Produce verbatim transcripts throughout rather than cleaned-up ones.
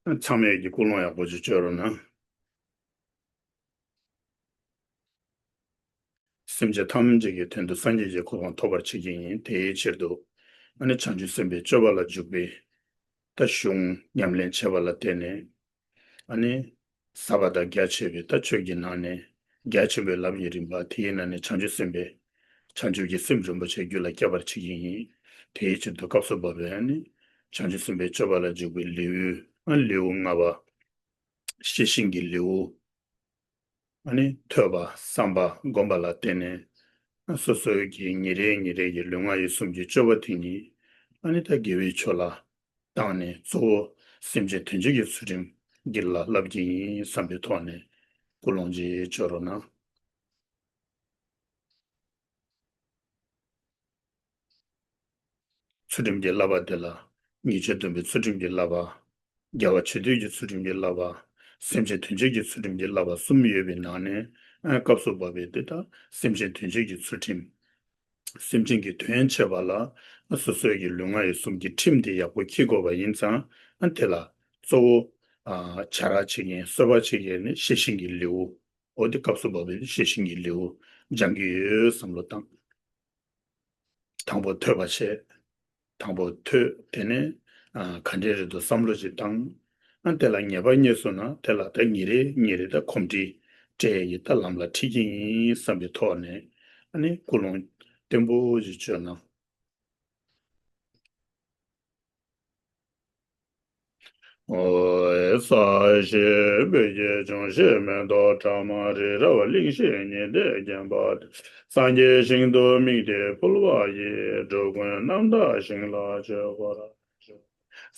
ཚང་མས་ཀྱི་ཀུན་སློང་ཡག་པོ་ཅིག་བཅོས་རོགས་གནང་། སེམས་ཅན་ཐམས་ཅད་ཀྱི་དོན་དུ་སངས་རྒྱས་ཀྱི་གོ་འཕང་ཐོབ་པར་བྱེད་ཀྱི་ཡིན། དེའི་ཕྱིར་དུ་ཨ་ནི་བྱང་ཆུབ་སེམས་དཔའི་སྤྱོད་པ་ལ་འཇུག་པའི་ད་གཞུང་ཉམས་ལེན་བྱེད་པ་ལ་བརྟེན་ནས། ཨ་ནི་ཟབ་པ་དང་རྒྱ་ཆེ་བའི་ད་ཆོས་ཀྱི་ནང་ནས་རྒྱ་ཆེན་པོའི་ལམ་གྱི་རིམ་པ་དེའི་ནང་ནས་བྱང་ཆུབ་སེམས་དཔའི་བྱང་ཆུབ་ཀྱི་སེམས་རིན་པོ་ཆེ་རྒྱུད་ལ་སྐྱེ་བར་བྱེད་ཀྱི་ཡིན། དེའི་ཕྱིར་དུ་སྐབས་སུ་བབ་པའི་ཨ་ནི་བྱང་ཆུབ་སེམས་དཔའི་སྤྱོད་པ་ལ་འཇུག་པའི་ལེའུ། ཨ་ལེའུ་ལྔ་པ། ཤེས་བཞིན་གྱི་ལེའུ། ཨ་ནི་ཐོས་པ་བསམ་པ་སྒོམ་པ་ལ་བརྟེན་ནས། སོ་སོའི་གི་ཉིན་རེ་ཉིན་རེ་གི་ལུས་ངག་ཡིད་གསུམ་གྱི་སྤྱོད་པ་དེ་ཉིད་ཨ་ནི་ད་དགེ་བའི་ཕྱོགས་ལ་བཏང་ནས། གཙོ་བོ་སེམས་ཅན་དོན་བྱེད་ཀྱི་ཚུལ་ཁྲིམས་འདི་ལ་བསླབ་ཀྱི་ཡིན་བསམ་པའི་ཐོག་ནས་ཀུན་སློང་ཅིག་བཅོས་རོགས་གནང་། ཚུལ་ཁྲིམས་ཀྱི་བསླབ་པ་དེ་ལ་ཉེས་སྤྱོད་སྡོམ་པའི་ཚུལ་ཁྲིམས་ཀྱི་བསླབ་པ། དགེ་བ་ཆེ་བསྟོད་ཀྱི་ཚུལ་ཁྲིམས་ཀྱི་བསླབ་པ། སེམས་ཅན་དོན་བྱེད་ཀྱི་ཚུལ་ཁྲིམས་ཀྱི་བསླབ་པ་གསུམ་ཡོད་པའི་ནང་ནས། ཨ་སྐབས་སུ་བབ་པའི་དེ་དག་སེམས་ཅན་དོན་བྱེད་ཀྱི་ཚུལ་ཁྲིམས། སེམས་ཅན་གྱི་དོན་བྱེད་པ་ལ་སོ་སོའི་གི་ལུས་ངག་ཡིད་གསུམ་གྱི་ཁྲིམས་དེ་ཡག་པོ་འཁྱེར་དགོས་པ་ཡིན་ཙང་། ཨ་དེ་ལ་གཙོ་བོ་ཨ་བྱ་ར་བྱེད་མཁན་གསོད་པ་བྱེད་མཁན་ནི་ཤེས་བཞིན་གྱི་ལེའུ། འོ་དེ་སྐབས་སུ་བབ་པའི་ཤེས་བཞིན་གྱི་ལེའུ་སྦྱང་གི་ཡོད་བསམ་བློ་བཏང་། དང་པོ་ཐོས་པ་བྱས། དང་པོ་ཐོས། དེ་ནས་ཨ་ག་འདྲའི་རེད་འདུག་བསམ་བློ་ཅིག་བཏང་། ཨ་དེ་ལ་ངེས་པ་རྙེད་སོང་ན་དེ་ལ་ད་ཉིན་རེ་ཉིན་རེ་ད་གོམས་འདྲིས་སྤྲད་ཡི་ད་ལམ་ལ་ཁྲིད་ཀྱི་ཡིན་བསམ་པའི་ཐོག་ནས། ཨ་ནི་ཀུན་སློང་བརྟན་པོ་ཞིག་བཅོས་ན། ཨོ། ས་གཞི་སྤོས་ཀྱི་འབྱུང་བཞི་མེ་ཏོག་ཕྲ་མ་རི་རབ་གླིང་བཞི་ཉི་ཟླས་བརྒྱན་པ། སངས་རྒྱས་ཞིང་དུ་དམིགས་ཏེ་ཕུལ་བ་ཡི། འགྲོ་ཀུན་རྣམ་དག་ཞིང་ལ་སྤྱོད་པར་ཤོག།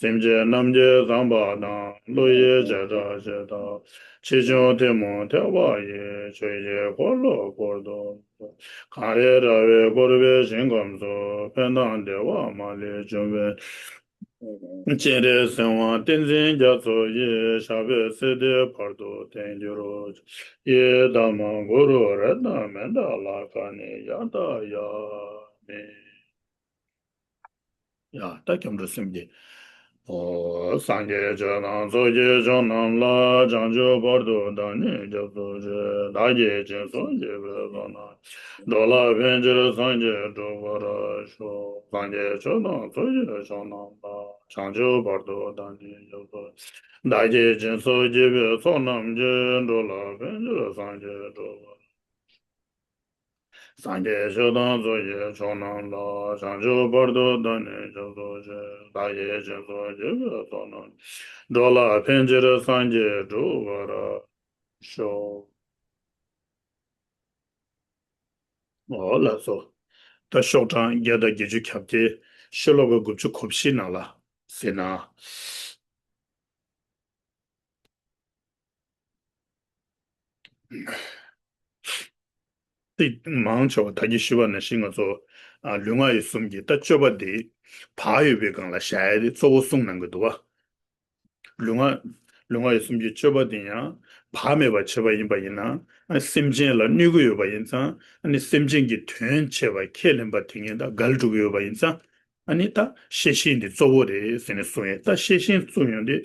སེམས་ཅན་རྣམས་ཀྱི་བསམ་པ་དང་། བློ་ཡི་བྱེ་བྲག་ཇི་ལྟ་བ། ཆེ་ཆུང་ཐུན་མོང་ཐེག་པ་ཡི། ཆོས་ཀྱི་འཁོར་ལོ་བསྐོར་དུ་གསོལ། གངས་རི་ར་བས་བསྐོར་བའི་ཞིང་ཁམས་སུ། ཕན་དང་བདེ་བ་མ་ལུས་འབྱུང་བའི། སྤྱན་རས་གཟིགས་དབང་བསྟན་འཛིན་རྒྱ་མཚོ་ཡི། ཞབས་པད་སྲིད་མཐའི་བར་དུ་བརྟན་གྱུར་ཅིག། ཡི་དམ་གུ་རུ་རཏྣ་མནྟ་ལ་ཀ་ནི་ཡ་ཏ་ཡ་མི། ཡ་ད་སྐྱབས་འགྲོ་སེམས་བསྐྱེད། ཨོ། སངས་རྒྱས་ཆོས་དང་ཚོགས་ཀྱི་མཆོག་རྣམས་ལ། བྱང་ཆུབ་བར་དུ་བདག་ནི་སྐྱབས་སུ་མཆི། བདག་གིས་སྦྱིན་སོགས་བགྱིས་པའི་ཚོགས་རྣམས། འགྲོ་ལ་ཕན་ཕྱིར་སངས་རྒྱས་འགྲུབ་པར་ཤོག། སངས་རྒྱས་ཆོས་དང་ཚོགས་ཀྱི་མཆོག་རྣམས་ལ། བྱང་ཆུབ་བར་དུ་བདག་ནི་སྐྱབས་སུ། བདག་གིས་སྦྱིན་སོགས་བགྱིས་པའི་ཚོགས་རྣམས་ཀྱིས། འགྲོ་ལ་ཕན་ཕྱིར་སངས་རྒྱས་འགྲུབ་པར། སངས་རྒྱས་ཆོས་དང་ཚོགས་ཀྱི་མཆོག་རྣམས་ལ། བྱང་ཆུབ་བར་དུ་བདག་ནི་སྐྱབས་སུ་མཆི། བདག་གིས་སྦྱིན་སོགས་བགྱིས་པའི་ཚོགས་རྣམས། འགྲོ་ལ་ཕན་ཕྱིར་སངས་རྒྱས་འགྲུབ་པར་ཤོག། འོ་ལགས་སོ། ད་ཤོག་གྲངས་བརྒྱ་དང་བརྒྱད་ཅུ་གྱ་བརྒྱད། ཤོ་ལོ་ཀ་དགུ་བཅུ་གོ་བཞི་ནང་ལ་ཟེར་ན། ཏིག་མང་ཆེ་བ་ད་གིན་ཞུས་པ་ནང་བཞིན་ང་ཚོ་ཨ་ལུས་ངག་ཡིད་གསུམ་གྱི་ད་སྤྱོད་པ་འདི་བག་ཡོད་པའི་སྒང་ལ་བཞག་ཡ་དེ་གཙོ་བོ་གསུངས་གནང་གི་འདུག་བ། ལུས་ངག་ལུས་ངག་ཡིད་གསུམ་གྱི་སྤྱོད་པ་འདི་ཡང་བག་མེད་པར་བྱེད་པ་ཡིན་པ་ཡིན་ན། ཨ་སེམས་ཅན་ལ་གནོད་ཀྱི་ཡོད་པ་ཡིན་ཙང་། ཨ་ནི་སེམས་ཅན་གྱི་དོན་བྱེད་པ་ཁས་ལེན་པ་དེ་ངས་ད་འགལ་འགྲོ་གི་ཡོད་པ་ཡིན་ཙང་། ཨ་ནི་ད་ཤེས་བཞིན་འདི་གཙོ་བོ་རེད་ཟེར་ནས་གསུངས་ཡོད། ད་ཤེས་བཞིན་གསུངས་ཡོང་དུས།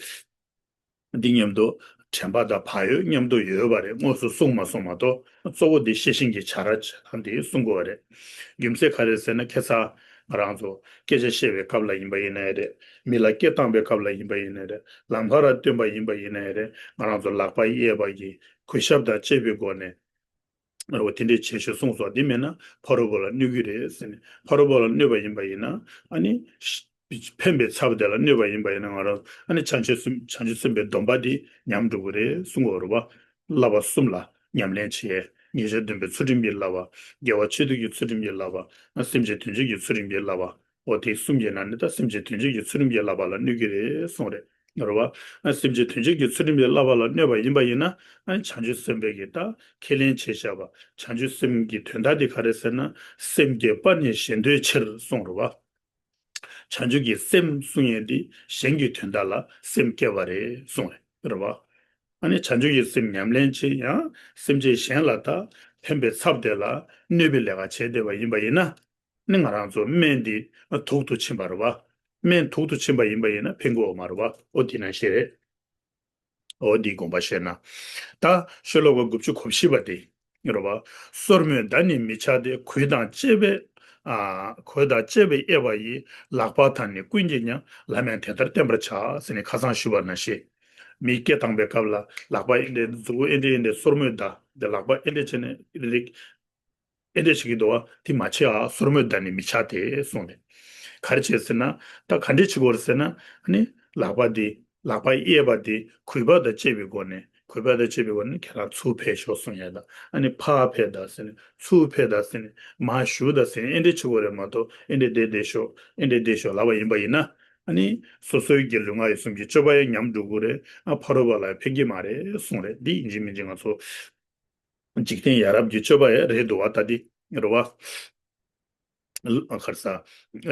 འདི་མཉམ་དུ་དྲན་པ་དང་བག་ཡོད་མཉམ་དུ་ཡོད་པ་རེད། དངོས་སུ་གསུངས་མ་སོང་མ་གཏོགས། གཙོ་བོ་འདི་ཤེས་བཞིན་གྱི་བྱ་ར་བྱེད་སྟངས་འདི་གསུང་དགོས་པ་རེད། རྒྱུ་མཚན་ག་རེ་ཟེར་ན། ཁ་སང་ང་རང་ཚོ་སྐད་ཆ་བཤད་པའི་སྐབས་ལ་ཡིན་པ་ཡིན་ནའི་རེད། མི་ལ་སྐད་བཏང་པའི་སྐབས་ལ་ཡིན་པ་ཡིན་ནའི་རེད། ལམ་ཁ་ར་སྟོན་པ་ཡིན་པ་ཡིན་ནའི་རེད། ང་རང་ཚོ་ལག་པ་གཡས་པ་གི་གུས་ཞབས་དང་བཅས་པའི་སྒོ་ནས། རོ་དེ་འདྲའི་བྱེད་ཤོག་གསུངས་སོ། འདི་མེད་ན་ཕ་རོལ་པོ་ལ་གནོད་ཀྱི་རེད་ཟེར་ནས། ཕ་རོལ་པོ་ལ་གནོད་པ་ཡིན་པ་ཡིན་ན། ཨ་ནི་ཕན་པའི་ཚབ་དེ་ལ་གནོད་པ་ཡིན་པ་ཡིན་ན། ང་རང་ཨ་ནི་བྱང་ཆུབ་སེམས་བྱང་ཆུབ་སེམས་དཔའི་སྡོམ་པ་འདི་ཉམས་འགྲོ་གི་རེད་གསུང་གི་ཡོད་རེད་བ། བསླབ་པ་གསུམ་ལ་ཉམས་ལེན་བྱས། ཉེས་སྤྱོད་སྡོམ་པའི་ཚུལ་ཁྲིམས་ཀྱི་བསླབ་པ། དགེ་བ་ཆེ་བསྟོད་ཀྱི་ཚུལ་ཁྲིམས་ཀྱི་བསླབ་པ། སེམས་ཅན་དོན་བྱེད་ཀྱི་ཚུལ་ཁྲིམས་ཀྱི་བསླབ་པ། འོ་དེ་གསུམ་གྱི་ནང་ནས་ད་སེམས་ཅན་དོན་བྱེད་ཀྱི་ཚུལ་ཁྲིམས་ཀྱི་བསླབ་པ་ལ་གནོད་ཀྱི་རེད་གསུངས་རེད། རེད་བ། སེམས་ཅན་དོན་བྱེད་ཀྱི་ཚུལ་ཁྲིམས་ཀྱི་བསླབ་པ་ལ་གནོད་པ་ཡིན་པ་ཡིན་ན། བྱང་ཆུབ་སེམས་དཔའི་གི་ད་ཁས་ལེན་བྱས་བཞག་པ། བྱང་ཆུབ་སེམས་ཀྱི་དོན་དག་དེ་ག་རེ་ཟེར་ན། སེམས་བསྐྱེད་པ་ནི་གཞན་དོན་ཕྱིར་གསུངས་རེད་བ། བྱང་ཆུབ་ཀྱི་སེམས་གསུང་ཡས་དེ་གཞན་གྱི་དོན་དག་ལ་སེམས་བསྐྱེད་པ་རེད་གསུངས་རེད། རེད་བ། ཨ་ནི་བྱང་ཆུབ་ཀྱི་སེམས་ཉམས་ལེན་བྱེད་ཡང་སེམས་ཅན་གཞན་ལ་ད་ཕན་པའི་ཚབ་དེ་ལ་གནོད་པའི་ལས་ཀ་བྱས་བསྡད་པ་ཡིན་པ་ཡིན་ན། ནི་ང་རང་ཚོ་སྨན་འདི་དུག་ཏུ་ཕྱིན་པ་རེད་བ། སྨན་དུག་ཏུ་ཕྱིན་པ་ཡིན་པ་ཡིན་ན་ཕན་གྱི་ཡོད་མ་རེད་བ། ཨོ་དེ་ནང་བཞིན་རེད། འོ་འདིའི་དགོངས་པ་བཞེས་ན། ད་ཤོ་ལོ་ཀ་དགུ་བཅུ་གོ་བཞི་པ་དེ། རེད་བ། སོར་མོས་མདའ་ནི་མི་བྱ་སྟེ། གུས་དང་བཅས་པས། ཨ། གུས་དང་བཅས་པས་དབྱེ་བ་ཡི། ལག་པ་དང་ནི་ཀུན་གྱིས་ཀྱང་། ལམ་ཡང་དེ་ལྟར་བསྟན་པར་བྱ། ཟེར་ནས་ཁ་སང་ཞུས་པ་ནང་བཞིན། མི་སྐད་བཏང་པའི་སྐབས་ལ་ལག་པ་ཨེ་འདྲས་མཛུ་གུ་ཨེ་འདྲས་ཨེ་འདྲས་སོར་མོས་མདའ་འདི་ལག་པ་ཨེ་འདྲས་བྱས་ནས་ཨེ་འདྲས། ཨེ་འདྲས་བྱེད་ཀྱི་འདུག་བ། དེ་མ་བྱེད་ཨ། སོར་མོས་མདའ་ནི་མི་བྱ་སྟེ་གསུངས་ཏེ། ག་རེ་བྱེད་ཟེར་ན། ད་ག་འདྲས་བྱེད་དགོས་རེད་ཟེར་ན། ཨ་ནི་ལག་པ་འདི་ལག་པ་གཡས་པ་འདི་གུས་པ་དང་བཅས་པའི་སྒོ་ནས། གུས་པ་དང་བཅས་པའི་སྒོ་ནས་ཁྱེད་རང་ཚུར་ཕེབས་ཤོག་གསུང་ཡ་དང་། ཨ་ནི་ཕར་ཕེབས་དང་ཟེར་ནས། ཚུར་ཕེབས་དང་ཟེར་ནས། མར་བཞུགས་དང་ཟེར་ནས། ཨེ་འདྲས་བྱེད་དགོས་རེད་མ་གཏོགས། ཨེ་འདྲས་བསྡད་བསྡད་ཤོག་ཨེ་འདྲས་བསྡད་ཤོག་ལབ་པ་ཡིན་པ་ཡིན་ན། ཨ་ནི་སོ་སོའི་གི་ལུས་ངག་ཡིད་གསུམ་གྱི་སྤྱོད་པ་ཡང་ཉམས་འགྲོ་གི་རེད། ཨ། ཕ་རོལ་པོ་ལ་ཕན་གྱི་མ་རེད་གསུངས་རེད། འདི་ཡིན་གཅིག་མིན་གཅིག་ང་ཚོ་འཇིག་རྟེན་ཡ་རབས་ཀྱི་སྤྱོད་པ་ཡང་རེད་འདུག་བ། ད་འདི་རེད་བ། ལ་གར་ས་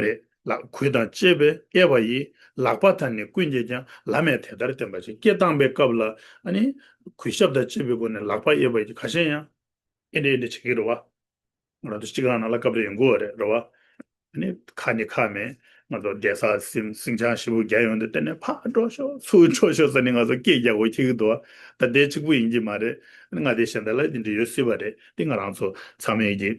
རེད་ལ། གུས་དང་བཅས་པས་དབྱེ་བ་ཡི། ལག་པ་དང་ནི་ཀུན་གྱིས་ཀྱང་། ལམ་ཡང་དེ་ལྟར་བསྟན་པར་བྱ། སྐད་བཏང་པའི་སྐབས་ལ། ཨ་ནི་གུས་ཞབས་དང་བཅས་པའི་སྒོ་ནས་ལག་པ་གཡས་པ་ཡི་ཁ་ཤས་ཡང་ཨེ་འདྲས་ཨེ་འདྲས་བྱེད་ཀྱི་རེད་བ། ང་རང་ཚོ་སྤྱི་ཁང་ནང་ལ་སྐབས་རེ་ཡོང་གི་ཡོད་རེད། རེད་བ། ཨ་ནི་ཁ་ནི་ཁ་མེད། ང་ཚོ་བསྡད་ས་སིང་སིང་ཆང་ཞིབ་པོ་རྒྱག་ཡོང་དུས། དེ་ནས་ཕར་འགྲོ་ཤོག་ཚུར་འགྲོ་ཤོག་ཟེར་ནས་ང་ཚོ་སྐད་རྒྱག་དགོས་ཁེལ་གྱི་འདུག་བ། ད་དེ་གཅིག་པུ་ཡིན་གྱི་མ་རེད། ཨ་ནི་ང་དེ་གཞན་དག་ལ་དེ་འདྲ་ཡོད་སྲིད་པ་རེད། དེ་ང་རང་ཚོ་ཚང་མས་ཀྱི།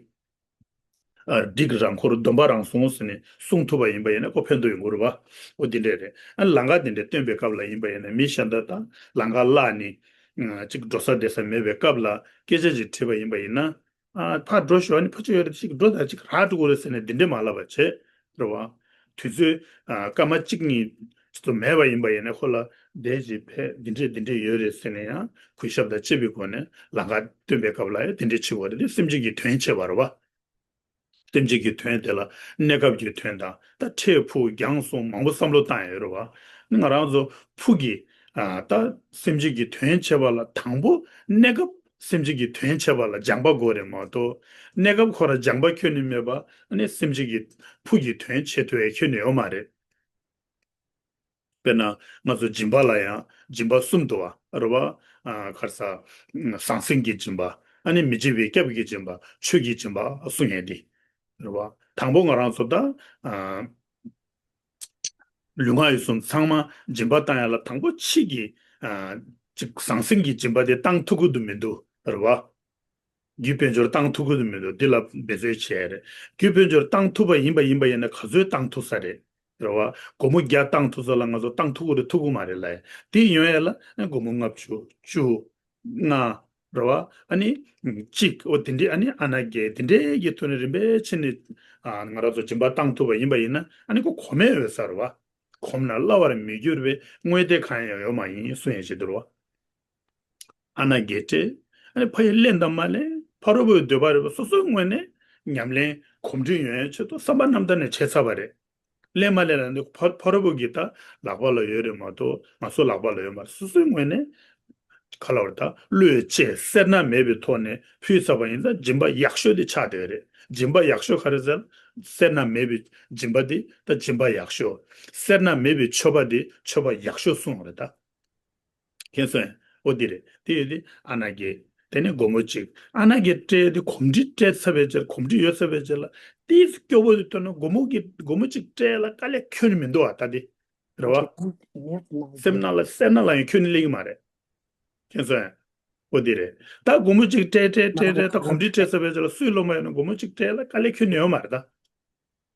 ཨ། སྒྲིག་རང་འཁོར་སྡོམ་པ་རང་སྲུང་ཟེར་ནས་སྲུང་ཐུབ་པ་ཡིན་པ་ཡིན་ན་ཁོ་ཕན་ཐོགས་ཡོང་གི་རེད་བ། ཨོ་དེ་འདྲས་རེད། ཨ། ལམ་ཁ་དེ་འདྲས་སྟོན་པའི་སྐབས་ལ་ཡིན་པ་ཡིན་ན། མི་གཞན་དག་དང་ལམ་ཁ་བརླག་ནས། ཨ། ཅིག་འགྲོ་ས་བསྡད་ས་མེད་པའི་སྐབས་ལ་སྐད་ཆ་ཅིག་དྲིས་པ་ཡིན་པ་ཡིན་ན། ཨ། ཕར་འགྲོ་ཤོག་ཨ་ནི་ཕར་ཕྱོགས་ཡོད་རེད། ཅིག་འགྲོ་དང་ཅིག་རག་འགྲོ་གི་རེད་ཟེར་ནས་འདི་འདྲས་མ་ལབ་པ་བྱེད། རེད་བ། དུས་ཚོད། ཨ། སྐར་མ་གཅིག་གཉིས་ཙམ་མེད་པ་ཡིན་པ་ཡིན་ན་ཁོ་ལ་བསྡད་ཅིག་ཕེབས། འདི་འདྲས་འདི་འདྲས་ཡོད་རེད་ཟེར་ནས་ཡང་གུས་ཞབས་དང་བཅས་པའི་སྒོ་ནས་ལམ་ཁ་སྟོན་པའི་སྐབས་ལ་ཡང་དེ་འདྲས་བྱེད་དགོས་རེད། དེ་སེམས་ཅན་གྱི་དོན་བྱེད་པ་རེད་བ། སེམས་ཅན་གྱི་དོན་དེ་ལ་གནས་སྐབས་ཀྱི་དོན་དང་། ད་འཕྲལ་ཕུགས་རྒྱང་སོང་མང་པོ་བསམ་བློ་བཏང་ཡོད་རེད་བ། ང་རང་ཚོ་ཕུགས་ཀྱི། ཨ། ད་སེམས་ཅན་གྱི་དོན་བྱེད་པ་ལ་དང་པོ་གནས་སྐབས་སེམས་ཅན་གྱི་དོན་བྱེད་པ་ལ་སྦྱངས་པ་དགོས་རེད་མ་གཏོགས། གནས་སྐབས་ཁོ་རང་སྦྱངས་པ་ཁྱོན་ནས་མེད་པ། ཨ་ནི་སེམས་ཅན་གྱི་ཕུགས་ཀྱི་དོན་བྱེད་ཐུབ་ཡ་ཁྱོན་ནས་ཡོད་མ་རེད། དཔེར་ན་ང་ཚོ་སྦྱིན་པ་ལ་ཡང་སྦྱིན་པ་གསུམ་འདུག་བ། རེད་བ། ཨ། ག་རེ་ཟ། ཟང་ཟིང་གི་སྦྱིན་པ། ཨ་ནི་མི་འཇིགས་པའི་སྐྱབས་ཀྱི་སྦྱིན་པ། ཆོས་ཀྱི་སྦྱིན་པ་གསུང་ཡས་འདི། རེད་བ། དང་པོ་ང་རང་ཚོ་ད། ཨ། ལུས་ངག་ཡིད་གསུམ་ཚང་མ་སྦྱིན་པ་བཏང་ཡ་ལ་དང་པོ་ཕྱི་གི། ཨ། ཅིག་ཟང་ཟིང་གི་སྦྱིན་པ་དེ་བཏང་ཐུབ་ཀྱི་འདུག་མི་འདུག་རེད་བ། རྒྱུ་དཔལ་འབྱོར་བཏང་ཐུབ་ཀྱི་འདུག་མི་འདུག་འདི་ལ་འབད་རྩོལ་བྱས་རེད། རྒྱུ་དཔལ་འབྱོར་བཏང་ཐུབ་པ་ཡིན་པ་ཡིན་པ་ཡིན་ན་ག་ཚོད་བཏང་ཐུབ་ས་རེད། རེད་བ། སྒོར་མོ་བརྒྱ་བཏང་ཐུབ་ས་ལ་ང་ཚོ་བཏང་ཐུབ་ཀྱི་རེད་ཐུབ་ཀྱི་མ་རེད་ལབ་ཡ། དེ་ཡོང་ཡ་ལ་ཨ་སྒོར་མོ་ལྔ་བཅུ་བཅུ། ལྔ། རེད་བ། ཨ་ནི་གཅིག་འོ་དེ་འདྲས། ཨ་ནི་ཨ་ན་རྒས་དེ་འདྲས་ཀྱི་ཐོག་ནས་རིམ་པས་བྱས་ནས། ཨ། ང་རང་ཚོ་སྦྱིན་པ་བཏང་ཐུབ་པ་ཡིན་པ་ཡིན་ན། ཨ་ནི་ཁོ་གོམས་ཡས་ཡོད་ས་རེད་བ། གོམས་ན་སླ་བར་མི་འགྱུར་བའི། དངོས་དེ་གང་ཡང་ཡོད་མ་ཡིན་གསུང་ཡས་ཅིག་འདུག་རེད་བ། ཨ་ན་རྒས་བཀྲེས། ཨ་ནི་ཕ་ཡུལ་གླེན་དང་མ་གླེན། ཕ་རོལ་པོའི་འདོད་པ་རེད་བ། སོ་སོའི་ངོས་ནས་ཉམས་ལེན་གོམས་འདྲིས་ཡོང་ཡའི་ཆེད་དུ་བསམ་པ་རྣམ་དག་ནས་བྱས་ཚར་བ་རེད། གླེན་མ་གླེན་ལ་ནི་ཕ་ཕ་རོལ་པོ་གི་ད་ལག་པ་ལ་ཡོད་རེད་མ་གཏོགས་ང་ཚོ་ལག་པ་ལ་ཡོད་མ་རེད། སོ་སོའི་ངོས་ནས་ག་ལ་བར་ད་བློས་བཅད་སེར་སྣ་མེད་པའི་ཐོག་ནས་ཕུལ་ཚར་བ་ཡིན་ཙང་སྦྱིན་པ་ཡག་ཤོས་དེ་ཆགས་བསྡད་རེད། སྦྱིན་པ་ཡག་ཤོས་ག་རེ་ཟེར། སེར་སྣ་མེད་པའི་སྦྱིན་པ་དེ་ད་སྦྱིན་པ་ཡག་ཤོས། སེར་སྣ་མེད་པའི་མཆོད་པ་དེ་མཆོད་པ་ཡག་ཤོས་གསུངས་པ་རེད་ད། མཁྱེན་སོང་ངས། ཨོ་དེ་རེད། དེ་ཡོད་དེ་ཨ་ན་རྒས། དེ་ནས་སྒོར་མོ་གཅིག་ཨ་ན་རྒས་སྤྲད་དེ་གོམས་འདྲིས་སྤྲད་ཚར་བའི་ཕྱིར། གོམས་འདྲིས་ཡོད་ཚར་བའི་ཕྱིར་ལ་ཏིས་སྐྱོ་བོ་དེ་ཐོན་ན། སྒོར་མོ་གི་སྒོར་མོ་གཅིག་སྤྲད་ལ་དཀའ་ལས་ཁྱོན་ནས་མི་འདུག་ཨ། ད་དེ་རེད་བ། སེམས་ནང་ལ་སེར་སྣ་ལ་ཡང་ཁྱོན་ནས་སླེབས་ཀྱི་མ་རེད། མཁྱེན་སོང་ངས། ཨོ་དེ་རེད། ད་སྒོར་མོ་གཅིག་སྤྲད་སྤྲད་སྤྲད་སྤྲད། ད་གོམས་འདྲིས་སྤྲད་ཚར་བའི་ཕྱིར་ལ་སུས་སློབ་མ་ཡོད་ན། སྒོར་མོ་གཅིག་སྤྲད་ལ་དཀའ་ལས་ཁྱོན་ནས་ཡོད་མ་རེད་ད།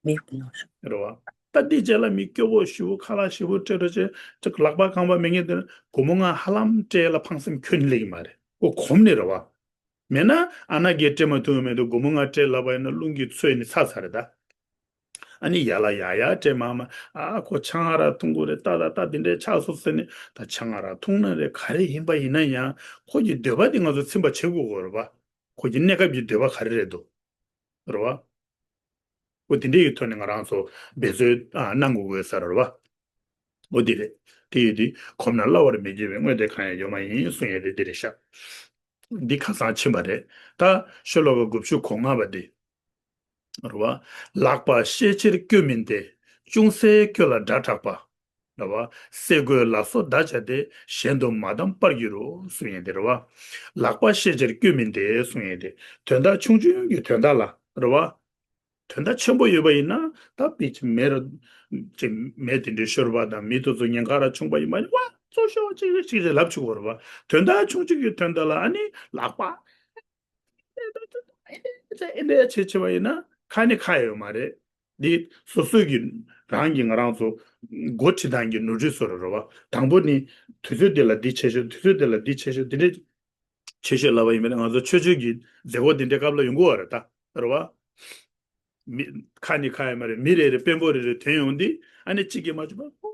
མེད་པ་ནང་བཞིན། རེད་བ། ད་འདི་རྗེས་ལ་མི་སྐྱོ་བོ་ཞེ་པོ་ཁ་ལག་ཞེ་པོ་སྤྲད་རོགས་བྱེད། ཅིག་ལག་པ་ཁང་པ་མེད་མཁན་དེ་སྒོར་མོ་ལྔ་ཧ་ལམ་སྤྲད་ལ་ཕངས་སེམས་ཁྱོན་ནས་སླེབས་ཀྱི་མ་རེད། ཁོ་གོམས་ནས་རེད་བ། མེད་ན་ཨ་ན་རྒས་སྤྲད་མ་ཐུབ་མེད་དུ་སྒོར་མོ་ལྔ་སྤྲད་ལབ་པ་ཡིན་ན་རླུང་གིས་ཚོས་ནས་ཚར་ཚར་རེད་ད། ཨ་ནི་ཡར་ལ་ཡར་ཡར་སྤྲད་མ་མ། ཨ་ཁོ་ཆང་ཨ་རག་འཐུང་གི་རེད། ད་ད་ད་འདི་འདྲས་ཆགས་སོང་ཟེར་ནས། ད་ཆང་ཨ་རག་འཐུང་ན་རེད། ག་རེ་ཡིན་པ་ཡིན་ན་ཡང་ཁོ་གི་འདོད་པ་དེ་ང་ཚོ་ཚིམ་པ་བྱེད་དགོས་ཀྱི་རེད་བ། ཁོ་གི་གནས་སྐབས་ཀྱི་འདོད་པ་ག་རེ་རེད་འདུག་རེད་བ། འོ་དེ་འདྲའི་ཐོག་ནས་ང་རང་ཚོ་འབད་རྩོལ་ཨ་གནང་དགོས་ས་རེད་བ། འོ་དེ་རེད། དེ་ཡོད་དུས་གོམས་ན་སླ་བར་མི་འགྱུར་བའི། དངོས་དེ་གང་ཡང་ཡོད་མ་ཡིན་གསུང་ཡས་དེ་འདི་རེད་ཤག་འདི་ཁ་སང་ཕྱིན་པ་རེད། ད་ཤོ་ལོ་ཀ་དགུ་བཅུ་གོ་ལྔ་པ་འདི་རེད་བ། ལག་པ་ཤས་ཆེར་སྐྱོ་མིན་ཏེ། ཅུང་ཟད་སྐྱོ་ལ་སྒྲ་གྲགས་པ། རེད་བ། སེ་གོལ་ལ་སོགས་བརྡ་བྱས་ཏེ། གཞན་དུ་མ་བསྡམས་པར་འགྱུར་རོ་གསུང་ཡས་དེ་རེད་བ། ལག་པ་ཤས་ཆེར་སྐྱོ་མིན་ཏེ་གསུང་ཡས་དེ། དོན་དག་ཆུང་ཆུང་གི་དོན་དག་ལ་རེད་བ། དོན་དག་ཆེན་པོ་ཡོད་པ་ཡིན་ན་ད་དཔེ་ཅིག་མེ་ར་ཅིག་མེ་དེ་འདྲའི་ཤོར་བ་དང་མི་དེ་ཚོ་ཉེན་ཁ་ར་བྱུང་པ་ཡིན་པ་ཡིན་བ། གཙོ་ཤོས་གཅིག་རེད་གཅིག་རེད་ལབ་ཆོག་གི་རེད་བ། དོན་དག་ཆུང་ཆུང་གི་དོན་དག་ལ་ཨ་ནི་ལག་པ་ཨེ་འདྲ་བྱེད་བྱེད་པ་ཡིན་ན་ཁ་ནི་ཁ་ཡོད་མ་རེད། འདི་སོ་སོའི་གི་རང་གི་ང་རང་ཚོ་འགོ་ཁྲིད་སྟངས་ཀྱི་ནོར་འཁྲུལ་བཟོ་རེད་རེད་བ། དང་པོ་ནི་དུས་ཚོད་འདི་ལ་འདི་བྱེད་ཤོག་དུས་ཚོད་འདི་ལ་འདི་བྱེད་ཤོག་འདི་འདྲ་བྱེད་ཤོག་ལབ་པ་ཡིན་པས་ན། ང་ཚོ་ཆོས་ཕྱོགས་ཀྱི་མཛད་སྒོ་འདི་འདྲའི་སྐབས་ལ་ཡོང་གི་ཡོད་རེད་ད། རེད་བ། མི་ཁ་ནི་ཁ་ཡོད་མ་རེད། མི་རེ་རེ་དཔོན་པོ་རེ་རེ་ཐོན་ཡོང་དུས་ཨ་ནི་གཅིག་གིས་མ་བྱུང་བ་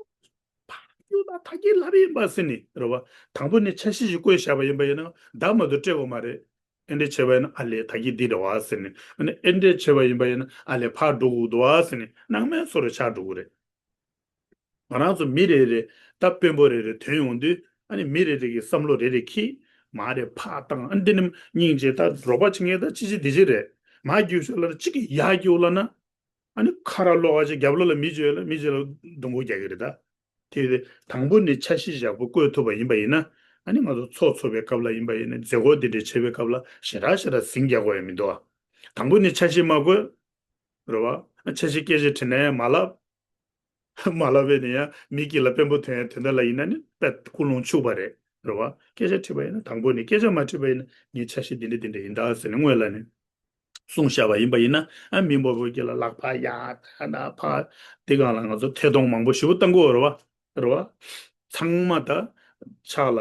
ཕར་རྒྱུག་ལ་ད་གིན་ལབ་ཡིན་པ་ཟེར་ནི་རེད་བ། དང་པོ་ནས་འཆར་གཞི་ཞིག་བཀོད་བཞག་པ་ཡིན་པ་ཡིན་ན་བདག་མ་གཏོགས་སྤྲད་དགོས་མ་རེད། ཨེ་འདྲས་བྱས་པ་ཡིན་ན་ཨ་ལས་ད་གིན་འདི་རེད་བ་ཟེར་ནི། ཨ་ནི་ཨེ་འདྲས་བྱས་པ་ཡིན་པ་ཡིན་ན་ཨ་ལས་ཕར་འགྲོ་དགོས་འདུག་བ་ཟེར་ནི་སྣང་མེད་བཟོ་འདྲ་ཆགས་འགྲོ་གི་རེད། ང་རང་ཚོ་མི་རེ་རེ་ད་དཔོན་པོ་རེ་རེ་ཐོན་ཡོང་དུས་ཨ་ནི་མི་རེ་རེ་གི་བསམ་བློ་རེ་རེ་འཁྱེར། མ་རེད་ཕར་བཏང་ཨ་འདི་ནི་སྙིང་རྗེ་ད་རོགས་པ་བྱེད་མཁན་ད་ཅི་ཅི་འདི་ཅི་རེད། མ་རྒྱུག་ཤོག་ལབ་ན་གཅིག་གིས་ཡར་རྒྱུག་ལབ་ན་ཨ་ནི་ཁ་ར་ལོག་ཨ་ཅེ་རྒྱབ་ལོགས་ལ་མི་བྱོས་ལ་མི་བྱོས་ལ་རྡུང་གོ་རྒྱག་གི་རེད་ད། དེ་དེ་དང་པོ་ནས་འཆར་གཞི་ཡག་པོ་བཀོད་ཐུབ་པ་ཡིན་པ་ཡིན་ན་ཨ་ནི་ང་ཚོ་ཚོགས་ཚོགས་པའི་སྐབས་ལ་ཡིན་པ་ཡིན་ན་མཛད་སྒོ་འདི་འདྲ་བྱེད་པའི་སྐབས་ལ་ཞེ་དྲག་ཞེ་དྲག་ཟིང་རྒྱག་དགོས་ཡ་མི་འདུག་ཨ། དང་པོ་ནས་འཆར་གཞི་མ་བཀོད། རེད་བ། འཆར་གཞི་སྐད་ཆ་དྲིས་ན་ཡང་མ་ལབ། མ་ལབ་པས་ནི་ཡང་མི་དཀྱིལ་ལ་དཔོན་པོ་ཐོན་ཡ་དོན་དག་ལ་ཡིན་ན་ནི་དཔེ་ཀུན་སློང་འཆུག་པ་རེད། རེད་བ། སྐད་ཆ་དྲིས་པ་ཡིན་ན་དང་པོ་ནས་སྐད་ཆ་མ་དྲིས་པ་ཡིན་ན་ངའི་འཆར་གཞི་འདི་འདྲ་འདི་འདྲ་ཡིན་ད་ཟེར་ནས་སྔོན་ལ་ནས་གསུངས་བཞག་པ་ཡིན་པ་ཡིན་ན་ཨ་མི་འབོར་པོ་དཀྱིལ་ལ་ལག་པ་ཡ་ད་ན་ཕ་དེ་སྒང་ལ་ང་ཚོ་ཐད་གཏོང་མང་པོ་ཞེ་པོ་བཏང་གི་ཡོད་རེད་བ། རེད་བ། ཚང་མ་ད་ཕྱག་ལ་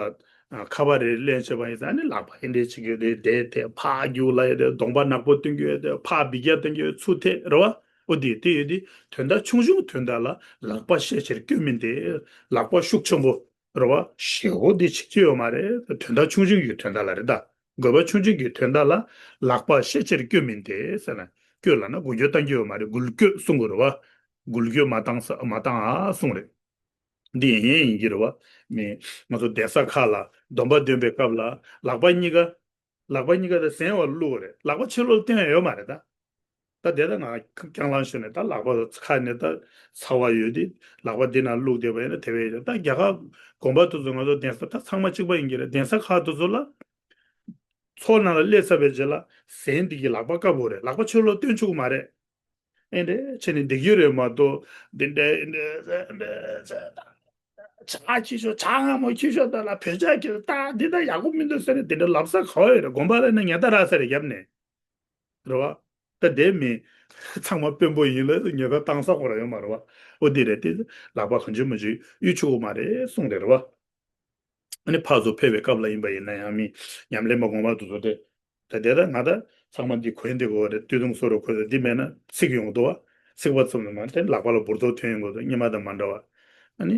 ཨ་ཁ་པར་རེ་ལེན་བྱས་པ་ཡིན་ཙང་ཨ་ནི་ལག་པ་ཨེ་འདྲས་བྱེད་ཀྱི་ཡོད་དེ་དེ་དེ་ཕར་རྒྱུག་ལ་ཡོད་དེ་གདོང་པ་ནག་པོ་སྟོན་གྱི་ཡོད་དེ་ཕར་འབུད་རྒྱག་སྟོན་གྱི་ཡོད་ཚུར་ཐད་རེད་བ། ཨོ་དེ་དེ་ཡོད་དེ་དོན་དག་ཆུང་ཆུང་དོན་དག་ལ་ལག་པ་ཤས་ཆེར་སྐྱོན་མིན་ཏེ་ལག་པ་ཤུགས་ཆེན་པོ་རེད་བ། ཞེ་པོ་དེ་བྱེད་ཀྱི་ཡོད་མ་རེད། དོན་དག་ཆུང་ཆུང་གི་དོན་དག་ལ་རེད་ད། དགོས་པ་ཆུང་ཆུང་གི་དོན་དག་ལ་ལག་པ་ཤས་ཆེར་སྐྱོན་མིན་ཏེ་ཟེར་ན་སྐྱོན་ལབ་ན་འགུལ་སྐྱོད་གཏང་གི་ཡོད་མ་རེད། འགུལ་སྐྱོད་གསུང་གི་རེད་བ། འགུལ་སྐྱོད་མ་བཏང་ས་མ་བཏང་ཨ་གསུང་རེད། འདི་ཡིན་ཡིན་གྱི་རེད་བ། མི་ང་ཚོ་གདན་ས་ཁག་ལ་སྡོམ་པ་འདོན་པའི་སྐབས་ལ་ལག་པ་གཉིས་ཀ་ལག་པ་གཉིས་ཀ་དང་གཟན་བར་བླུགས་པ་རེད། ལག་པ་ཕྱི་ལོགས་ལ་སྟོན་ཡ་ཡོད་མ་རེད་ད། ད་དེ་ད་ང་རྐྱང་ལང་ཞུས་ནས་ད་ལག་པ་ཁ་ནས་ད་ཚ་བ་ཡོད་དེ་ལག་པ་འདི་ནང་བླུགས་བསྡད་པ་ཡིན་ན་དེ་བས་ཡོད། ད་རྒྱ་གར་དགོན་པ་དེ་ཚོ་ང་ཚོ་གདན་ས་ད་ཚང་མ་གཅིག་པ་ཡིན་གྱི་རེད། གདན་ས་ཁག་དེ་ཚོ་ལ་ཚོགས་ནང་ལ་སླེབས་ཚར་བའི་རྗེས་ལ་གཟན་འདི་གི་ལག་པ་དཀར་པོ་རེད། ལག་པ་ཕྱི་ལོགས་སྟོན་ཆོག་གི་མ་རེད། ཨེ་འདྲས་བྱས་ནས་འདེགས་རྒྱུ་རེད་མ་གཏོགས་འདི་འདྲས་ཨེ་འདྲས་ཨེ་འདྲས་ཇ་ཁྱི་ཤོག་ཇ་སྔ་མོ་ཁྱི་ཤོག་ད་ལ་བོད་ཇ་ཁྱི་ད་འདི་ད་ཡག་པོ་མི་འདུག་ཟེར་ནས་འདི་འདྲས་ལབ་ས་ག་བ་ཡོད་རེད། དགོན་པ་ལ་ནི་ཉལ་ཐ་རག་ས་རེད་རྒྱབ་ནས་རེད་བ། ད་དེ་མིན་ཚང་མ་དཔོན་པོ་ཡིན་ལ་ཉལ་ཐ་བཏང་ས་ཁོ་ར་ཡོད་མ་རེད་བ། ཨོ་འདི་རེད་དེ་ལག་པ་གང་བྱུང་མ་བྱུང་གཡུག་ཆོག་གི་མ་རེད་གསུངས་རེད་རེད་བ། ཨ་ནི་ཕར་ཚུར་ཕེབས་པའི་སྐབས་ལ་ཡིན་པ་ཡིན་ན་ཡང་མི་ཉམས་ལེན་པ་གོང་མ་དེ་ཚོ་དེ། ད་དེ་ད་ང་ད་ཚང་མ་འདི་གོན་འདི་གོ་རེད། སྟོད་ཐུང་བཟོ་རུ་གོན་འདི་མེད་ན་ཚིག་ཡོང་འདུག་བ། ཚིག་པ་ཙམ་ལ་མ་དེ་ལག་པ་ལ་འབུར་ཏོག་ཐོན་ཡོང་གི་འདུག་སྔོན་མ་དང་མ་འདྲ་བ། ཨ་ནི་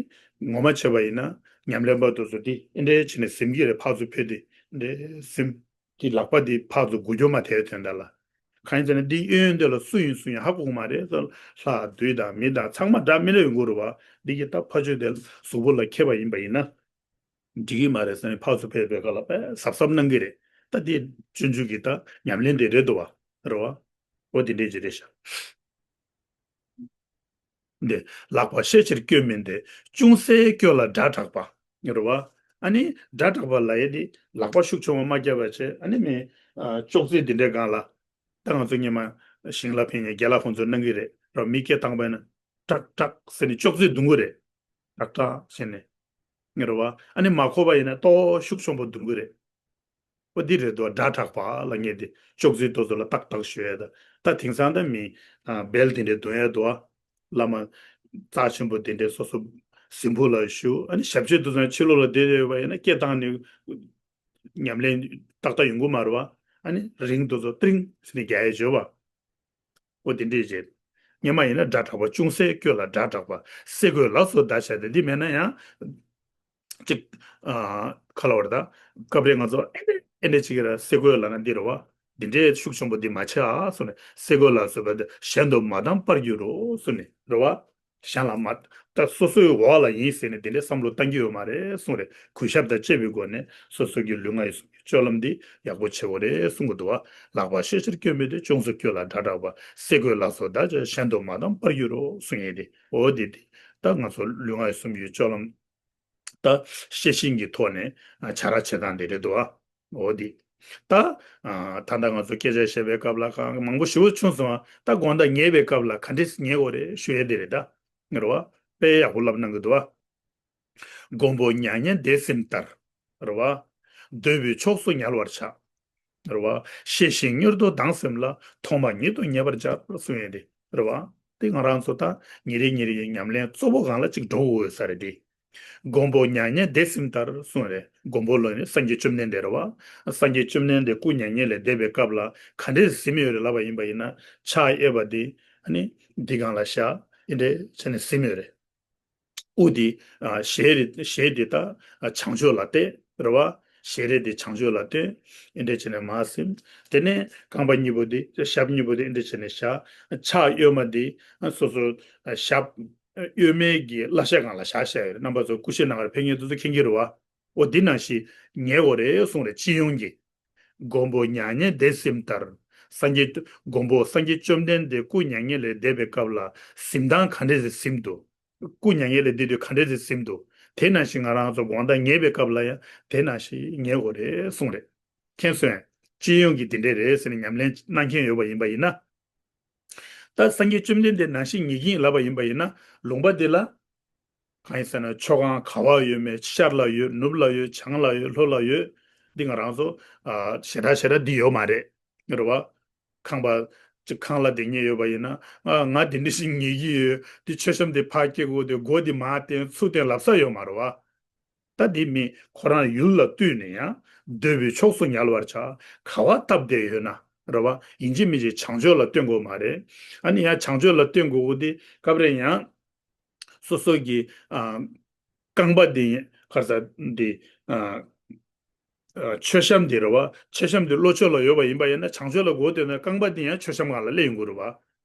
ངོ་མ་བྱས་པ་ཡིན་ན་ཉམས་ལེན་པ་དེ་ཚོ་འདི་ཨེ་འདྲས་བྱས་ནས་ཟིན་གྱི་རེད། ཕར་ཚུར་ཕེབས་འདི་ཨེ་འདྲས་ཟིན། འདི་ལག་པ་འདི་ཕར་ཚུར་འགུལ་སྐྱོད་མ་ཐེབས་དོན་དག་ལ། གང་ཡིན་ཟེར་ན་འདི་གཡས་གཡོན་འདི་ལ་སུ་ཡིན་སུ་ཡིན་ཧ་གོ་གི་མ་རེད། ལྷ་བདུད་དང་མི་དང་ཚང་མ་འདྲ་མི་འདྲ་ཡོང་གི་རེད་བ། འདི་གི་ད་ཕ་ཆོས་དེ་གཟུགས་པོ་ལ་འཁེལ་བ་ཡིན་པ་ཡིན་ན། འགྲིག་གི་མ་རེད་ཟེར་ནས་ཕར་ཚུར་ཕེབས་པའི་སྐབས་ལ་དཔེ་གཟབ་གཟབ་གནང་གི་རེད། ད་དེ་སྤྱོད་འཇུག་གི་ད་ཉམས་ལེན་དེ་རེད་འདུག་བ། རེད་བ། འོ་དེ་འདྲས་ཅིག་རེད་ཤག་འདི་ལག་པ་ཤས་ཆེར་སྐྱོན་མིན་ཏེ། ཅུང་ཟད་སྐྱོ་ལ་སྒྲ་དྲག་པ། རེད་བ། ཨ་ནི་སྒྲ་དྲག་པ་ལབ་ཡས་དེ་ལག་པ་ཤུགས་ཆུང་བ་མ་བརྒྱབ་པ་བྱས་ཨ་ནི་མི་ཅོག་ཙེ་འདི་འདྲའི་སྒང་ལ། ད་ང་ཚོ་སྔོན་མ་ཞིང་ལ་ཕན་ཡས་རྒན་ལགས་ཁོང་ཚོས་གནང་གི་རེད་ར། མི་སྐད་བཏང་པ་ཡིན་ན་ཀྲག་ཀྲག་ཟེར་ནས་ཅོག་ཙེ་རྡུང་གི་རེད། ཀྲག་ཀྲག་ཟེར་ནས། ངེས་རེད་བ། ཨ་ནི་མ་གོ་བ་ཡིན་ན་ཏོག་ཤུགས་ཆུང་པོ་རྡུང་གི་རེད། ཨོ་འདི་རེད་དོ། སྒྲ་དྲག་པ་ལ་ངེས་ཏེ་ཅོག་ཙེ་དེ་ཚོ་ལ་ཏག་ཏག་ཞུ་ཡས་ད། ད་དེང་སང་ད་མི་བེལ་དེ་འདྲས་རྡུང་ཡས་དོ། བླ་མ་རྩ་ཆེན་པོ་དེ་འདྲས་སོ་སོ་གཟིམ་ཕུག་ལ་བཞུགས། ཨ་ནི་ཞབས་ཕྱི་དེ་ཚོ་ཕྱི་ལོགས་ལ་བསྡད་ཡོད་པ་ཡིན་ན་སྐད་བཏང་ནས་ཉམས་ལེན་ཏག་ཏག་ཡོང་གི་མ་རེད་བ། ཨ་ནི་རིང་དེ་ཚོ་ཏིང་ཟེར་ནས་རྒྱག་ཡས་བྱོས་བ། ཨོ་དེ་འདྲས་བྱས། སྔོན་མ་ཡིན་ན་སྒྲ་དྲག་པ་ཅུང་ཟད་སྐྱོ་ལ་སྒྲ་དྲག་པ། སེ་གོལ་ལ་སོགས་བརྡ་བྱས་ཏེ་འདི་མེད་ན་ཡང་། གཅིག་ཨ་ཁ་ལ་བར་ད། སྐབས་རེ་ང་ཚོ་ཨེ་འདྲས་ཨེ་འདྲས་ཅིག་གི་ར་སེ་གོལ་ལ་ན་འདི་རེད་བ། འདི་འདྲས་ཤུགས་ཆེན་པོ་འདི་མ་བྱེད་ཨ་གསུངས་ནས་སེ་གོལ་ལ་སོགས་པ་འདི་གཞན་དུ་མ་བཏང་པར་འགྱུར་རོ་གསུངས་ནས་རེད་བ། གཞན་ལ་མ། ད་སོ་སོའི་འོག་ལ་ཡིན་ཟེར་ནས་དེ་འདྲའི་བསམ་བློ་གཏང་རྒྱུ་ཡོད་མ་རེད་གསུངས་རེད། གུས་ཞབས་དང་བཅས་པའི་སྒོ་ནས་སོ་སོ་གི་ལུས་ངག་ཡིད་གསུམ་གྱི་སྤྱོད་ལམ་འདི་ཡག་པོ་བྱེད་དགོས་རེད་གསུང་གི་འདུག་བ། ལག་པ་ཤས་ཆེར་སྐྱོན་མིན་ཏེ། ཅུང་ཟད་སྐྱོ་ལ་སྒྲ་དྲག་པ། སེ་གོལ་ལ་སོགས་བརྡ་བྱས་གཞན་དུ་མ་བཏང་པར་འགྱུར་རོ་གསུང་ཡས་དེ། འོ་དེ་དེ། ད་ང་ཚོ་ལུས་ངག་ཡིད་གསུམ་གྱི་སྤྱོད་ལམ། ད་ཤེས་བཞིན་གྱི་ཐོག་ནས་ཨ་བྱ་ར་བྱེད་སྟངས་དེ་རེད་འདུག་བ། འོ་དེ། ད་ཨ་ད་ལྟ་ང་ཚོ་སྐད་ཆ་བཤད་པའི་སྐབས་ལ་གང་མང་པོ་ཞེ་པོ་བྱུང་སོང་བ། ད་དགོང་དག་ཉལ་བའི་སྐབས་ལ་ག་འདྲས་ཉལ་དགོས་རེད་ཞུ་ཡས་དེ་རེད་ད། ངེས་རེད་བ། དཔེ་ཡག་པོ་ལབ་གནང་གི་འདུག་བ། མགོན་པོ་མྱ་ངན་འདས་ཟིན་ལྟར། རེད་བ། འདོད་པའི་ཕྱོགས་སུ་ཉལ་བར་བྱ། རེད་བ། ཤེས་བཞིན་མྱུར་དུ་ལྡང་སེམས་ལ། ཐོག་མ་ཉིད་དུ་ཉེ་བར་སྦྱར་གསུངས་ཡོད་དེ། རེད་བ། དེ་ང་རང་ཚོ་ད་ཉིན་རེ་ཉིན་རེ་ཡི་ཉམས་ལེན་གཙོ་བོ་སྒང་ལ་ཅིག་འགྲོ་དགོས་ཡོད་ས་རེད་དེ། མགོན་པོ་མྱ་ངན་འདས་ཟིན་ལྟར་གསུངས་རེད། མགོན་པོ་ལོ་ནི་སངས་རྒྱས་བཅོམ་ལྡན་འདས་རེད་བ། སངས་རྒྱས་བཅོམ་ལྡན་འདས་སྐུ་མྱ་ངན་ལས་འདས་པའི་སྐབས་ལ་ག་འདྲས་གཟིམས་ཡོད་རེད་ལབ་པ་ཡིན་པ་ཡིན་ན། ཕྱག་གཡས་པ་འདི་ཨ་ནི་འདི་སྒང་ལ་བཞག་ཨེ་འདྲས་བྱས་ནས་གཟིམས་ཡོད་རེད། དབུ་འདི་ཨ་ཞལ་རེ་ཞལ་འདི་ད་བྱང་ཕྱོགས་ལ་གཏད་རེད་བ། ཞལ་རས་འདི་བྱང་ཕྱོགས་ལ་སྟོན། ཨེ་འདྲས་བྱས་ནས་མར་གཟིམས། དེ་ནས་རྐང་པ་གཉིས་པོ་འདི་ཞབས་གཉིས་པོ་འདི་ཨེ་འདྲས་བྱས་ནས་བཞག་ཕྱག་གཡོན་མ་འདི་སོ་སོ་ཞབས་གཡོན་མའི་གི་བརླ་ཤ་སྒང་ལ་བཞག་བཞག་ཡོད་རེད། རྣམ་པ་ཚོ་སྐུ་གཤེགས་གནང་བར་ཕེབས་མཁན་དེ་ཚོ་མཁྱེན་གྱི་རེད་བ། འོ་འདི་ནང་བཞིན་ཉལ་དགོས་རེད་གསུངས་རེད། སྤྱི་ཡོངས་ཀྱི། མགོན་པོ་མྱ་ངན་འདས་ཟིན་ལྟར། སངས་རྒྱས་མགོན་པོ་སངས་རྒྱས་བཅོམ་ལྡན་འདས་སྐུ་མྱ་ངན་ལས་འདས་པའི་སྐབས་ལ་གཟིམས་སྟངས་ག་འདྲས་སེ་གཟིམས་འདུག་སྐུ་མྱ་ངན་ལས་འདས་དུས་ག་འདྲས་སེ་གཟིམས་འདུག་དེ་ནང་བཞིན་ང་རང་ཚོ་དགོང་དག་ཉལ་བའི་སྐབས་ལ་ཡང་དེ་ནང་བཞིན་ཉལ་དགོས་རེད་གསུངས་རེད། མཁྱེན་སོང་ངས། སྤྱི་ཡོངས་ཀྱི་འདི་འདྲས་རེད་ཟེར་ནས་ཉམས་ལེན་གནང་མཁན་ཡོད་པ་ཡིན་པ་ཡིན་ན། ད་སངས་རྒྱས་བཅོམ་ལྡན་འདས་ནང་བཞིན་ཉལ་གྱི་ཡིན་ལབ་པ་ཡིན་པ་ཡིན་ན། ལུང་པ་འདི་ལ། གང་ཡིན་ཟེར་ན་མཆོད་ཁང་ག་བ་ཡོད་མེད། ཤར་ལ་ཡོད། ནུབ་ལ་ཡོད། བྱང་ལ་ཡོད། ལྷོ་ལ་ཡོད། འདི་ང་རང་ཚོ་ཨ་ཞེ་དྲག་ཞེ་དྲག་འདི་ཡོད་མ་རེད། རེད་བ། ཁང་པ་ཅིག་ཁང་གླ་དེ་ཉལ་ཡོད་པ་ཡིན་ན། ཨ་ང་དེ་འདྲ་ཞིག་ཉལ་གྱི་ཡོད། དེ་མཆོད་བཤམས་དེ་ཕར་སྐྱེལ་དགོས། དེ་སྒོ་དེ་མར་བཏོན། ཚུར་བཏོན་ལབ་ས་ཡོད་མ་རེད་བ། ད་འདི་མི་ཁོ་རང་ཡུལ་ལ་ལྟོས་ནས་ཡང་འདོད་པའི་ཕྱོགས་སུ་ཉལ་བར་བྱ། ག་བ་བཏབ་བསྡད་ཡོད་ན་རེད་བ། ཡིན་གཅིག་མིན་གཅིག་བྱང་ཕྱོགས་ལ་བཏོན་དགོས་མ་རེད། ཨ་ནི་ཡང་བྱང་ཕྱོགས་ལ་བཏོན་དགོས་དགོས་དེ་སྐབས་རེ་ཡང་། སོ་སོ་གི་ཨ་རྐང་པ་འདི་ག་རེ་ཟ་འདི་ཨ་ཨ་མཆོད་བཤམས་འདི་རེད་བ། མཆོད་བཤམས་འདི་ལྷོ་ཕྱོགས་ལ་ཡོད་པ་ཡིན་པ་ཡིན་ན། བྱང་ཕྱོགས་ལ་སྒོ་བཏོན་ན་རྐང་པ་འདི་ཡང་མཆོད་བཤམས་སྒང་ལ་སླེབས་ཡོང་གི་རེད་བ།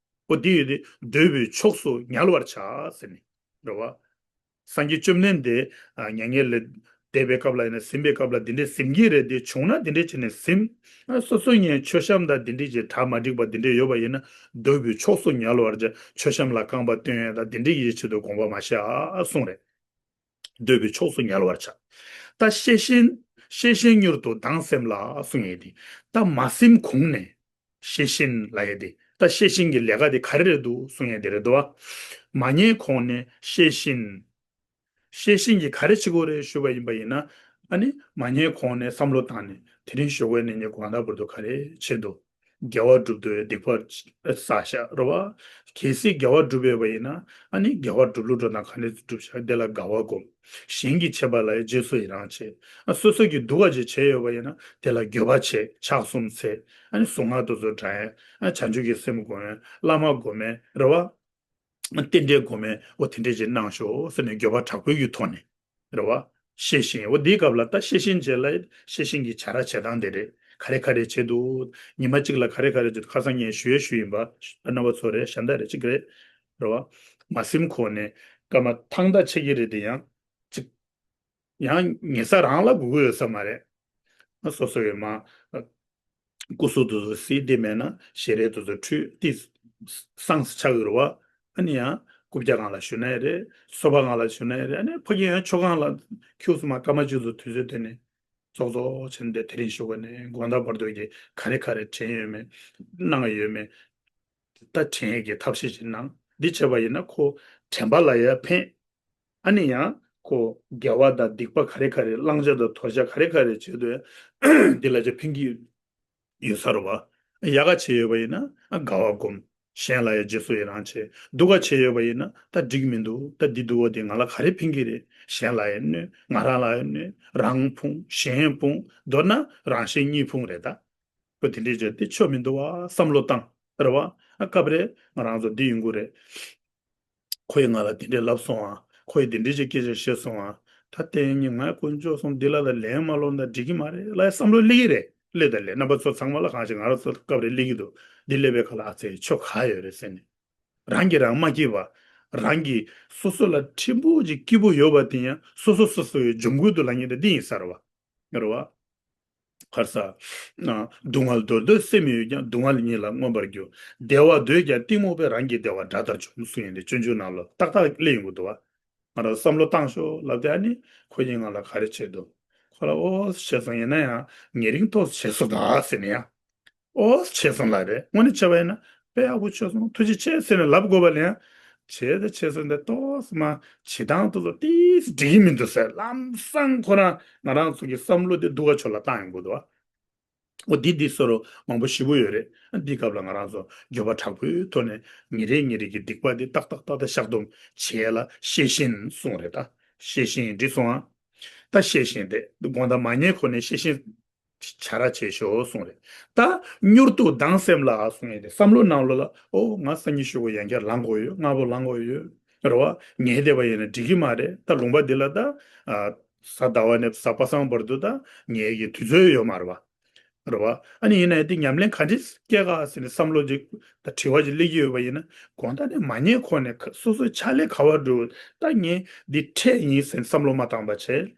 འོ་འདི་ཡོད་དེ་འདོད་པའི་ཕྱོགས་སུ་ཉལ་བར་བྱ་ཟེར་ནས་རེད་བ། སངས་རྒྱས་བཅོམ་ལྡན་འདས་ཨ་མྱ་ངན་ལས་འདས་པའི་སྐབས་ལ་ཡིན་ན། གཟིམས་པའི་སྐབས་ལ་འདི་འདྲས་གཟིམས་ཀྱི་རེད། འདི་བྱུང་ན་འདི་འདྲས་བྱས་ནས་གཟིམས། ཨ་སོ་སོ་ངའི་མཆོད་བཤམས་དང་འདི་འདྲས་ཀྱི་གྲ་མ་འགྲིག་པ་འདི་འདྲས་ཡོད་པ་ཡིན་ན། འདོད་པའི་ཕྱོགས་སུ་ཉལ་བར་བྱ། མཆོད་བཤམས་ལ་རྐང་པ་བཏོན་ཡ་དང་འདི་འདྲས་ཀྱི་ཆེད་དུ་དགོངས་པ་མ་བཞག་གསུངས་རེད། འདོད་པའི་ཕྱོགས་སུ་ཉལ་བར་བྱ། ད་ཤེས་བཞིན་ཤེས་བཞིན་མྱུར་དུ་ལྡང་སེམས་ལ་གསུངས་ཡས་དེ། ད་མ་གཟིམས་གོང་ནས། ཤེས་བཞིན་ལབ་ཡས་དེ། ད་ཤེས་བཞིན་གྱི་ལས་ཀ་དེ་ག་རེ་རེད་འདུག་གསུངས་ཡས་དེ་རེད་འདུག་བ། མ་ཉལ་གོང་ནས་ཤེས་བཞིན། ཤེས་བཞིན་གྱིས་ག་རེ་བྱེད་དགོས་རེད་ཞུས་པ་ཡིན་པ་ཡིན་ན། ཨ་ནི་མ་ཉལ་གོང་ནས་བསམ་བློ་བཏང་ནས། དེ་རིང་ཞོགས་པ་ནས་ངས་དགོང་དག་བར་དུ་ག་རེ་བྱས་འདུག་དགེ་བ་སྒྲུབ་དུས་སྡིག་པ་བསགས་ཤག་རེད་བ། གལ་སྲིད་དགེ་བ་སྒྲུབ་ཡོད་པ་ཡིན་ན། ཨ་ནི་དགེ་བ་སྒྲུབ་ལུགས་འགྲོ་སྟངས་ག་འདྲས་སྒྲུབ་ཤག་དེ་ལ་དགའ་བ་སྒོམ། གཞན་གྱིས་བྱས་པ་ལ་ཡང་རྗེས་སུ་ཡི་རང་བྱེད། ཨ་སོ་སོ་གིས་སྡུག་ག་ཅིག་བྱས་ཡོད་པ་ཡིན་ན། དེ་ལ་འགྱོད་པ་བྱེད། ཕྱག་གསུམ་འཚལ། ཨ་ནི་གཟུངས་སྔགས་དེ་ཚོ་བགྲང་ཡས། ཨ་བྱང་ཆུབ་ཀྱི་སེམས་སྒོམ་ཡས། བླ་མ་སྒོམ་ཡས་རེད་བ། རྟེན་འབྲེལ་སྒོམ་ཡས། འོ་དེ་འདྲས་ཅིག་གནང་ཤོག་ཟེར་ནས་འགྱོད་པ་དྲག་པོའི་གི་ཐོག་ནས། རེད་བ། ཤེས་བཞིན། འོ་འདིའི་སྐབས་ལ་ད་ཤེས་བཞིན་བྱས་ལ། ཤེས་བཞིན་གྱི་བྱ་ར་བྱེད་སྟངས་དེ་རེད། ག་རེ་ག་རེ་བྱེད་འདུག་ཉི་མ་གཅིག་ལ་ག་རེ་ག་རེ་བྱེད་འདུག་ཁ་སང་ངས་ཞུ་ཡས་ཞུས་ཡིན་པ། རྣམ་པ་ཚོ་རེད། གཞན་དག་རེད། གཅིག་རེད། རེད་བ། མ་གཟིམས་གོང་ནས་སྐར་མ་ཐང་ཐང་ཆད་ཀྱི་རེད་དེ། ཡང་གཅིག་ཡང་ཉལ་ས་རང་ལ་སྒུག་གི་ཡོད་ས་མ་རེད། ང་སོ་སོ་ཡོད་མ། སྐུ་གཟུགས་དེ་ཚོ་གཟིགས། དེ་མེད་ན་ཞལ་རས་དེ་ཚོ་འཁྲུད་དེ། སངས་ཆགས་ཀྱི་རེད་བ། ཨ་ནི་ཡང་རྐུབ་བཀྱག་སྒང་ལ་བཞུགས་ན་ཡང་རེད། སོ་པ་སྒང་ལ་བཞུགས་ན་ཡང་རེད། ཨ་ནི་ཕ་གི་ཡང་མཆོད་ཁང་ལ་ཁྱུག་ཙམ་མ་སྐར་མ་གཅིག་ཙམ་དུས་ཚོད་བཏོན་ནས་ཙོག་ཙོག་བྱས་ནས་དེ་རིང་ཞོགས་པ་ནས་དགོང་དག་བར་དུ་གི་ག་རེ་ག་རེ་དྲན་ཡོད་མེད། གནང་ཡོད་མེད། ད་དྲན་ཡས་ཀྱི་ཐབས་ཤེས་ཅིག་གནང་། འདི་བྱས་པ་ཡིན་ན་ཁོ་དྲན་པ་ལ་ཡང་ཕན། ཨ་ནི་ཡང་ཁོ་དགེ་བ་དང་སྡིག་པ་ག་རེ་ག་རེ། བླང་བྱ་དང་དོར་བྱ་ག་རེ་ག་རེ་བྱེད་དུས་འདི་ལ་ཅིག་ཕན་གྱི་ཡོད་ས་རེད་བ། ཡག་ག་བྱས་ཡོད་པ་ཡིན་ན་ཨ་དགའ་བ་སྒོམ། གཞན་ལ་ཡང་རྗེས་སུ་ཡི་རང་བྱེད། སྡུག་ག་བྱས་ཡོད་པ་ཡིན་ན་ད་འགྲིག་མི་འདུག་ད་འདི་སྡུག་པ་འདི་ང་ལ་ག་རེ་ཕན་གྱི་རེད། གཞན་ལ་ཡང་གནོད། ང་རང་ལ་ཡང་གནོད། རང་ཕུང་གཞན་ཕུང་། མདོར་ན་རང་གཞན་གཉིས་ཕུང་རེད་ད། ཁོ་དེ་འདྲས་བྱས་དེ་ཆོ་མི་འདུག་བ། བསམ་བློ་བཏང་། རེད་བ། ཨ་སྐབས་རེ་ང་རང་ཚོ་འདི་ཡོང་གི་རེད། ཁོ་ཡིས་ང་ལ་དེ་འདྲས་ལབ་སོང་ཨ། ཁོ་ཡིས་དེ་འདྲས་ཅིག་སྐད་ཆ་བཤད་སོང་ཨ། ད་ལྟས་ངན་ང་དཀོན་མཆོག་གསུམ་འདི་ལ་ལ་ལན་མ་སློག་ན་འགྲིག་གི་མ་རེད་ལབ་བསམ་བློ་སླེབས་ཀྱི་རེད། སླེབས་དང་སླེབས། རྣམ་པ་ཚོ་ཚང་མ་ལ་གང་ཞིག་ང་རང་ཚོ་སྐབས་རེ་སླེབས་ཀྱི་འདུག་འདི་སླེབས་པའི་ཁ་ལ་ཨ་ཙི་ཆོ་ག་ཡོད་རེད་ཟེར་ནས། རང་གིས་རང་མ་སྐྱིད་པ། རང་གིས་སོ་སོ་ལ་ཕྲན་བུ་ཅིག་སྐྱིད་པོ་ཡོད་པ་དེ་ཡང་སོ་སོ་སོ་སོ་ཡི་འཇོམས་རྒོལ་དུ་ལངས་མཁན་དེ་འདི་ཡིན་ས་རེད་བ། རེད་བ། ག་རེ་ཟ། ཨ། སྡུག་བསྔལ་འདོར་འདོད་སེམས་ཡོད་ཀྱང་། སྡུག་བསྔལ་ཉིད་ལ་མངོན་པར་རྒྱུག་སྡེ་བ་འདོད་ཀྱང་གཏི་མུག་པས། རང་གི་བདེ་བ་དགྲ་ལྟར་འཇོམས་གསུངས་ཡོད་དེ། སྤྱོད་འཇུག་ནང་ལ་ཏག་ཏག་སླེབས་ཡོང་གི་འདུག་བ། ང་རང་བསམ་བློ་བཏང་ཤོག་ལབ་དེ། ཨ་ནི་ཁོ་གཉིས་ང་ལ་ག་རེ་བྱས་འདུག་ཁོ་ལ་ཨོ་བྱས་སོང་། ཡིན་ན་ཡང་ཉེ་རིང་ཐོག་བྱས་སོང་ད་ཟེར་ནས་ཡང་། ཨོ་བྱས་སོང་ལབ་རེད། དངོས་གནས་བྱས་པ་ཡིན་ན་དཔེ་ཡག་པོ་བྱས་སོང་། ཐུགས་རྗེ་ཆེ་ཟེར་ནས་ལབ་དགོས་པ་ལ་ཡང་ བྱས་ད་བྱས་སོང་། འདི་ཏོག་ཙམ་བྱེད་སྟངས་དེ་ཚོ་ཏིས་འགྲིག་གི་མི་འདུག་ཟེར། ལམ་སང་ཁོ་རང་ང་རང་ཚོ་གི་བསམ་བློ་དེ་སྡུག་ག་ཕྱོགས་ལ་བཏང་ཡོང་གི་འདུག་བ། འོ་འདི་འདི་བཟོ་འདྲ་མང་པོ་ཞེ་པོ་ཡོད་རེད། འདི་སྐབས་ལ་ང་རང་ཚོ་འགྱོད་པ་དྲག་པོའི་ཐོག་ནས་ཉིན་རེ་ཉིན་རེ་གི་སྡིག་པ་འདི་ཏག་ཏག་ཏག་ཏག་བཤགས་སྡོམ་བྱེད་ཡ་ལ་ཤེས་བཞིན་གསུངས་རེད། ད་ཤེས་བཞིན་འགྲིག་སོང་ཨ། ད་ཤེས་བཞིན་དེ་དགོང་དག་མ་ཉལ་གོང་ནས་ཤེས་བཞིན་བྱ་ར་བྱེད་ཤོག་གསུངས་རེད། ད་མྱུར་དུ་སྡང་སེམས་ལ་གསུངས་ཡ་དེ་བསམ་བློ་ནང་ལོགས་ལ། ཨོ་ང་སང་ཉིན་ཤོག་གུ་ཡང་བསྐྱར་ལངས་དགོས་ཡོད། སྔ་པོ་ལངས་དགོས་ཡོད། རེད་བ། ཉལ་བསྡད་པ་ཡིན་ན་འགྲིག་གི་མ་རེད། ད་ལུང་པ་འདི་ལ་ད་ཨ་གཟའ་ཟླ་བ་ནས་གཟའ་པ་སངས་བར་དུ་ད་ཉལ་གྱི་དུས་ཚོད་ཡོད་མ་རེད་བ། རེད་བ། ཨ་ནི་ཡིན་ནའི་དེ་ཉམས་ལེན་ག་འདྲས་སྐྱེལ་ག་ཟེར་ནས་བསམ་བློ་ཅིག་ད་དྲི་བ་ཅིག་སླེབས་ཀྱི་ཡོད་པ་ཡིན་ན། དགོང་དག་ནས་མ་ཉལ་གོང་ནས་ཁ་སོ་སོའི་ཕྱག་ལས་ག་པར་འགྲོ། ད་ངས་འདི་འཕྲད་ཡིན་ཟེར་ནས་བསམ་བློ་མ་བཏང་བ་བྱས།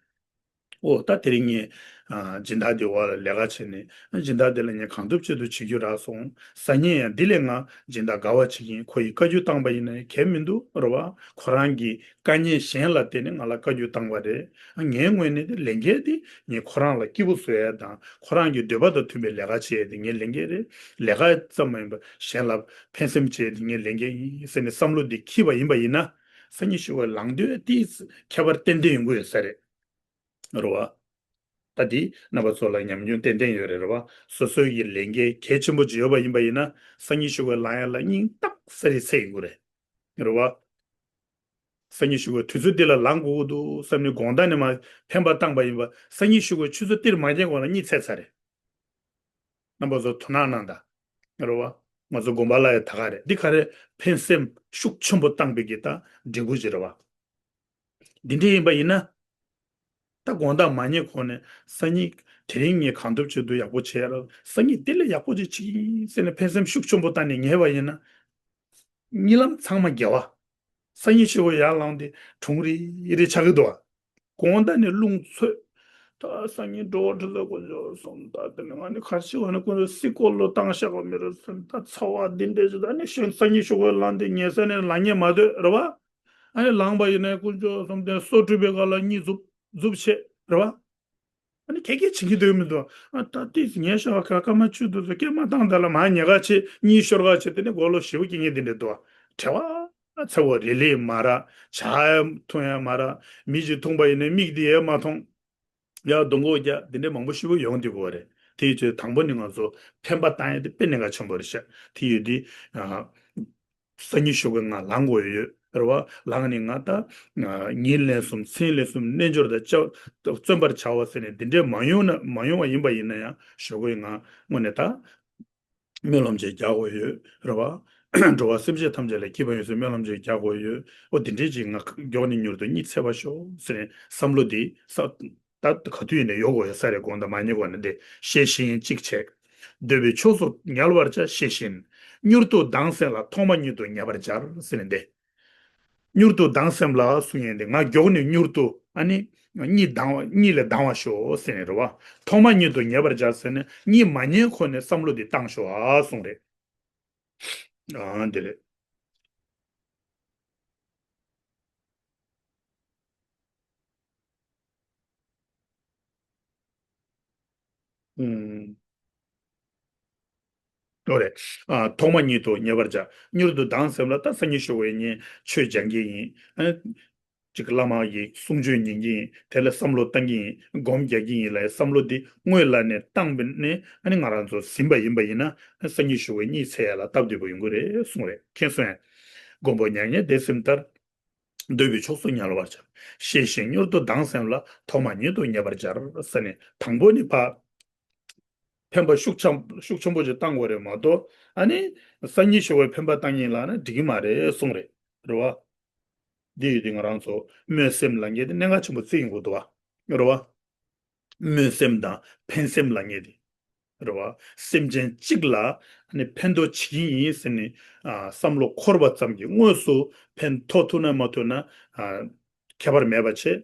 ཨོ་ད་དེ་རིང་ངས་ཨ་སྦྱིན་བདག་འདི་འོག་ལ་ལས་ཀ་བྱས་ནས། ཨ་སྦྱིན་བདག་འདི་ལ་ངས་གང་ཐུབ་ཅི་ཐུབ་བྱེད་རྒྱུ་རག་སོང་། སང་ཉིན་ཡང་འདི་ལས་ང་སྦྱིན་བདག་དགའ་བ་བྱེད་ཀྱིན། ཁོ་ཡིས་བཀའ་བཀྱོན་བཏང་པ་ཡིན་ན་གལ་མི་འདུག་རེད་བ། ཁོ་རང་གིས་དཀའ་ངལ་གཞན་ལ་བརྟེན་ནས་ང་ལ་བཀའ་བཀྱོན་བཏང་བ་རེད། ཨ་ངའི་ངོས་ནས་དེ་ལས་འགན་དེ་ངས་ཁོ་རང་ལ་སྐྱིད་པོ་བཟོ་ཡ་དང་། ཁོ་རང་གི་འདོད་པ་དང་མཐུན་པའི་ལས་ཀ་བྱེད་ཡ་དེ་ངའི་ལས་འགན་རེད། ལས་ཀ་ཙམ་མ་ཡིན་པར་གཞན་ལ་ཕན་སེམས་བྱེད་ཡ་དེ་ངའི་ལས་འགན་ཡིན་ཟེར་ནས་བསམ་བློ་འདི་འཁྱེར་བ་ཡིན་པ་ཡིན་ན། སང་ཉིན་ཤོག་གུ་ལངས་དུས་དེ་ཁྱད་པར་ཏན་ཏན་ཡོང་གི་ཡོད་ས་རེད། རེད་བ། ད་འདི་རྣམ་པ་ཚོ་ལ་ཉམས་མྱོང་ཏན་ཏན་ཡོད་རེད། རེད་བ། སོ་སོའི་གི་ལས་འགན་གལ་ཆེན་པོ་ཅིག་ཡོད་པ་ཡིན་པ་ཡིན་ན། སང་ཉིན་ཤོག་གུ་ལངས་ཡ་ལ་སྙིང་ཏོག་ཙམ་རེ་ཚད་ཡོང་གི་རེད། རེད་བ། སང་ཉིན་ཤོག་གུ་དུས་ཚོད་འདི་ལ་ལངས་དགོས་ཀྱི་འདུག་བསམ་ནས་དགོང་དག་ནས་མར་འཕེན་པ་བཏང་པ་ཡིན་པ། སང་ཉིན་ཤོག་གུ་ཆུ་ཚོད་འདིར་མ་ཉལ་གོང་ལ་གཉིད་ཚད་ཚར་རེད། རྣམ་པ་ཚོ་དོ་སྣང་གནང་དང་། རེད་བ། ང་ཚོ་དགོན་པ་ལ་ཡང་ད་ག་རེད། འདི་ག་རེ་ཕན་སེམས་ཤུགས་ཆེན་པོ་བཏང་པའི་གི་ད་འབྲས་བུ་ཅིག་རེད་བ། འདི་འདྲ་ཡིན་པ་ཡིན་ན། ད་དགོང་དག་མ་ཉལ་གོང་ནས་སང་ཉིན་དེ་རིང་ངས་གང་ཐུབ་ཅི་ཐུབ་ཡག་པོ་བྱས་ར། སང་ཉིན་དེ་ལས་ཡག་པོ་ཅིག་བྱེད་ཀྱི་ཡིན་ཟེར་ནས་ཕན་སེམས་ཤུགས་ཆེན་པོ་བཏང་ནས་ཉལ་བ་ཡིན་ན། གཉིད་ལམ་ཚང་མ་བརྒྱལ་བ། སང་ཉིན་ཤོག་གུ་ཡར་ལངས་དུས་གྲུང་རིག་རིག་ཆགས་ཀྱི་འདུག་བ། དགོང་དག་ནས་རླུང་འཚུབ། ད་སང་ཉིན་འགྲོ་བ་འགྲོ་ལ་དཀོན་མཆོག་གསུམ། ད་དེ་ནས་ང་ནི་གར་ཞིག་བ་ན་དཀོན་མཆོག་སྲིད་སྐོར་ལོ་བཏང་བཞག་པ་མི་རུ་སེམས། ད་ཚ་བ་འདི་འདྲ་ཞིག་ད་ནི་ཤོད། སང་ཉིན་ཤོག་གུ་ལངས་ཏེ་ཉལ་ས་ནས་ལངས་ཉལ་མ་སྡོད་རེད་བ། ཨ་ནི་ལངས་པ་ཡིན་ན་དཀོན་མཆོག་གསུམ་ལྡན་སོ་བཀྲུས་པའི་སྒང་ལ་གཉིད་འཛུབ་འཛུབ་བྱེད་རེད་བ། ཨ་ནི་ཁྱེད་ཀྱིས་བྱེད་ཀྱི་འདུག་མི་འདུག་ཨ་ད་ཏིས་ཉལ་ཤག་ག་སྐར་མ་བཅུ་འདུག་ཟེར་སྐད་མ་བཏང་། ད་ལ་མ་ཉལ་ག་བྱེད། གཉིད་ཤོར་ག་བྱེད། དེ་ནི་མགོ་ལོག་ཞེ་པོ་སྐྱེ་ངེས་འདི་འདྲ་འདུག་བྲེལ་བ་ཚ་བོ་རེ་ལས་མ་ར། ཇ་ཡང་འཐུང་ཡང་མ་ར། མི་ཅིག་འཐུང་པ་ཡིན་ན་མིག་འདི་ཡང་མ་མཐོང་། ཡ་གདོང་གོག་རྒྱག་འདི་འདྲ་མང་པོ་ཞེ་པོ་ཡོང་འདི་གོ་རེད། དེ་ཡི་ཆེད་དང་པོ་ནི་ང་ཚོ་ཕན་པ་བཏང་ཡ་དེ་དཔེ་གནད་འགག་ཆེན་པོ་རེད་ཤག་དེ་ཡོད་དུས། སང་ཉིན་ཤོག་གུ་ང་ལངས་དགོས་ཡོད་རེད་བ། ལངས་ནས་ང་ད་ཨ་ཉིན་ལན་གསུམ་མཚན་ལན་གསུམ་རྣལ་འབྱོར་དང་བཅའ་བརྩོན་པར་བྱའོ་ཟེར་ནས་འདི་འདྲས་མ་ཡོང་ན། མ་ཡོང་བ་ཡིན་པ་ཡིན་ན་ཡང་ཤོག་གུ་ང་དངོས་གནས་ད་སྨོན་ལམ་ཅིག་རྒྱག་དགོས་ཡོད་རེད་བ། འགྲོ་བ་སེམས་ཅན་ཐམས་ཅད་ལ་སྐྱིད་པ་ཡོང་ཟེར་སྨོན་ལམ་ཅིག་རྒྱག་དགོས་ཡོད། ཨོ་འདི་འདྲས་ཅིག་ང་མགྱོགས་ནས་མྱུར་དུ་གཉིད་སད་པར་ཤོག་ཟེར་ནས་བསམ་བློ་འདི་ས། ད་ག་དུས་ཡིན་ནའི་ཡོང་དགོས་ཡོད་ས་རེད། དགོང་དག་མ་ཉལ་གོང་ནས་འདི་ཤེས་བཞིན་གཅིག་བྱས། འདོད་པའི་ཕྱོགས་སུ་ཉལ་བར་བྱ་ཞེས་བཞིན། མྱུར་དུ་སྡང་སེམས་ལ་ཐོག་མ་ཉིད་དུ་ཉེ་བར་སྦྱར་ཟེར་ནས་འདི། མྱུར་དུ་སྡང་སེམས་ལ་གསུང་ཡས་འདི་ང་མགྱོགས་ནས་མྱུར་དུ་ཨ་ནི་གཉིད་ལྡང་བ། གཉིད་ལས་ལྡང་བར་ཤོག་ཟེར་ནས་རེད་བ། ཐོག་མ་ཉིད་དུ་ཉེ་བར་སྦྱར་ཟེར་ནས་གཉིད་མ་ཉལ་གོང་ནས་བསམ་བློ་འདི་བཏང་ཤོག་ཨ་གསུང་རེད། ཨ་འདི་རེད། ཨུམ། ལོ་རེད། ཨ་ཐོག་མ་ཉིད་དུ་ཉེ་བར་བྱ། མྱུར་དུ་སྡང་སེམས་ལ། ད་སང་ཉིན་ཤོག་གུ་ཡིན་ནའི་ཆོས་སྦྱང་གི་ཡིན། ཨ་ཅིག་བླ་མ་ཡི་གསུང་ཆོས་ཉན་གྱི་ཡིན། དེ་ལ་བསམ་བློ་བཏང་གི་ཡིན། སྒོམ་རྒྱག་གི་ཡིན་ལ་བསམ་བློ་འདི་དངོས་ལ་ནས་བཏང་པ་ནས་ཨ་ནི་ང་རང་ཚོ་ཟིན་པ་ཡིན་པ་ཡིན་ན། སང་ཉིན་ཤོག་གུ་གཉིད་སད་ཡ་ལ་སྟབས་བདེ་པོ་ཡོང་གི་རེད་གསུངས་རེད། མཁྱེན་སོང་ངས། མགོན་པོ་མྱ་ངན་འདས་ཟིན་ལྟར། འདོད་པའི་ཕྱོགས་སུ་ཉལ་བར་བྱ། ཞེས་བཞིན་མྱུར་དུ་སྡང་སེམས་ལ། ཐོག་མ་ཉིད་དུ་ཉེ་བར་སྦྱར་ཟེར་ནས། དང་པོ་ནི་ཕ། ཕན་པ་ཤུགས་ཆེན་ཤུགས་ཆེན་པོ་ཅིག་བཏང་དགོས་རེད་མ་གཏོགས། ཨ་ནི་སང་ཉིན་ཤོག་གུ་ཕན་པ་བཏང་ཡིན་ལབ་ན་འགྲིག་གི་མ་རེད་གསུངས་རེད། རེད་བ། འདི་ཡོད་དུས་ང་རང་ཚོ་སྨོན་སེམས་ལབ་མཁན་དེ་གནད་འགག་ཆེན་པོ་བརྩི་ཡོང་གི་འདུག་བ། རེད་བ། སྨོན་སེམས་དང་ཕན་སེམས་ལབ་མཁན་དེ། རེད་བ། སེམས་ཅན་གཅིག་ལ་ནི་ཕན་ཐོགས་བྱེད་ཀྱི་ཡིན་ཟེར་ནས་ཨ་བསམ་བློ་འཁོར་བ་ཙམ་གྱིས་དངོས་སུ་ཕན་ཐོགས་ཐུབ་ན་མ་ཐུབ་ན་ཨ་ཁྱད་པར་མེད་པ་བྱས།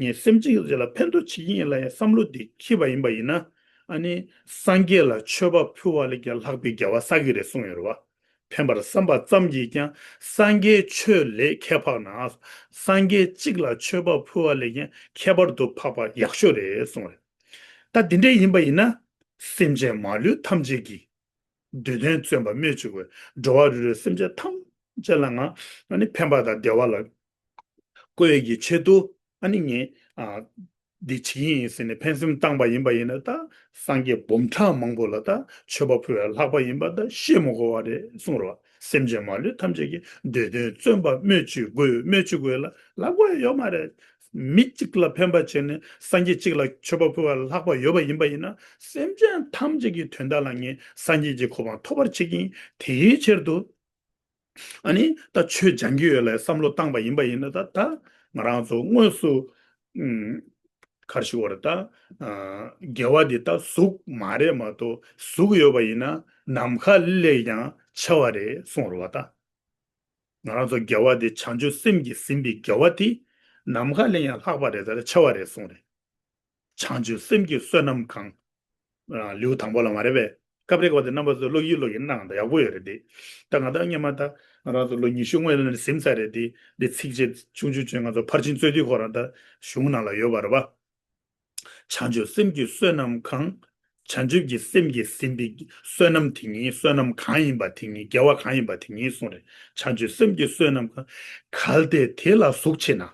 ངས་སེམས་ཅན་གཅིག་ལ་ཕན་ཐོགས་བྱེད་ཀྱི་ཡིན་ལབ་ཡ་བསམ་བློ་འདི་འཁྱེར་བ་ཡིན་པ་ཡིན་ན། ཨ་ནི་སངས་རྒྱས་ལ་མཆོད་པ་ཕུལ་བ་ལས་ཀྱང་ལྷག་པའི་དགེ་བ་བསགས་ཀྱི་རེད་གསུངས་ཡོད་རེད་བ། ཕན་པར་བསམ་པ་ཙམ་གྱིས་ཀྱང་སངས་རྒྱས་ཆོས་ལས་ཁྱད་འཕགས་ན། སངས་རྒྱས་གཅིག་ལ་མཆོད་པ་ཕུལ་བ་ལས་ཀྱང་ཁྱད་པར་དུ་འཕགས་པ་ཡག་ཤོས་རེད་གསུངས་རེད། ད་འདི་འདྲ་ཡིན་པ་ཡིན་ན། སེམས་ཅན་མ་ལུས་ཐམས་ཅད་ཀྱི་འདོད་དོན་བརྩོན་པ་སྨོས་ཅི་དགོས། འགྲོ་བ་རིགས་དྲུག་སེམས་ཅན་ཐམས་ ཅེས་ལ་ང་ཨ་ནི་ཕན་པ་དང་བདེ་བ་ལ་བཀོལ་ཡས་ཀྱི་ཆེད་དུ་ཨ་ནི་ངས་ཨ་འདི་བྱེད་ཀྱི་ཡིན་ཟེར་ནས་ཕན་སེམས་བཏང་པ་ཡིན་པ་ཡིན་ན། ད་སངས་རྒྱས་འབུམ་ཕྲག་མང་པོ་ལ་ད་མཆོད་པ་ཕུལ་བ་ལྷག་པ་ཡིན་པ་ད་བཤད་མི་དགོས་པ་རེད་གསུངས་རོ། སེམས་ཅན་མ་ལུས་ཐམས་ཅད་ཀྱི་འདོད་དོན་བརྩོན་པ་སྨོས་ཅི་དགོས། སྨོས་ཅི་དགོས་ལ་ལབ་དགོས་ཡ་ཡོད་མ་རེད། མི་གཅིག་ལ་ཕན་པ་བྱས་ནས་སངས་རྒྱས་གཅིག་ལ་མཆོད་པ་ཕུལ་བ་ལྷག་པ་ཡོད་པ་ཡིན་པ་ཡིན་ན། སེམས་ཅན་ཐམས་ཅད་ཀྱི་དོན་དག་ལ་ངས་སངས་རྒྱས་ཀྱི་གོ་འཕང་ཐོབ་པར་བྱེད་ཀྱི་ཡིན། དེའི་ཕྱིར་དུ་ཨ་ནི་ད་ཆོས་སྦྱང་གི་ཡོད་ལ་བསམ་བློ་བཏང་པ་ཡིན་པ་ཡིན་ན། ད་ད་ང་རང་ཚོ་དངོས་སུ་ཨུམ་ག་རེ་ཞུ་དགོས་རེད། ད་ཨ་དགེ་བ་འདི་ད་གཟུགས་མ་རེད་མ་གཏོགས་གཟུགས་ཡོད་པ་ཡིན་ན་ནམ་མཁའ་ལས་ཀྱང་ཆེ་བ་རེད་གསུངས་རེད་བ། ད་ང་རང་ཚོ་དགེ་བ་འདི་བྱང་ཆུབ་སེམས་ཀྱིས་ཟིན་པའི་དགེ་བ་དེ་ནམ་མཁའ་ལས་ཡང་ལྷག་པ་རེད། ད་ཆེ་བ་རེད་གསུངས་རེད། བྱང་ཆུབ་སེམས་ཀྱི་བསོད་ནམས་གང་། ཨ་ལེའུ་དང་པོ་ལ་མ་རེད་པས། སྐབས་རེ་སྐབས་དེ་རྣམ་པ་ཚོས་ཀློག་གིན་ཀློག་གིན་གནང་དང་ཡག་པོ་ཡོད་རེད་དེ། ད་ང་ད་སྔོན་མ་ད་ང་རང་ཚོ་ལོ་ཉི་ཤུ་སྔོན་ལ་ནས་ཟིན་ཚར་རེད་དེ། འདི་ཚིགས་བཅད་ཆུང་ཆུང་ཆུང་ང་ཚོ་ཕར་ཕྱིན་རྩོད་དུས་ཁོ་རང་ད་གཞུང་ནང་ལ་ཡོད་པ་རེད་པ། བྱང་ཆུབ་སེམས་ཀྱི་བསོད་ནམས་གང་། བྱང་ཆུབ་ཀྱི་སེམས་ཀྱིས་ཟིན་པའི་བསོད་ནམས་དེ་ཉིད། བསོད་ནམས་གང་ཡིན་པ་དེ་ཉིད། དགེ་བ་གང་ཡིན་པ་དེ་ཉིད་གསུངས་རེད། བྱང་ཆུབ་སེམས་ཀྱི་བསོད་ནམས་གང་། གལ་ཏེ་དེ་ལ་གཟུགས་མཆིས་ན།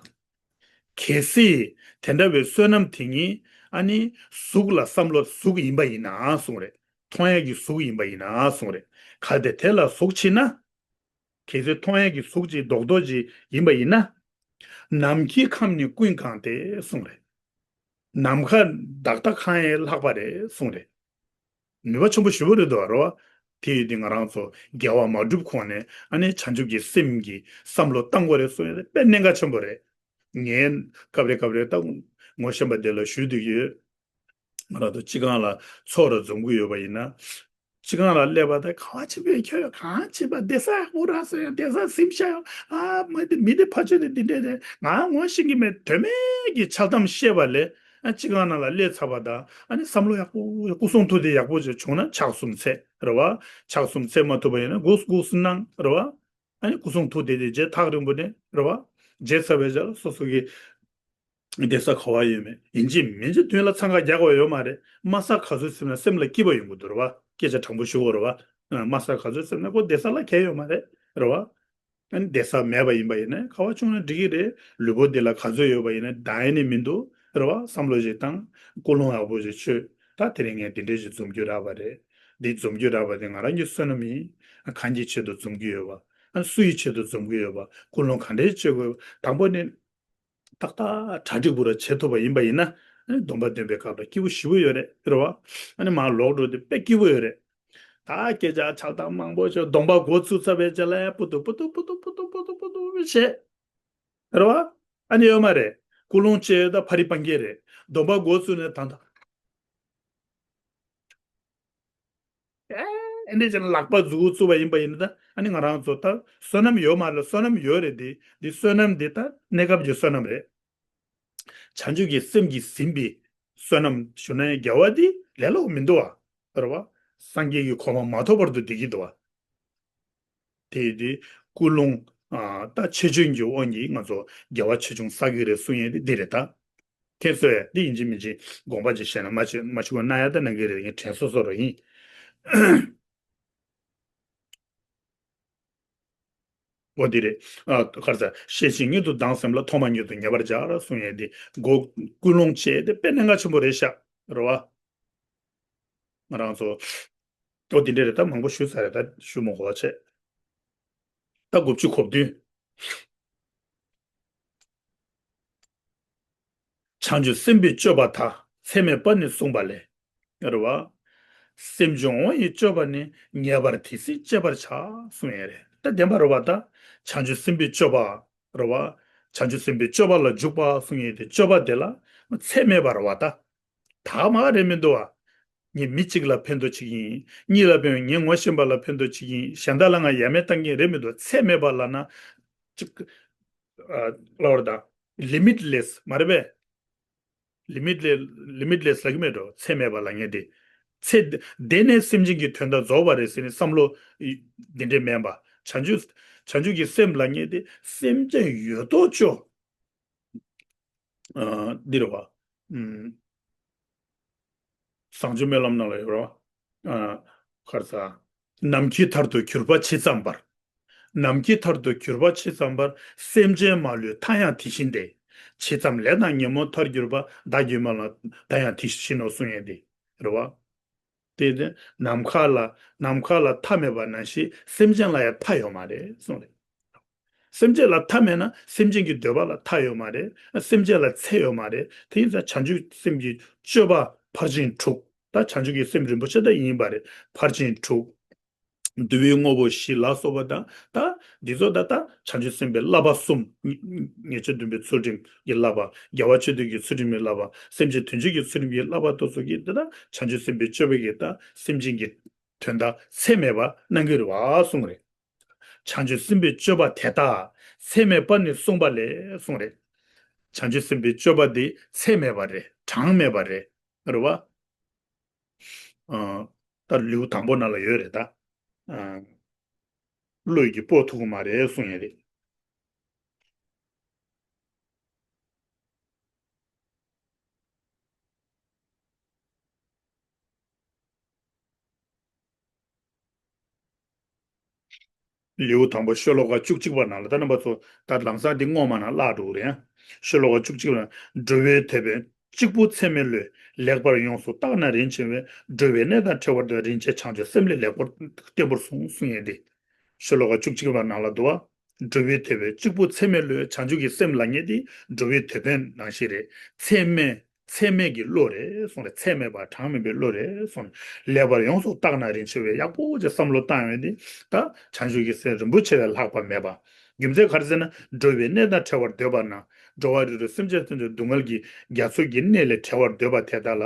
གལ་སྲིད་དེ་འདྲ་བའི་བསོད་ནམས་དེ་ཉིད་ཨ་ནི་གཟུགས་ལ་བསམ་བློ་གཟུགས་ཡིན་པ་ཡིན་ན་གསུངས་རེད། མཐོང་ཡས་ཀྱི་གཟུགས་ཡིན་པ་ཡིན་ན་གསུངས་རེད། གལ་ཏེ་དེ་ལ་གཟུགས་མཆིས་ན། གལ་སྲིད་མཐོང་ཡས་ཀྱི་གཟུགས་ཅིག་རྡོག་རྡོག་ཅིག་ཡིན་པ་ཡིན་ན། ནམ་མཁའི་ཁམས་ནི་ཀུན་གང་སྟེ་གསུངས་རེད། ནམ་མཁའ་བདག་ལྟ་གང་ཡང་ལྷག་པ་རེད་གསུངས་རེད། ནུས་པ་ཆེན་པོ་ཞེ་པོ་རེད་འདུག་རོ། དེ་ཡིན་དུས་ང་རང་ཚོ་དགེ་བ་མ་བསྒྲུབ་གོང་ནས་ཨ་ནི་བྱང་ཆུབ་ཀྱི་སེམས་ཀྱི་བསམ་བློ་བཏང་དགོས་རེད་གསུངས་ཡོད་རེད། དཔེ་གནད་འགག་ཆེན་པོ་རེད། ངས་སྐབས་རེ་སྐབས་རེ་ད་ངོ་ཤེས་པ་དེ་ལ་ཞུ་འདོད་ཀྱི་ཡོད། ང་རང་ཚོ་སྤྱི་ཁང་ལ་ཚོགས་ར་འཛོམས་ཀྱི་ཡོད་པ་ཡིན་ན། སྤྱི་ཁང་ལ་སླེབས་པ་དང་ག་བ་ཆེན་པོས་ཁྱོད་གང་བྱེད་པ་བསྡད་ས་ཡག་པོ་རག་སོང་ཡ། བསྡད་ས་ཟིན་ཤག་ཡ། ཨ་མ་དེ་མི་དེ་ཕ་ཆོས་དེ་འདི་འདྲས་རེད། ང་ངོ་ཤེས་ཀྱི་མེད། དོན་མེད་ཀྱི་ཆགས་གཏམ་བཤད་པ་ལས་ཨ་སྤྱི་ཁང་ནང་ལ་སླེབས་ཚར་བ་དང་ཨ་ནི་བསམ་བློ་ཡག་པོ་སྐུ་གསུང་ཐུགས་དེ་ཡག་པོ་ཅིག་བྱུང་ན་ཕྱག་གསུམ་འཚལ་རེད་བ། ཕྱག་གསུམ་འཚལ་མ་ཐུབ་པ་ཡིན་ན་སྒོ་སྒོ་གསུམ་གནང་རེད་བ། ཨ་ནི་སྐུ་གསུང་ཐུགས་དེ་དེ་རྗེས་ཐག་རིང་པོ་ནས་རེད་བ། རྗེས་ཚར་བའི་རྗེས་ལ་སོ་སོ་གི་བསྡད་ས་ག་བ་ཡོད་མེད་ཡིན་གཅིག་མིན་གཅིག་མདུན་ལ་འཚང་ཁ་རྒྱག་དགོས་ཡོད་མ་རེད། མ་ས་ག་ཚོད་ཟིན་ན་སེམས་ལ་སྐྱིད་པ་ཡོང་གི་འདུག་རེད་བ། སྐད་ཆ་དྲང་པོ་ཞུ་དགོས་རེད་བ། མ་ས་ག་ཚོད་ཟིན་ན་ཁོ་བསྡད་ས་ལ་གལ་ཡོད་མ་རེད། རེད་བ། ཨ་ནི་བསྡད་ས་མེད་པ་ཡིན་པ་ཡིན་ན་ག་བ་བྱུང་ན་འགྲིག་གི་རེད། ལུས་པོ་འདི་ལ་ག་ཚོད་ཡོད་པ་ཡིན་ན་འདང་ཡ་ནི་མི་འདུག་རེད་བ། བསམ་བློ་ཞིག་བཏང་། ཀུན་སློང་ཡག་པོ་ཞིག་ཆོད། ད་དེ་རིང་ངས་འདི་འདྲས་ཞིག་འཛོམས་རྒྱུ་རག་པ་རེད། འདི་འཛོམས་རྒྱུ་རག་པ་དེ་ང་རང་གི་བསོད་ནམས་ཡིན། གང་གི་ཆེད་དུ་འཛོམས་ཀྱི་ཡོད་པ། ཨ་ནི་སུ་ཡི་ཆེད་དུ་འཛོམས་ཀྱི་ཡོད་པ། ཀུན་སློང་ག་འདྲས་བྱེད་དགོས་པ། དང་པོ་ནི། ཏག་ཏག་གྲ་སྒྲིག་པོ་ར་བྱེད་ཐུབ་པ་ཡིན་པ་ཡིན་ན། ཨ་ནི་སྡོམ་པ་འདོན་པའི་སྐབས་ལ་སྐྱིད་པོ་ཞེ་པོ་ཡོད་རེད་རེད་བ། ཨ་ནི་མར་ལོག་འགྲོ་དུས་དཔེ་སྐྱིད་པོ་ཡོད་རེད། ད་སྐད་ཆ་ཆགས་སྡང་མང་པོ་བྱས་སྡོམ་པ་འགོ་ཚུགས་ཚར་བའི་རྗེས་ལ་པུ་ཏུ་པུ་ཏུ་བྱས། རེད་བ། ཨ་ནི་ཡོད་མ་རེད། ཀུན་སློང་བཅས་ད་ཕ་རི་སྤང་གི་རེད། སྡོམ་པ་འགོ་བཙུགས་ནས་ད་ད། ཨེ་འདྲས་ཅན་ལག་པ་མཛུབ་གུ་བཙུགས་པ་ཡིན་པ་ཡིན་ན་ད་ཨ་ནི་ང་རང་ཚོ་ད་བསོད་ནམས་ཡོད་མ་རེད། བསོད་ནམས་ཡོད་རེད་དེ། འདི་བསོད་ནམས་འདི་ད་གནས་སྐབས་ཀྱི་བསོད་ནམས་རེད། བྱང་ཆུབ་ཀྱི་སེམས་ཀྱིས་ཟིན་པའི་བསོད་ནམས་ཞུ་ན་ཡང་དགེ་བ་འདི་ལས་སླ་པོ་མི་འདུག་བ། རེད་བ། སངས་རྒྱས་ཀྱི་གོ་འཕང་མ་ཐོབ་བར་དུ་བསྡད་ཀྱི་འདུག་བ། དེ་ཡིན་དུས་ཀུན་སློང་ཨ་ད་ཆེ་ཆུང་གི་དབང་གིས་ང་ཚོ་དགེ་བ་ཆེ་ཆུང་བསགས་ཀྱི་རེད་གསུང་ཡས་དེ་འདི་རེད་ད། ཁྱེད་ཚོས་འདི་ཡིན་གཅིག་མིན་གཅིག་དགོངས་པ་ཅིག་བཞེས་ན་མ་བྱེད་མ་བྱེད་དགོས་གནང་ཡ་ད་གནང་གི་རེད། ངས་དྲན་སོ་སོ་རུ་ཡིན། འོ་འདི་རེད། ཨ་ག་རེ་ཟ། ཤེས་བཞིན་ཉིད་དུ་སྡང་སེམས་ལ། ཐོག་མ་ཉིད་དུ་ངེས་པར་བྱ་ར་གསུང་ཡས་འདི་གོ་ཀུན་སློང་བཅས་དེ་དཔེ་གནད་འགག་ཆེན་པོ་རེད་ཤག་རེད་བ། ང་རང་ཚོ། ཨོ་དེ་འདྲ་རེད། ད་མང་པོ་ཞུས་ཚར་རེད། ད་ཞུ་མི་དགོས་པ་བྱས། ད་དགུ་བཅུ་གོ་བདུན། བྱང་ཆུབ་སེམས་དཔའི་སྤྱོད་པ་དག་ཚད་མེད་པ་ནི་གསུངས་པ་ལས། རེད་བ། སེམས་བྱུང་དབང་ཡི་སྤྱོད་པ་ནི། ངེས་པར་དེ་སྲིད་སྤྱད་པར་བྱ་གསུངས་ཡས་རེད། ད་བདེན་པ་རེད་བ། ད་བྱང་ཆུབ་སེམས་དཔའི་སྤྱོད་པ། རེད་བ། བྱང་ཆུབ་སེམས་དཔའི་སྤྱོད་པ་ལ་འཇུག་པ་གསུངས་ཡས་དེ་སྤྱོད་པ་དེ་ལ་ཚད་མེད་པ་རེད་བ་ད། དག་མ་རེད་མི་འདུག་བ། ངས་མི་གཅིག་ལ་ཕན་ཐོགས་བྱེད་ཀྱི་ཡིན། གཉིས་ལ་ཕན། ངས་ངོ་ཤེས་པ་ལ་ཕན་ཐོགས་བྱེད་ཀྱི་ཡིན། གཞན་དག་ལ་ང་ཡ་མེད་བཏང་གི་རེད་མི་འདུག་ཚད་མེད་པ་ལབ་ན། གཅིག་ཨ་ལབ་པ་རེད་ད། ལི་མིཊ་ལེ་སི་མ་རེད་པས། ལི་མིཊ་ལེ། ལི་མིཊ་ལེ་སི་ལབ་ཀྱི་མེད་འགྲོ། ཚད་མེད་པ་ལབ་མཁན་དེ། ཚད། དེ་ནས་སེམས་ཅན་གྱི་དོན་དག་རྫོགས་པ་རེད་ཟེར་ནས་བསམ་བློ་འདི་འདྲས་མེད་པ། བྱང་ཆུབ། བྱང་ཆུབ་ཀྱི་སེམས་ལབ་མཁན་དེ་སེམས་ཅན་ཡོད་དོ་ཅོག་ཨ་འདི་རེད་བ། ཨུམ། བཟང་སྤྱོད་སྨོན་ལམ་ནང་ལ་ཡོད་རེད་བ། ཨ་ག་རེ་ཟ། ནམ་མཁའི་མཐར་ཐུག་གྱུར་པ་ཇི་ཙམ་པར། ནམ་མཁའི་མཐར་ཐུག་གྱུར་པ་ཇི་ཙམ་པར། སེམས་ཅན་མ་ལུས་མཐའ་ཡང་དེ་བཞིན་ཏེ། ཇི་ཙམ་ལས་དང་ཉོན་མོངས་མཐར་གྱུར་པ། བདག་གིས་མ་ལུས་བདག་ཡང་དེ་བཞིན་ནོ་གསུང་ཡས་ཏེ། རེད་བ། དེ་ནི་ནམ་མཁའ་ལ་ནམ་མཁའ་ལ་མཐའ་མེད་པ་ནང་བཞིན་སེམས་ཅན་ལ་ཡང་མཐའ་ཡོད་མ་རེད་གསུངས་རེད། སེམས་ཅན་ལ་མཐའ་མེད་ན་སེམས་ཅན་གྱི་འདོད་པ་ལ་མཐའ་ཡོད་མ་རེད། སེམས་ཅན་ལ་ཚད་ཡོད་མ་རེད། དེ་ཡིན་ཙང་བྱང་ཆུབ་སེམས་ཀྱི་སྤྱོད་པ་ཕར་ཕྱིན་དྲུག་ད་བྱང་ཆུབ་ཀྱི་སེམས་རིན་པོ་ཆེ་ད་ཡིན་པ་རེད། ཕར་ཕྱིན་དྲུག་འདུལ་བའི་དངོས་པོ་བཞི་ལ་སོགས་པ་དང་། ད་འདི་ཚོ་ད་ད་བྱང་ཆུབ་སེམས་དཔའི་བསླབ་པ་གསུམ། ཉེས་སྤྱོད་བདུན་པའི་ཚུལ་ཁྲིམས་ཀྱི་བསླབ་པ། དགེ་བ་ཆོས་སྡུད་ཀྱི་ཚུལ་ཁྲིམས་ཀྱི་བསླབ་པ། སེམས་ཅན་དོན་བྱེད་ཀྱི་ཚུལ་ཁྲིམས་ཀྱི་བསླབ་པ་དེ་ཚོ་གིས་ད་ད་བྱང་ཆུབ་སེམས་དཔའི་སྤྱོད་པ་གིས་ད་སེམས་ཅན་གྱི་དོན་དག་ཚད་མེད་པ་གནང་གི་རེད་བ་གསུངས་རེད། བྱང་ཆུབ་སེམས་དཔའི་སྤྱོད་པ་དེ་དག་ཚད་མེད་པར་ནི་གསུངས་པ་ལས་གསུངས་རེད། བྱང་ཆུབ་སེམས་དཔའི་སྤྱོད་པ་དེ་ཚད་མེད་པ་རེད། གྲངས་མེད་པ་རེད། རེད་བ། ཨ། ད་ལེའུ་དང་པོ་ནང་ལ་ཡོད་རེད་ད། ཨ། བློ་ཡིས་སྤོ་ཐུབ་ཀྱི་མ་རེད་གསུངས་ཡོད་རེད། ལེའུ་དང་པོ་ཤོ་ལོ་ཀ་བཅུ་གཅིག་པ་ནང་ལ་ད་རྣམ་པ་ཚོ་ད་ལམ་སང་འདི་སྔོན་མ་ནང་བཀླགས་འགྲོ་གི་རེད། ཤོ་ལོ་ཀ་བཅུ་གཅིག་པ་ནང་། འགྲོ་བའི་དེད་དཔོན་གཅིག་པུ་ཚད་མེད་བློས། ལེགས་པར་ཡོངས་སུ་བརྟགས་ན་རིན་ཆེ་བས། འགྲོ་བའི་གནས་དང་བྲལ་བར་འདོད། རིན་ཆེན་བྱང་ཆུབ་སེམས་ལས་ལེགས་པར་བརྟན་པོར་གསུངས་གསུངས་ཡོད་དེ། ཤོ་ལོ་ཀ་བཅུ་གཅིག་པ་ནང་ལ་འདུག་བ། འགྲོ་བའི་དེད་དཔོན་གཅིག་པུ་ཚད་མེད་བློས། བྱང་ཆུབ་ཀྱི་སེམས་ལབ་མཁན་དེ་འགྲོ་བའི་དེད་དཔོན་ནང་བཞིན་རེད། ཚད་མེད་ཚད་མེད་ཀྱི་བློ་རེད་གསུངས་རེད། ཚད་མེད་པ་གྲངས་མེད་པའི་བློ་རེད་གསུངས་ནས། ལེགས་པར་ཡོངས་སུ་བརྟགས་ན་རིན་ཆེ་བས། ཡག་པོ་ཅིག་བསམ་བློ་བཏང་ཡོང་དུས་ད་བྱང་ཆུབ་ཀྱི་སེམས་རིན་པོ་ཆེ་ལས་ལྷག་པ་མེད་པ། རྒྱུ་མཚན་ག་རེ་ཟེར་ན། འགྲོ་བའི་གནས་དང་བྲལ་བར་འདོད་པ་ན། འགྲོ་བ་རིགས་དྲུག་སེམས་ཅན་ཐམས་ཅད་སྡུག་བསྔལ་གྱི་རྒྱ་མཚོ་གི་གནས་ལས་བྲལ་བར་འདོད་པ་དེ་དག་ལ།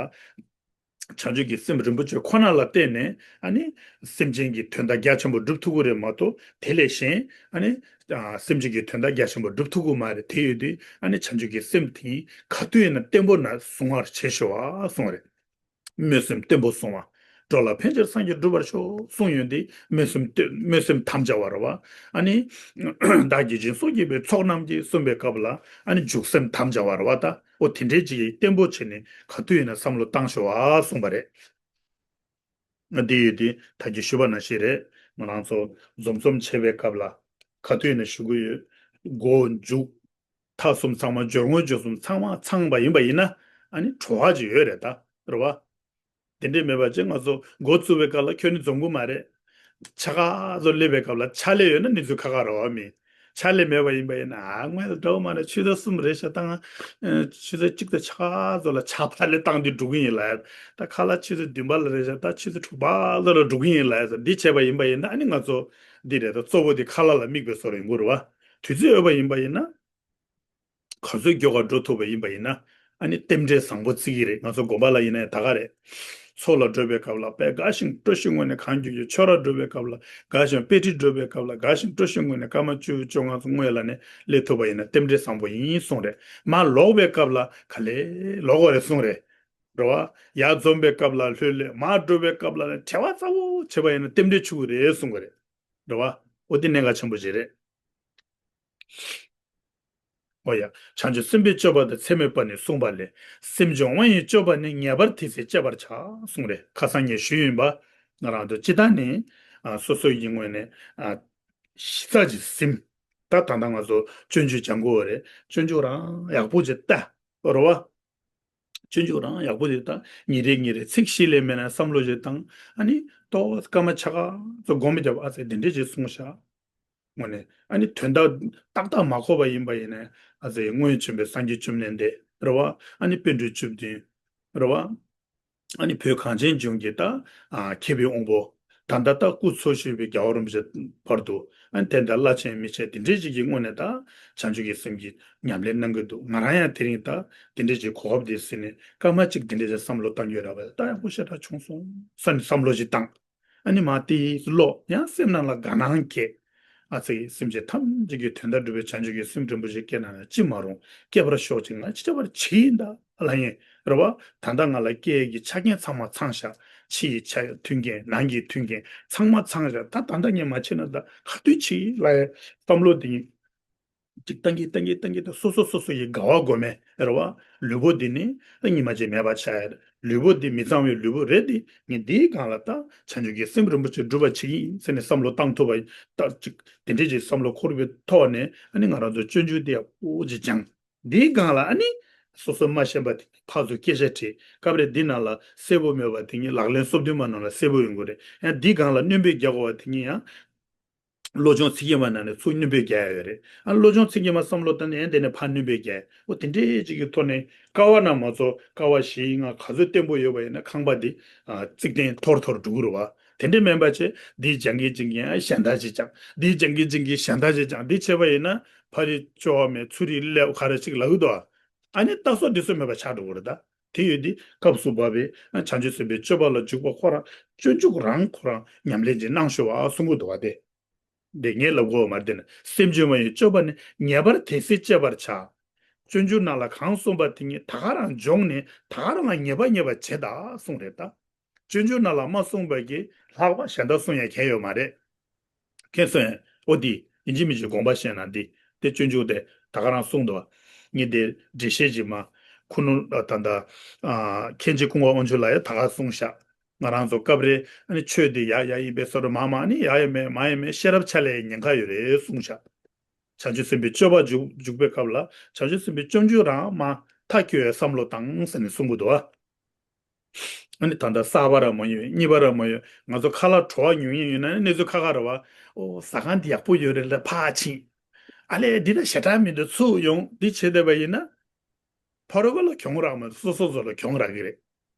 བྱང་ཆུབ་ཀྱི་སེམས་རིན་པོ་ཆེ་ཁོ་ན་ལ་བརྟེན་ནས་ཨ་ནི་སེམས་ཅན་གྱི་དོན་དག་རྒྱ་ཆེན་པོ་སྒྲུབ་ཐུབ་ཀྱི་རེད་མ་གཏོགས། དེ་ལས་གཞན་ཨ་ནི་ཨ་སེམས་ཅན་གྱི་དོན་དག་རྒྱ་ཆེན་པོ་སྒྲུབ་ཐུབ་ཀྱི་མ་རེད། དེ་ཡོད་དུས་ཨ་ནི་བྱང་ཆུབ་ཀྱི་སེམས་དེ་ག་དུས་ཡིན་ན་བརྟན་པོ་ན་བཟུང་བར་བྱེད་ཤོག་ཨ་གསུངས་རེད། སྨོན་སེམས་བརྟན་པོ་བཟུང་བ། འགྲོ་ལ་ཕན་ཕྱིར་སངས་རྒྱས་འགྲུབ་པར་ཤོག་གསུངས་ཡོད་དེ། སྨོན་སེམས་བརྟན་སྨོན་སེམས་དམ་བཅའ་བ་རེད་བ། ཨ་ནི་བདག་གིས་སྦྱིན་སོགས་བགྱིས་པའི་ཚོགས་རྣམས་ཀྱིས་གསུངས་པའི་སྐབས་ལ་ཨ་ནི་འཇུག་སེམས་དམ་བཅའ་བ་རེད་བ་ད། ཨོ་དེ་འདྲའི་ཅིག་གིས་བརྟན་པོ་བྱས་ནས་ག་དུས་ཡིན་ན་བསམ་བློ་བཏང་ཤོག་ཨ་གསུངས་པ་རེད། འདི་ཡོད་དེ་ད་གིན་ཞུས་པ་ནང་བཞིན་རེད། ང་རང་ཚོ་འཛོམས་འཛོམས་བྱེད་པའི་སྐབས་ལ་ག་དུས་ཡིན་ན་ཞུ་གི་ཡོད། སྒོ་མཇུག་མཐའ་གསུམ་ཚང་མ་སྦྱོར་དངོས་སྦྱོར་གསུམ་ཚང་མ་ཚང་བ་ཡིན་པ་ཡིན་ན་ཨ་ནི་བྲོ་བ་ཅིག་ཡོད་རེད་ད། རེད་བ། དེ་འདྲས་མེད་པ་ཅིག་ང་ཚོ་འགོ་བཙུགས་པའི་སྐབས་ལ་ཁྱོན་ནས་འཛོམས་གི་མ་རེད། ཕྱེད་ཀ་ཚོ་སླེབས་པའི་སྐབས་ལ་ཕྱག་ལས་ཡོད་ན་གནས་ཚུལ་ཁག་ཁག་རེད་བ། མི་ཕྱག་ལས་མེད་པ་ཡིན་པ་ཡིན་ན། ཨ་དངོས་སུ་འདྲ་བོ་མ་རེད། ཆུ་ཚོད་གསུམ་རེད་ཤག་ད་ང་ཆུ་ཚོད་གཅིག་དང་ཕྱེད་ཀ་ཚོ་ལ་ཕྱག་ཕྱག་ལས་བཏང་དུས་འགྲོ་གི་ཡིན་ལབ་ཡ། ད་ཁ་ལག་ཆུ་ཚོད་བདུན་པ་ལ་རེད་ཤག་ད་ཆུ་ཚོད་དྲུག་པ་ལ་འགྲོ་གི་ཡིན་ལབ་ཡ། འདི་བྱས་པ་ཡིན་པ་ཡིན་ན་ཨ་ནི་ང་ཚོ་འདི་རེད། ད་གཙོ་བོ་འདི་ཁ་ལག་ལ་དམིགས་པའི་བཟོ་འདྲ་ཡོང་གི་རེད་བ། དུས་ཚོད་ཡོད་པ་ཡིན་པ་ཡིན་ན། ག་ཚོད་མགྱོགས་པ་འགྲོ་ཐུབ་པ་ཡིན་པ་ཡིན་ན། ཨ་ནི་རྟེན་འབྲེལ་བཟང་པོ་བརྩི་གི་རེད། ང་ཚོ་དགོན་པ་ལ་ཡིན་ན་ཡང་ད་ག་རེད། ཚོགས་ལ་འགྲོ་བའི་སྐབས་ལ་དཔེ་དགའ་ཞིང་སྤྲོ་ཞིང་ངུས་ནས་གང་མགྱོགས་ཀྱི། ཆོས་ར་འགྲོ་བའི་སྐབས་ལ་དགའ་ཞིང་དཔེ་ཁྲིད་འགྲོ་བའི་སྐབས་ལ་དགའ་ཞིང་སྤྲོ་ཞིང་ངུས་ནས་སྐར་མ་བཅུ་བཅོ་ལྔ་ཚོ་སྔོན་ལ་ནས་སླེབས་ཐུབ་པ་ཡིན་ན་རྟེན་འབྲེལ་བཟང་པོ་ཡིན་གསུངས་རེད། མར་ལོག་པའི་སྐབས་ལ་ག་ལེར་ལོག་དགོས་རེད་གསུངས་རེད། རེད་བ། ཡར་འཛོམས་པའི་སྐབས་ལ་ལྷོད་ལྷོད། མར་འགྲོ་བའི་སྐབས་ལ་ནས་བྲེལ་བ་ཚ་བོ་བྱེད་པ་ཡིན་ན་རྟེན་འབྲེལ་འཆུག་གི་རེད་གསུངས་གི་རེད། རེད་བ། འོ་དེ་གནད་འགག་ཆེན་པོ་ཞིག་རེད། འོ་ཡ། བྱང་ཆུབ་སེམས་དཔའི་སྤྱོད་པ་དང་ཚད་མེད་པར་ནི་གསུངས་པ་ལས། སེམས་བྱུང་བ་ཡི་སྤྱོད་པ་ནི། ངེས་པར་དེ་ཚེ་སྤྱད་པར་བྱ། གསུངས་རེད། ཁ་སང་ངས་ཞུས་ཡིན་པ། ང་རང་ཚོ་སྤྱིར་བཏང་ནས། ཨ། སོ་སོ་ཡི་ངོས་ནས། ཨ། གཞི་རྩ་ཅིག་ཟིན། ད་ད་ལྟ་ང་ཚོ་སྤྱོད་འཇུག་སྦྱང་དགོས་པ་རེད། སྤྱོད་འཇུག་རང་ཡག་པོ་ཅིག་ལྟ། རེད་བ། སྤྱོད་འཇུག་རང་ཡག་པོ་ཅིག་ལྟ། ཉིན་རེ་ཉིན་རེ་ཚིག་བཞི་ལས་མེད་ན་བསམ་བློ་ཅིག་བཏང་། ཨ་ནི་ཏོག་སྐར་མ་ཕྱེད་ཀ་ཚོ་སྒོམ་རྒྱབ། ཨ་ཙི་དེ་འདྲས་ཅིག་གསུངས་ཤག་དངོས་གནས་ཨ་ནི་དོན་དག་ཏག་ཏག་མ་གོ་བ་ཡིན་པ་ཡིན་ན། ཨ་ཙི་སྔོན་བྱོན་པའི་སངས་རྒྱས་བཅོམ་ལྡན་འདས་རེད་བ། ཨ་ནི་པཎ་གྲུབ་བཅུ་བདུན་རེད་བ། ཨ་ནི་བོད་གངས་ཅན་ལྗོངས་ཀྱི་ད། ཨ། མཁས་པའི་དབང་པོ། ད་ལྟ་ད་སྐུ་འཚོ་བཞུགས་པའི་རྒྱལ་བ་རིན་པོ་ཆེ་བར་དུ། ཨ་ནི་དེ་འདྲ་བླ་ཆེན་མི་ཆེན་དེ་འདྲས་ཅིག་གི་དངོས་གནས་ད་བྱང་ཆུབ་ཀྱི་སེམས་ཀྱི་ཉམས་ལེན་གནང་གི་འདུག་ང་རང་ཡང་དེ་རིང་ད་དེ་འདྲས་ཅིག་གོ་སྐབས་དེ་ཟིན་ནས་སྐར་མ་གཅིག་དེ་འདྲས་ཅིག་བསམ་བློ་བཏང་རྒྱུ་རག་པ་ད་ཡག་པོ་ཞེ་དྲག་བྱུང་སོང་བསམ་ནས་བསམ་བློ་ཞིག་བཏང་། ཨ་ནི་མ་དེ་ཀློག་ཡང་སེམས་ནང་ལ་དགའ་སྣང་སྐྱེས། ཨ་ཙི། སེམས་ཅན་ཐམས་ཅད་ཀྱི་དོན་དག་སྒྲུབ་པའི་བྱང་ཆུབ་ཀྱི་སེམས་རིན་པོ་ཆེ་སྐྱེས་ན་ན་ཅི་མ་རུང་། སྐྱེ་བར་ཤོག་ཅིག་ང་ཅི་བྱ་བར་བྱེད་ཡིན་ད་ལ་ཡིན་རེད་བ། ད་ལྟ་ང་ལ་སྐྱེ་ཡས་ཀྱི་ཆ་རྐྱེན་ཚང་མ་ཚང་ཤག་ཕྱི་ཡི་ཆ་མཐུན་རྐྱེན། ནང་གི་མཐུན་རྐྱེན་ཚང་མ་ཚང་ཤག་ད་ད་ལྟ་ངས་མ་བྱས་ན་ད་ག་དུས་བྱེད་ལ་ཡ་བསམ་བློ་དེ་ཡིན། ཅིག་བཏང་གི་བཏང་གི་བཏང་གི་ད་སོ་སོ་སོ་སོ་ཡི་དགའ་བ་དགོས་མེད་རེད་བ། ལུས་པོ་འདི་ནི་ད་ཉི་མ་གཅིག་མེད་པ་ཆགས་ཡ་རེད། ལུས་པོ་འདི་མི་གཙང་བའི་ལུས་པོ་རེད། འདི་ངས་འདིའི་སྒང་ལ་ད་བྱང་ཆུབ་ཀྱི་སེམས་རིན་པོ་ཆེ་སྒྲུབ་པ་བྱེད་ཀྱི་ཡིན་ཟེར་ནས་བསམ་བློ་བཏང་ཐུབ་པ་ཡིན། ད་ཅིག་དེ་འདྲས་ཅིག་བསམ་བློ་འཁོར་བའི་ཐོག་ནས་ཨ་ནི་ང་རང་ཚོ་སྤྱོད་འཇུག་འདི་ཡག་པོ་ཅིག་སྦྱང་། འདིའི་སྒང་ལ་ཨ་ནི་སོ་སོ་མ་ཤེས་པ་དེ་ཕར་ཚུར་སྐད་ཆ་དྲིས། སྐབས་རེ་འདི་ནང་ལ་གསལ་པོ་མེད་པ་དེ་ཉིད་ལག་ལེན་སོ་བདུན་མ་ནང་ལ་གསལ་པོ་ཡོང་གི་རེད། ཡང་འདིའི་སྒང་ལ་སྣོན་པ་རྒྱག་དགོས་པ་དེ་ཉིད་ཡང་བློ་སྦྱོང་ཚིག་བརྒྱད་མ་ནང་ནས་ཚུར་སྣོན་པ་རྒྱག་ཡ་ཡོད་རེད། ཨ་བློ་སྦྱོང་ཚིག་བརྒྱད་མ་བསམ་བློ་བཏང་ནས་ཡང་དེ་ནས་ཕར་སྣོན་པ་རྒྱག་འོ་དེ་འདྲས་ཅིག་གི་ཐོག་ནས་དཀའ་བ་ན་མ་ཚོ་དཀའ་བ་བཞི་ཡི་ལྔ་ག་ཚོད་བརྟན་པོ་ཡོད་པ་ཡིན་ན་ཁང་པ་འདི་ཨ་རྩིག་སྟེང་འཐོར་འཐོར་འགྲོ་གི་རེད་བ། དེ་འདྲས་མིན་པ་བྱས་འདི་སྦྱང་གིན་སྦྱང་གིན་ཨ་གཞན་དག་ཅིག་སྦྱང་། འདི་སྦྱང་གིན་སྦྱང་གིན་གཞན་དག་ཅིག་སྦྱང་། འདི་བྱས་པ་ཡིན་ན་ཕ་རི་ཅོ་བ་མེད་ཚུ་རི་ལེབ་ག་རེ་ཅིག་ལབ་ཀྱི་འདུག་ཨ་ནི་ལྟ་སོགས་འདི་ཚོ་མེད་པ་ཆགས་འགྲོ་གི་རེད་ད། དེ་ཡོད་དེ་སྐབས་སུ་བབ་པའི་བྱང་ཆུབ་སེམས་དཔའི་སྤྱོད་པ་ལ་འཇུག་པ་ཁོ་རང་སྤྱོད་འཇུག་རང་ཁོ་རང་ཉམས་ལེན་ཅིག་གནང་ཤོག་ཨ་གསུང་གི་འདུག་བ་དེ། དེ་ངས་ལབ་དགོས་པ་མ་རེད་དེ་ན། སེམས་བྱུང་བ་ཡི་སྤྱོད་པ་ནི་ངེས་པར་དེ་སྲིད་སྤྱད་པར་བྱ། སྤྱོད་འཇུག་ནང་ལ་གང་གསུངས་པ་དེ་ཉིད་ད་ག་རང་སྦྱོངས་ནས་ད་ག་རང་ལ་ངེས་པ་ངེས་པ་བྱེད་ད་གསུངས་རེད་ད། སྤྱོད་འཇུག་ནང་ལ་མ་གསུངས་པ་གི་ལྷག་པ་གཞན་དག་གསུང་ཡ་གང་ཡོད་མ་རེད། མཁྱེན་སོང་ངས། ཨོ་འདི་ཡིན་གཅིག་མིན་གཅིག་དགོངས་པ་བཞེས་ན་འདི་དེ་སྤྱོད་འཇུག་དེ་ད་ག་རང་གསུངས་འདུག་ངས་དེ་འགྲེལ་བཤད་ཅིག་མ་ཁུ་ནུ་ད་ད་མཁན་ཆེན་ཀུན་དགའ་དབང་ཕྱུག་ལགས་ཡ་ད་ག་གསུངས་ཤག་ང་རང་ཚོ་སྐབས་རེ་ཨ་ནི་ཆོས་འདི་ཡག་ཡག་ཡིན་པའི་བཟོ་འདྲ་མང་མང་ཨ་ནི་ཡག་ཡག་མེད་མང་ཡག་མེད་ཤེས་རབ་ཆ་ལས་ཉེན་ཁ་ཡོད་རེད་གསུངས་ཤག་བྱང་ཆུབ་སེམས་དཔའི་སྤྱོད་པ་འཇུག་འཇུག་པའི་སྐབས་ལ་བྱང་ཆུབ་སེམས་དཔའི་སྤྱོད་འཇུག་རང་མ་མཐའ་འཁྱོལ་བའི་བསམ་བློ་བཏང་ཟེར་ནས་གསུང་གི་འདུག་ཨ། ཨ་ནི་ད་ལྟ་གསར་པ་ར་མ་ཡོད་གཉིས་པ་ར་མ་ཡོད་ང་ཚོ་ཁ་ལག་བྲོ་བ་ཉུང་ཉུང་ཡོད་ན་གནས་ཚུལ་ཁ་ཁ་ར་བ། ཨོ་ཟ་ཁང་འདི་ཡག་པོ་ཡོད་རེད་ལ་ཕར་ཕྱིན། ཨ་ལས་འདི་ལ་ཞེ་དྲག་མི་འདུག་ཚུར་ཡོང་འདི་བྱེད་བསྡད་པ་ཡིན་ན། ཕ་རོལ་པོ་ལ་གྱོང་རག་མ་སོ་སོ་སོ་ལ་གྱོང་རག་གི་རེད།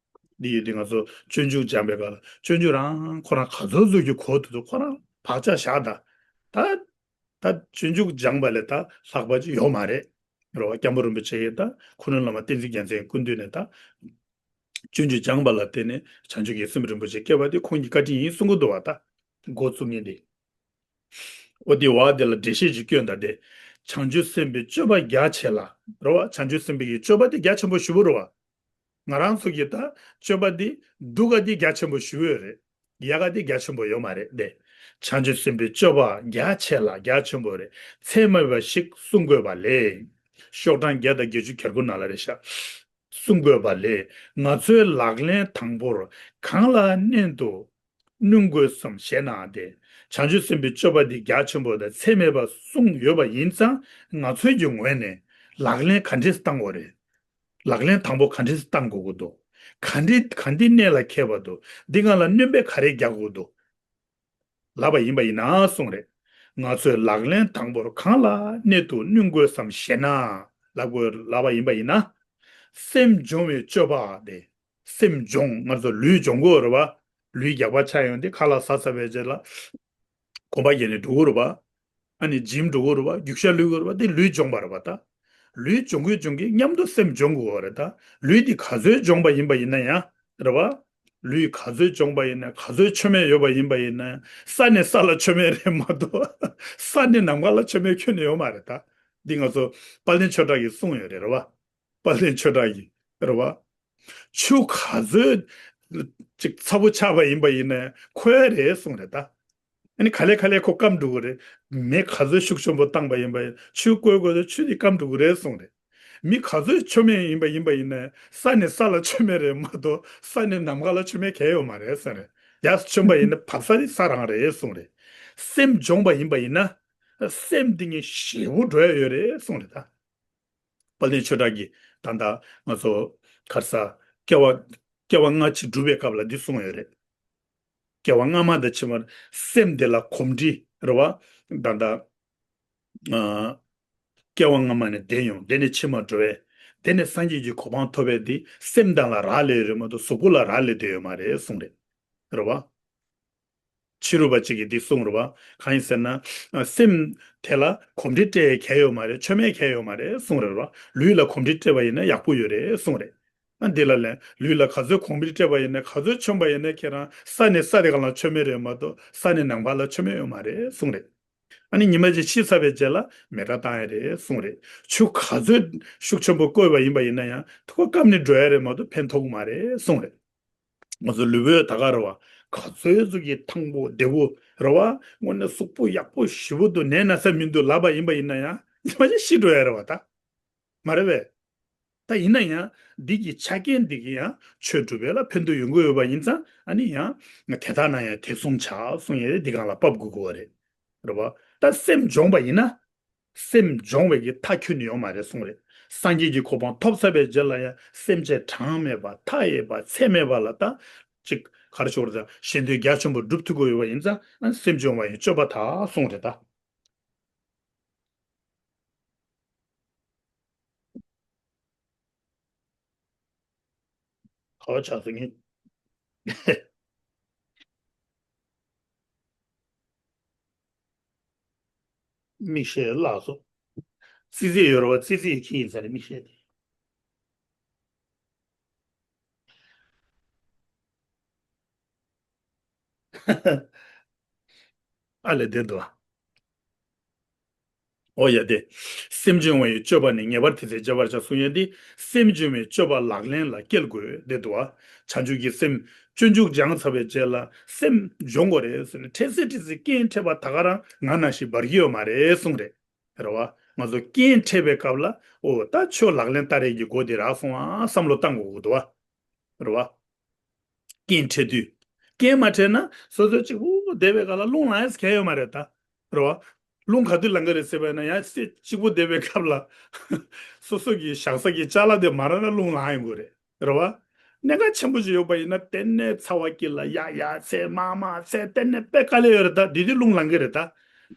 འདི་ཡོད་འདི་ང་ཚོ་སྤྱོད་འཇུག་སྦྱངས་པའི་སྐབས་ལ་སྤྱོད་འཇུག་རང་ཁོ་རང་ག་ཚོད་ཚོད་ཀྱི་གོ་དུ་དུ་ཁོ་རང་བག་ཆགས་བཞག་ད། ད་ད་སྤྱོད་འཇུག་སྦྱངས་པ་ལས་ད་ལྷག་པ་ཅིག་ཡོད་མ་རེད། རེད་བ། སྐྱབས་མགོན་རིན་པོ་ཆེ་ཡིས་ད་ཁུ་ནུ་བླ་མ་བསྟན་འཛིན་རྒྱལ་མཚན་སྐུ་མདུན་ནས་ད་སྤྱོད་འཇུག་སྦྱངས་པ་ལ་བརྟེན་ནས་བྱང་ཆུབ་ཀྱི་སེམས་རིན་པོ་ཆེ་སྐྱེས་པ་དེ་ཁོང་གི་བཀའ་དྲིན་ཡིན་གསུང་གི་འདུག་བ། ད་འགོ་བཙུགས་མཁན་དེ། འོ་དེ་བ་དེ་ལ་འགྲེལ་བཤད་ཅིག་བསྐྱོན་ད་དེ། བྱང་ཆུབ་སེམས་དཔའི་སྤྱོད་པ་རྒྱ་ཆེ་ལ། རེད་བ། བྱང་ཆུབ་སེམས་དཔའི་གི་སྤྱོད་པ་དེ་རྒྱ་ཆེན་པོ་ཞེ་པོ་རེད་བ། ང་རང་ཚོ་གི་ད་སྤྱོད་པ་འདི་སྡུག་ག་འདི་རྒྱ་ཆེན་པོ་ཞེ་པོ་ཡོད་རེད། ཡག་ག་འདི་རྒྱ་ཆེན་པོ་ཡོད་མ་རེད་དེ། བྱང་ཆུབ་སེམས་དཔའི་སྤྱོད་པ་རྒྱ་ཆེ་ལ་རྒྱ་ཆེན་པོ་རེད། ཚད་མེད་པ་ཞིག་གསུང་དགོས་པ་ལས། ཤོག་གྲངས་བརྒྱ་དང་བརྒྱད་ཅུ་གྱ་དགུ་ནང་ལ་རེད་ཤག་གསུང་དགོས་པ་ལས། ང་ཚོའི་ལག་ལེན་དང་པོར་གང་ལ་གནད་དུ་བསྣུན་དགོས་སམ་ཞེ་ན་དེ། བྱང་ཆུབ་སེམས་དཔའི་སྤྱོད་པ་འདི་རྒྱ་ཆེན་པོ་དང་ཚད་མེད་པ་གསུངས་ཡོད་པ་ཡིན་ཙང་ང་ཚོའི་གི་ངོས་ནས་ལག་ལེན་ག་འདྲས་བཏང་དགོས་རེད། ལག་ལེན་དང་པོ་ག་འདྲས་བཏང་དགོས་ཀྱི་འདུག་ག་འདྲས་ག་འདྲས་གནད་ལ་འཁེལ་བ་འདུག་འདི་སྒང་ལ་སྣོན་པ་ག་རེ་རྒྱག་དགོས་འདུག་ལབ་པ་ཡིན་པ་ཡིན་ན་གསུངས་རེད། ང་ཚོས་ལག་ལེན་དང་པོར་གང་ལ་གནད་དུ་བསྣུན་དགོས་སམ་ཞེ་ན། ལབ་དགོས་ལབ་པ་ཡིན་པ་ཡིན་ན། སེམས་སྦྱོང་བའི་སྤྱོད་པ་དེ། སེམས་སྦྱོང་ང་ཚོ་ལུས་སྦྱོང་དགོས་རེད་བ། ལུས་རྒྱགས་པ་ཆགས་ཡོང་དུས་ཁ་ལག་ཟ་ཚར་བའི་རྗེས་ལ། གོམ་པ་བརྒྱབ་ནས་འགྲོ་གི་རེད་བ། ཨ་ནི་འཇིམ་འགྲོ་གི་རེད་བ། རྒྱུག་ཤར་ལུས་གི་རེད་བ། དེ་ལུས་སྦྱོང་བ་རེད་བ་ད། ལུས་སྦྱོང་གི་སྦྱོང་གི་མཉམ་དུ་སེམས་སྦྱོང་དགོས་པ་རེད་ད། ལུས་འདི་ག་ཚོད་སྦྱོང་པ་ཡིན་པ་ཡིན་ན་ཡང་རེད་བ། ལུས་ག་ཚོད་སྦྱོང་པ་ཡིན་ན་ག་ཚོད་མཆོད་མེ་ཡོད་པ་ཡིན་པ་ཡིན་ན་ས་ནས་ས་ལ་མཆོད་མེ་རེད་མ་གཏོགས་ས་ནས་ནམ་མཁའ་ལ་མཆོད་མེ་ཁྱོན་ནས་ཡོད་མ་རེད་ད། འདི་ང་ཚོ་དཔལ་ལྡན་ཆོས་གྲགས་ཀྱིས་གསུངས་ཡོད་རེད་རེད་བ། དཔལ་ལྡན་ཆོས་གྲགས་ཀྱིས་རེད་བ། ཆུ་ག་ཚོད་ཅིག་ཚ་པོ་ཆགས་པ་ཡིན་པ་ཡིན་ན་ཁོའི་རེད་གསུངས་རེད་ད། ཨ་ནི་ག་ལེ་ག་ལེ་ཁོ་སྐམ་འགྲོ་གི་རེད། མེ་ག་ཚོད་ཤུགས་ཆེན་པོ་བཏང་པ་ཡིན་པ་ཡིན་ཆུ་བསྐོལ་དགོས་དུས་ཆུ་དེ་སྐམ་འགྲོ་གི་རེད་གསུངས་རེད། མི་ག་ཚོད་མཆོད་མེ་ཡིན་པ་ཡིན་པ་ཡིན་ན་ས་ནས་ས་ལ་མཆོད་མེ་རེད་མ་གཏོགས་ས་ནས་ནམ་མཁའ་ལ་མཆོད་མེ་གང་ཡང་ཡོད་མ་རེད་གསུངས་རེད། ཡར་མཆོད་པ་ཡིན་ན་བབས་ས་དེ་ས་རང་རེད་གསུངས་རེད། སེམས་སྦྱོང་པ་ཡིན་པ་ཡིན་ན་སེམས་དེ་ཉིད་ཞེ་པོ་འགྲོ་ཡ་ཡོད་རེད་གསུངས་རེད་ད། དཔལ་ལྡན་ཆོས་གྲགས་ཀྱིས་ད་ལྟ་ང་ཚོ་ག་རེ་ཟ་སྐྱེ་བ་སྐྱེ་བ་སྔ་ཕྱི་སྒྲུབ་པའི་སྐབས་ལ་འདི་གསུངས་ཡོད་རེད། སྐྱེ་བ་སྔ་མ་དང་ཕྱི་མར་སེམས་དེ་ལ་གོམས་འདྲིས་རེད་བ། ད་ལྟ་ཨ་སྐྱེ་བ་སྔ་མ་ནས་འདས་ཡོང་དེ་ནས་ཕྱི་མར་འགྲོ་བས་དེ་ནས་སངས་རྒྱས་ཀྱི་གོ་འཕང་ཐོབ་པས་འདི་སེམས་དང་ལ་རག་ལས་ཡོད་རེད་མ་གཏོགས་གཟུགས་པོ་ལ་རག་ལས་བསྡད་ཡོད་མ་རེད་གསུངས་རེད། རེད་བ། ཕྱི་རོལ་པ་གཅིག་གིས་འདི་གསུངས་རེད་བ། གང་ཡིན་ཟེར་ན། ཨ་སེམས་དེ་ལ་གོམས་འདྲིས་སྤྲད་ཡས་གང་ཡོད་མ་རེད། མཆོད་མེ་གང་ཡོད་མ་རེད་གསུངས་རེད་བ། ལུས་ལ་གོམས་འདྲིས་སྤྲད་པ་ཡིན་ན་ཡག་པོ་ཡོད་རེད་གསུངས་རེད། ཨ་འདི་ལ་ལན་ལུས་ལ་ག་ཚོད་གོམས་འདྲིས་སྤྲད་པ་ཡིན་ན་ག་ཚོད་མཆོད་པ་ཡིན་ན་ཁྱེད་རང་ས་ནས་ས་དེ་ག་ལ་མཆོད་མེ་རེད་མ་གཏོགས་ས་ནས་ནམ་མཁའ་ལ་མཆོད་མེ་ཡོད་མ་རེད་གསུངས་རེད། ཨ་ནི་ཉི་མ་གཅིག་ཤི་ཚར་བའི་རྗེས་ལ་མེ་སྲེག་བཏང་ཡ་རེད་གསུངས་རེད། ཆུ་ག་ཚོད་ཤུགས་ཆེན་པོ་བསྐོལ་བ་ཡིན་པ་ཡིན་ན་ཡང་ཁོ་སྐམ་ནས་འགྲོ་ཡ་རེད་མ་གཏོགས་ཕན་ཐོགས་ཀྱི་མ་རེད་གསུངས་རེད། ང་ཚོ་ལུས་པོའི་ད་ག་རེད་བ། ག་ཚོད་ཙམ་གྱི་ཐང་པོ་བདེ་པོ་རེད་བ། དངོས་གནས་གཟུགས་པོ་ཡག་པོ་ཞེ་པོ་འདུག་ནད་ན་ཚ་མི་འདུག་ལབ་པ་ཡིན་པ་ཡིན་ན་ཡང་ཉི་མ་གཅིག་ཤི་འགྲོ་ཡ་རེད་བ་ད། མ་རེད་པས། ད་ཡིན་ན་ཡང་འདི་གི་ཆ་རྐྱེན་འདི་གི་ཡང་ཆོས་སྒྲུབ་པ་ལ་ཕན་ཐོགས་ཡོང་གི་ཡོད་པ་ཡིན་ཙང་ཨ་ནི་ཡང་དེ་དག་ན་ཡང་དེ་གསུམ་བྱ་གསུང་ཡས་འདི་སྒང་ལ་ཕབ་དགོས་ཀྱི་ཡོད་རེད། རེད་བ། ད་སེམས་སྦྱོང་བ་ཡིན་ན། སེམས་སྦྱོང་བའི་གི་མཐའ་ཁྱོན་ནས་ཡོད་མ་རེད་གསུངས་རེད། སངས་རྒྱས་ཀྱི་གོ་འཕང་ཐོབ་ཚར་བའི་རྗེས་ལ་ཡང་སེམས་ཅན་གྲངས་མེད་པ་མཐའ་ཡས་པ་ཚད་མེད་པ་ལ་ད་ཅིག་ག་རེ་ཞུ་དགོས་རེད། ད་ཞེ་འདོད་རྒྱ་ཆེན་པོ་སྒྲུབ་ཐུབ་ཀྱི་ཡོད་པ་ཡིན་ཙང་སེམས་སྦྱོང་བ་ཡི་སྤྱོད་པ་དག་གསུངས་རེད་ད། ག་བ་ཆགས་སོང་ངས། མིག་ཤེལ་བརླག་སོང་། ཙི་ཙི་ཡོད་རེད་བ། ཙི་ཙི་ཡི་ཁྱི་ཡིན་ས་རེད་མིག་ཤེལ་དེ། ཨ་ལས་བདེ་འདུག་ཨ། ཨོ་ཡ་དེ། སེམས་སྦྱོང་བ་ཡི་སྤྱོད་པ་ནི་ངེས་པར་དེ་ཚེ་བྱ་བར་བྱ་གསུང་ཡས་འདི། སེམས་སྦྱོང་བའི་སྤྱོད་པ་ལག་ལེན་ལ་བསྐྱལ་དགོས་བསྡད་འདུག་ཨ། བྱང་ཆུབ་ཀྱི་སེམས་སྤྱོད་འཇུག་སྦྱངས་ཚར་བའི་རྗེས་ལ་སེམས་སྦྱོང་དགོས་རེད་ཟེར་ནས་འཕྲལ་སེལ་འཕྲལ་སེལ་རྐྱེན་འཕྲད་པ་ད་ག་རང་ང་ནང་བཞིན་འབར་གྱི་ཡོད་མ་རེད་གསུངས་རེད། རེད་བ། ང་ཚོ་རྐྱེན་འཕྲད་པའི་སྐབས་ལ་ཨོ་ད་ཆོས་ལག་ལེན་བསྟར་ཡས་ཀྱི་སྒོ་དེ་རག་སོང་ཨ་བསམ་བློ་བཏང་དགོས་ཀྱི་འདུག་བ། རེད་བ། རྐྱེན་འཕྲད་དུས། རྐྱེན་མ་འཕྲད་ན་སོ་སོ་གཅིག་པུ་བསྡད་པའི་སྐབས་ལ་རླུང་ལངས་ཡས་གང་ཡོད་མ་རེད་ད། རེད་བ། རླུང་ག་དུས་ལངས་ཀྱི་རེད་ཟེར་བས་ན་ཡང་སེ་གཅིག་པུ་བསྡད་པའི་སྐབས་ལ་སོ་སོ་གི་བཞག་ས་གི་ཅ་ལག་དེ་མ་རག་ན་རླུང་ལངས་ཡོང་གི་རེད། རེད་བ། གནད་འགག་ཆེན་པོ་ཞིག་ཡོད་པ་ཡིན་ན་དེ་ནས་ཚ་བ་དཀྱིལ་ལ་ཡ་ཡ་ཚེ་མ་མ་ཚེ་དེ་ནས་དཔེ་དཀའ་ལས་ཡོད་རེད་ད། དེ་དུས་རླུང་ལངས་ཀྱི་རེད་ད།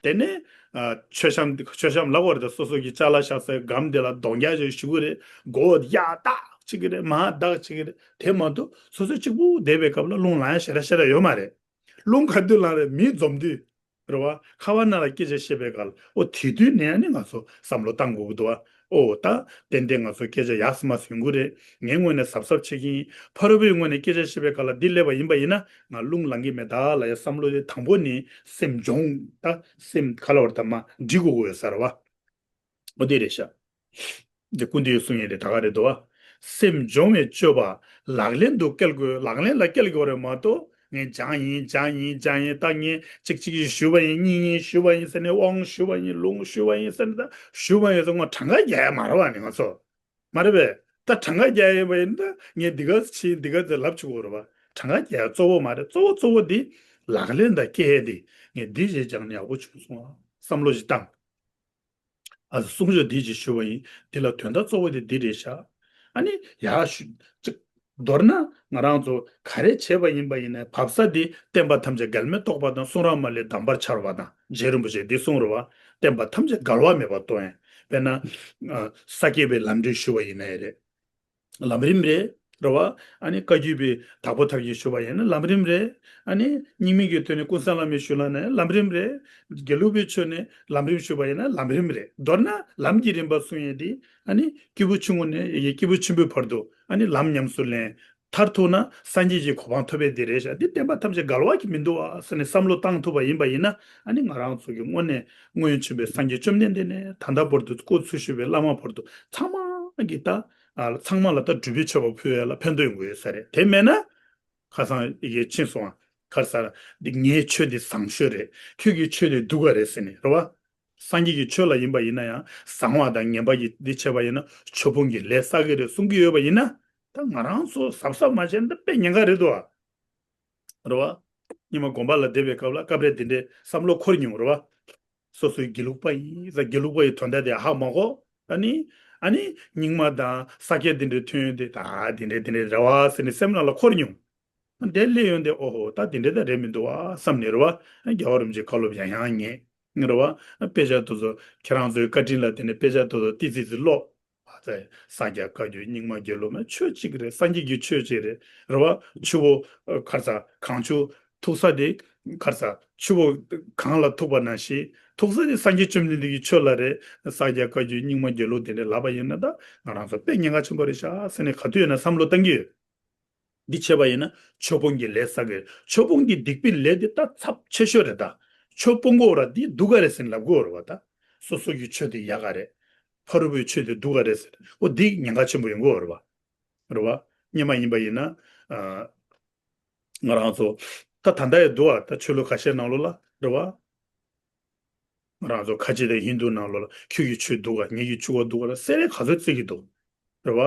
དེ་ནས་ཨ། མཆོད་བཤམས་མཆོད་བཤམས་ལབ་དགོས་རེད་ད། སོ་སོ་གི་ཅ་ལག་བཞག་སའི་སྒམ་དེ་ལ་གདོང་རྒྱག་ཅིག་ཞུ་གི་རེད། མགོ་བོ་ཡར་བཏགས་བྱེད་ཀྱི་རེད། མར་བཏགས་བྱེད་ཀྱི་རེད། དེ་མ་གཏོགས་སོ་སོ་གཅིག་པུ་བསྡད་པའི་སྐབས་ལ་རླུང་ལངས་ཡ་ཞེ་དྲག་ཞེ་དྲག་ཡོད་མ་རེད། རླུང་ག་དུས་ལངས་རེད། མི་འཛོམས་དུས། རེད་བ། ཁ་བ་ནང་ལ་སྐད་ཆ་བཤད་པའི་སྐབས་ལ་ཨོ་དེ་དུས་ནས་ནི་ང་ཚོ་བསམ་བློ་བཏང་དགོས་ཀྱི་འདུག་བ། ཨོ་ད་ཏན་ཏན་ང་ཚོ་སྐད་ཆ་ཡག་སེ་མ་ཟིན་གྱི་རེད། ངའི་ངོས་ནས་གཟབ་གཟབ་བྱེད་ཀྱི་ཡིན། ཕ་རོལ་པོའི་ངོས་ནས་སྐད་ཆ་བཤད་པའི་སྐབས་ལ་འདི་སླེབས་པ་ཡིན་པ་ཡིན་ན་ང་རླུང་ལངས་ཀྱི་མེད་ད་ལབ་ཡ་བསམ་བློ་དེ་དང་པོ་ནི་སེམས་སྦྱོང་ད་སེམས་ག་ལ་བར་ད་མ་འགྲིག་དགོས་ཀྱི་ཡོད་ས་རེད་བ། ཨོ་དེ་རེད་ཤག་འདི་ཀུན་འདུས་གསུང་ཡས་དེ་ད་ག་རེད་འདུག་བ། སེམས་སྦྱོང་བའི་སྤྱོད་པ་ལག་ལེན་དུ་བཀལ་དགོས། ལག་ལེན་ལ་བཀལ་དགོས་རེད་མ་གཏོགས་ངས་སྦྱངས་ཡིན་སྦྱངས་ཡིན་སྦྱངས་ཡིན་ད་ངས་གཅིག་གཅིག་ཞུས་པ་ཡིན་གཉིས་གཉིས་ཞུས་པ་ཡིན་ཟེར་ནས་དབང་ཞུས་པ་ཡིན་ལུང་ཞུས་པ་ཡིན་ཟེར་ནས་ད་ཞུས་པ་ཡིན་ཟེར་ངོ་གྲངས་ཀ་རྒྱག་ཡ་མ་རེད་བ། ནི་ང་ཚོ་མ་རེད་པས། ད་གྲངས་ཀ་རྒྱག་ཡ་ཡིན་པ་ཡིན་ད་ངས་འདི་ག་ཕྱིན་འདི་ག་ཟེར་ལབ་ཆོག་གི་རེད་བ། གྲངས་ཀ་རྒྱག་ཡ་གཙོ་བོ་མ་རེད། གཙོ་བོ་གཙོ་བོ་འདི་ལག་ལེན་དང་བཀལ་ཡས་འདི་ངས་འདི་ཞིག་སྦྱངས་ནས་ཡག་པོ་བྱུང་སོང་ཨ་བསམ་བློ་ཞིག་བཏང་། ཨ་གསུང་ཆོས་འདི་ཅིག་ཞུ་བ་ཡིན། འདི་ལ་དོན་དག་གཙོ་བོ་དེ་འདི་རེད་ཤག་ཨ་ནི་ཡག་ཞུ་ཅིག་མདོར་ན་ང་རང་ཚོ་ག་རེ་བྱས་པ་ཡིན་པ་ཡིན་ན་བབ་ས་འདི་བསྟན་པ་ཐམས་ཅད་འགལ་མེད་རྟོགས་པ་དང་གསུང་རབ་མ་ལུས་གདམས་པར་འཆར་བ་དང་རྗེ་རིན་པོ་ཆེ་འདི་གསུང་རེད་བ། བསྟན་པ་ཐམས་ཅད་འགལ་བ་མེད་པར་རྟོགས་ཡིན། དཔེར་ན་ཨ་ས་སྐྱ་པའི་ལམ་རིམ་ཞུ་བ་ཡིན་ན་ཡང་རེད། ལམ་རིམ་རེད། རེད་བ། ཨ་ནི་བཀའ་བརྒྱུད་པའི་དྭགས་པོ་ཐར་རྒྱན་ཞུ་བ་ཡིན་ན་ལམ་རིམ་རེད། ཨ་ནི་རྙིང་མའི་གི་ཐོག་ནས་ཀུན་བཟང་བླ་མའི་ཞུ་ལ་ནས་ལམ་རིམ་རེད། དགེ་ལུགས་པའི་ཆོས་ནས་ལམ་རིམ་ཞུ་བ་ཡིན་ན་ལམ་རིམ་རེད། མདོར་ན་ལམ་གྱི་རིམ་པ་གསུང་ཡས་དེ་ཨ་ནི་སྐྱེས་བུ་ཆུང་ངུ་ནས་ཡི་གེ་སྐྱེས་བུ་ཆེན་པོའི་བར་དུ་ཨ་ནི་ལམ་ཉམས་སུ་ལེན། མཐར་ཐུག་ན་སངས་རྒྱས་ཀྱི་གོ་འཕང་ཐོབ་པའི་དེ་རེད་ཤག་འདི་བསྟན་པ་ཐམས་ཅད་འགལ་བ་གི་མི་འདུག་ཨ་ཟེར་ནས་བསམ་བློ་བཏང་ཐུབ་པ་ཡིན་པ་ཡིན་ན་ཨ་ནི་ང་རང་ཚོ་གི་དངོས་གནས་སྔོན་བྱོན་པའི་སངས་རྒྱས་བཅོམ་ལྡན་འདས་ནས་ད་ལྟ་བར་དུ་སྐུ་འཚོ་བཞུགས་པའི་བླ་མ་བར་དུ་ཚང་མ་གི་ད། ཨ་ཚང་མ་ལ་ད་སྒྲུབ་པའི་མཆོད་པ་ཕུལ་ཡ་ལ་ཕན་ཐོགས་ཡོང་གི་ཡོད་ས་རེད། དེ་མེད་ན་ཁ་སང་ཡི་གེ་ཕྱིན་སོང་ཨ། ཁ་སང་འདི་ངའི་ཆོས་འདི་བཟང་ཤོས་རེད། ཁྱོད་ཀྱི་ཆོས་འདི་སྡུག་ག་རེད་ཟེར་ནས་རེད་བ། སངས་རྒྱས་ཀྱི་ཆོས་ལ་ཡིན་པ་ཡིན་ན་ཡང་བཟང་བ་དང་ངན་པ་ཡི་འདི་བྱས་པ་ཡིན་ན་ཆོས་སྤོང་གི་ལས་བསགས་ཀྱི་རེད་གསུང་གི་ཡོད་པ་ཡིན་ན་ད་ང་རང་ཚོ་གཟབ་གཟབ་མ་བྱས་ན་ད་དཔེ་ཉེན་ཁ་རེད་དོ། རེད་བ། ཉི་མ་དགོན་པ་ལ་བསྡད་པའི་སྐབས་ལ་སྐབས་རེ་འདི་འདྲའི་བསམ་བློ་འཁོར་མྱོང་རེད་བ། སོ་སོའི་དགེ་ལུགས་པ་ཡིན་ཟེར་དགེ་ལུགས་པ་ཡི་དོན་དག་དེ་ཧ་མ་གོ་ཨ་ནི། ཨ་ནི་རྙིང་མ་དང་ས་སྐྱ་འདི་འདྲའི་ཐོན་ཡོང་དུས་ད་འདི་འདྲའི་འདི་འདྲའི་རེད་བ་ཟེར་ནས་སེམས་ནང་ལ་འཁོར་མྱོང་། དེ་སླེབས་ཡོང་དུས་ཨོ་ཧོ་ད་འདི་འདྲའི་ད་རེད་མི་འདུག་བ་བསམ་ནས་རེད་བ། རྒྱལ་བ་རིན་པོ་ཆེའི་བཀའ་སློབ་ཡང་ཡང་ཉན། རེད་བ། དཔེ་ཆ་དེ་ཚོ་ཁྱེད་རང་ཚོའི་བཀའ་དྲིན་ལ་བརྟེན་ནས་དཔེ་ཆ་དེ་ཚོ་ཏི་ཙི་ཙི་ཀློག་ཨ་ཙི། ས་སྐྱ་བཀའ་བརྒྱུད་རྙིང་མ་དགེ་ལུགས་མ་ཆོས་གཅིག་རེད། སངས་རྒྱས་ཀྱི་ཆོས་གཅིག་རེད། རེད་བ། ཆུ་བོ་ཨ་ཁར་ས་གངས་ཆུ་ཐུག་ས་དེ་ཁར་ས་ཆུ་བོ་གངས་ལ་ཐུག་པ་ནང་བཞིན་ཐུག་ས་དེ་སངས་རྒྱས་བཅོམ་ལྡན་འདས་ཀྱི་ཆོས་ལ་རེད། ས་སྐྱ་བཀའ་བརྒྱུད་རྙིང་མ་དགེ་ལུགས་དེ་འདྲ་ལབ་པ་ཡིན་ན་ད་ང་རང་ཚོ་དཔེ་ཉེན་ཁ་ཆེན་པོ་རེད་ཤག་ཟེར་ནས་ག་དུས་ཡིན་ན་བསམ་བློ་བཏང་གི་ཡོད། འདི་བྱས་པ་ཡིན་ན་ཆོས་སྤོང་གི་ལས་བསགས་ཀྱི་རེད། ཆོས་སྤོང་གི་སྡིག་པའི་ལས་འདི་ད་ཚབས་ཆེ་ཤོས་རེད་ད། ཆོས་སྤོང་གོ་ར་འདི་སྡུག་ག་རེད་ཟེར་ནས་ལབ་གོ་རེད་བ་ད། སོ་སོ་གི་ཆོས་དེ་ཡག་ག་རེད། ཕ་རོལ་པོའི་ཆོས་དེ་སྡུག་ག་རེད་ཟེར། འོ་འདི་ཉེན་ཁ་ཆེན་པོ་ཡོང་གོ་རེད་བ། རེད་བ། སྔོན་མ་ཡིན་པ་ཡིན་ན། ཨ། ང་རང་ཚོ་ད་ད་ལྟ་ཡང་འདུག་བ་ད་ཆོས་ལུགས་ཁ་ཤས་ནང་ལོགས་ལ་རེད་བ། ང་རང་ཚོ་ཁ་ཆེ་དང་ཧིན་རྡུ་ནང་ལོགས་ལ་ཁྱོད་ཀྱི་ཆོས་སྡུག་ག་ངེད་ཀྱི་ཆོས་པ་སྡུག་ག་ལ་སེ་རེ་ག་ཚོད་བརྩི་གི་འདུག་རེད་བ།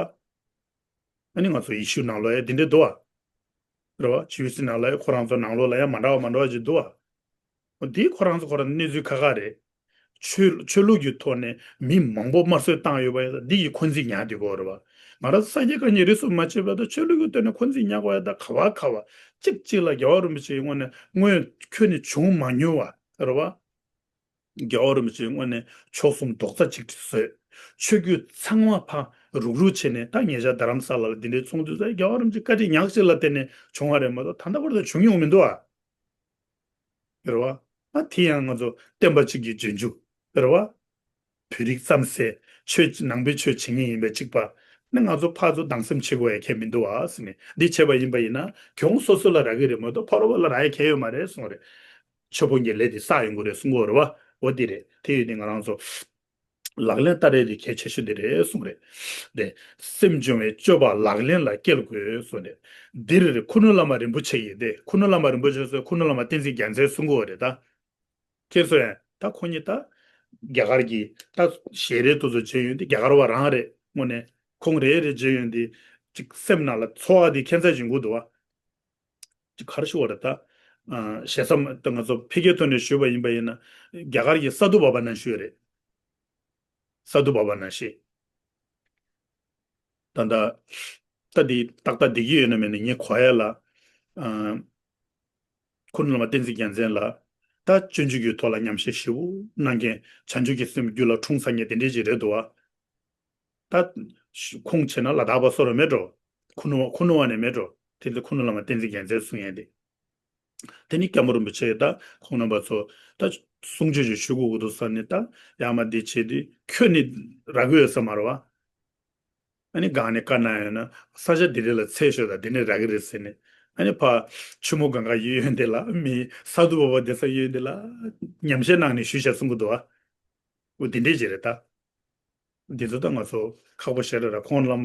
ཨ་ནི་ང་ཚོ་ཡེ་ཤུ་ནང་ལོགས་ཡ་དེ་འདྲས་འདུག་བ། རེད་བ། ཇུས་སི་ནང་ལོགས་ཡ་ཁོ་རང་ཚོ་ནང་ལོགས་ལ་ཡ་མ་འདྲ་བ་མ་འདྲ་བ་ཅིག་འདུག་བ། འོ་དེ་ཁོ་རང་ཚོ་ཁོ་རང་གནས་ཚུལ་ཁག་ཁག་རེད། ཆོས་ཆོས་ལུགས་ཀྱི་ཐོག་ནས་མི་མང་པོ་དམར་གསོད་བཏང་ཡོད་པ་ཡིན་ཙང་འདི་ཡི་འཁོན་འཛིན་ཉར་བསྡད་ཀྱི་ཡོད་རེད་བ། ང་རང་ཚོ་ས་སྐྱ་དཀར་ནག་རིས་སུ་མ་ཆད་པ་དང་ཆོས་ལུགས་ཀྱི་ཐོག་ནས་འཁོན་འཛིན་ཉར་དགོས་ཡ་ད་ག་བ་ག་བ་གཅིག་གཅིག་ལ་རྒྱལ་བ་རིན་པོ་ཆེའི་སྔོན་ནས་སྔོན་ཁྱོན་ནས་བྱུང་མ་མྱོང་བ་རེད་བ། རྒྱལ་བ་རིན་པོ་ཆེའི་སྔོན་ནས་མཆོག་གསུམ་རྡོག་རྩ་གཅིག་ཏུ་བཟོས། ཆོས་བརྒྱུད་ཚང་མ་ཕར་རུག་རུག་བྱས་ནས་ད་ཉེ་ཆར་རྡ་རམ་ས་ལ་ལ་འདི་འདྲའི་ཚོགས་འདུ་ཚོགས་རྒྱལ་བ་རིན་པོ་ཆེ་བཀའ་དྲིན་ཉག་གཅིག་ལ་བརྟེན་ནས་བྱུང་བ་རེད་མ་གཏོགས་ད་ལྟ་བར་དུ་བྱུང་མྱོང་མི་འདུག་ཨ། རེད་བ། ཨ་དེ་ཡང་ང་ཚོ་བསྟན་པ་གཅིག་གི་རྗེས་འཇུག་རེད་བ། བོད་རིགས་ཙམ་ཟད་ཆོས་ནང་པའི་ཆོས་བྱེད་མཁན་ཡིན་པའི་གཅིག་པ། ནི་ང་ཚོ་ཕར་ཚུར་སྡང་སེམས་བྱེད་དགོས་ཡ་ཁྱད་མི་འདུག་ཨ་ཟེར་ནས་འདི་བྱས་པ་ཡིན་པ་ཡིན་ན་གྱོང་སོ་སོ་ལ་རག་གི་རེད་མ་གཏོགས་ཕ་རོལ་པོ་ལ་རག་ཡ་ཁྱད་ཡོད་མ་རེད་གསུངས་རེད། ཆོས་སྤོང་གི་ལས་དེ་བསགས་ཡོང་གི་རེད་གསུང་གི་ཡོད་རེད་བ། འོ་དེ་རེད། དེ་ཡོད་དེ་ང་རང་ཚོ་ལག་ལེན་བསྟར་ཡས་དེ་གལ་ཆེ་ཤོས་དེ་རེད་གསུངས་རེད། དེ་སེམས་སྦྱོང་བའི་སྤྱོད་པ་ལག་ལེན་ལ་བསྐྱལ་དགོས་གསུངས་རེད། འདིར་ཁུ་ནུ་བླ་མ་རིན་པོ་ཆེ་ཡིས་དེ་ཁུ་ནུ་བླ་མ་རིན་པོ་ཆེ་ཟེར་ཁུ་ནུ་བླ་མ་བསྟན་འཛིན་རྒྱལ་མཚན་གསུང་གི་ཡོད་རེད་ད། ཁྱེད་ཚོ་ཡང་ད་ཁོང་གཉིས་ད་རྒྱ་གར་གྱི་ད་ཞལ་རས་དེ་ཚོ་མཇལ་ཡོང་དུས་རྒྱ་གར་བ་རང་རེད་དངོས་གནས་ཁོང་རེ་རེ་མཇལ་ཡོང་དུས་ཅིག་སེམས་ནང་ལ་ཚོར་བ་དེ་ཁྱད་མཚར་ཅིག་འགོ་འདུག་བ། ཅིག་ག་རེ་ཞུ་བ་རེད་ད། ཨ་ཞེ་ས་མ་ད་ང་ཚོ་ཕ་གིའི་ཐོག་ནས་ཞུས་པ་ཡིན་པ་ཡིན་ན་རྒྱ་གར་གྱི་ས་དྷུ་བྷ་བ་ནང་ཞུས་རེད། ས་དྷུ་བྷ་བ་ནང་ཞེས། ད་ལྟ་ད་འདི་ཏག་ཏག་བསྡད་ཀྱི་ཡོད་ན་མེད་ན་ངས་གོ་ཡ་ལ། ཨ་ཁུ་ནུ་བླ་མ་བསྟན་འཛིན་རྒྱལ་མཚན་ལ་ད་སྤྱོད་འཇུག་གི་ཐོག་ལ་ཉམས་བཞེས་ཞེ་པོ་གནང་མཁན་བྱང་ཆུབ་ཀྱི་སེམས་རྒྱུད་ལ་འཁྲུངས་ཚར་མཁན་དེ་འདྲས་ཅིག་རེད་འདུག་བ། ད་ཁོང་བྱས་ན་ལ་དྭགས་པ་བཟོ་འདྲ་མེད་འགྲོ། ཁུ་ནུ་ཁུ་ནུ་བ་ནས་མེད་འགྲོ། དེ་ཚོ་ཁུ་ནུ་བླ་མ་བསྟན་འཛིན་རྒྱལ་མཚན་གསུང་ཡས་དེ། དེ་ནི་སྐྱབས་མགོན་རིན་པོ་ཆེ་ད་ཁོང་རྣམ་པ་ཚོ་ད་གསུང་ཆོས་ཅིག་ཞུ་དགོས་ཀྱི་འདུག་ས་ནི་ད་ཡར་མར་འདི་བྱས་དུས་ཁྱོད་ནི་རག་གི་ཡོད་ས་མ་རེད་བ། ཨ་ནི་སྒང་ནས་བཀའ་གནང་ཡོད་ན་ས་ཆ་འདི་འདྲ་ལ་འཚོལ་ཤོག་དང་འདི་ནས་རག་གི་རེད་ཟེར་ནས། ཨ་ནི་ཕར་ཆུ་མོ་སྒང་ག་ཡོད་ཡོད་འདི་ལ་མི་ས་དྷུ་བྷ་བ་བསྡད་ས་ཡོད་འདི་ལ་ཉམས་བཞེས་གནང་ནས་ཞུས་བཞག་གསུང་གི་འདུག་བ། འོ་འདི་འདྲས་ཅིག་རེད་ད། འདི་ཚོ་ད་ང་ཚོ་ཁག་པོ་ཞེ་དྲག་རེད། ཁོང་རྣམ་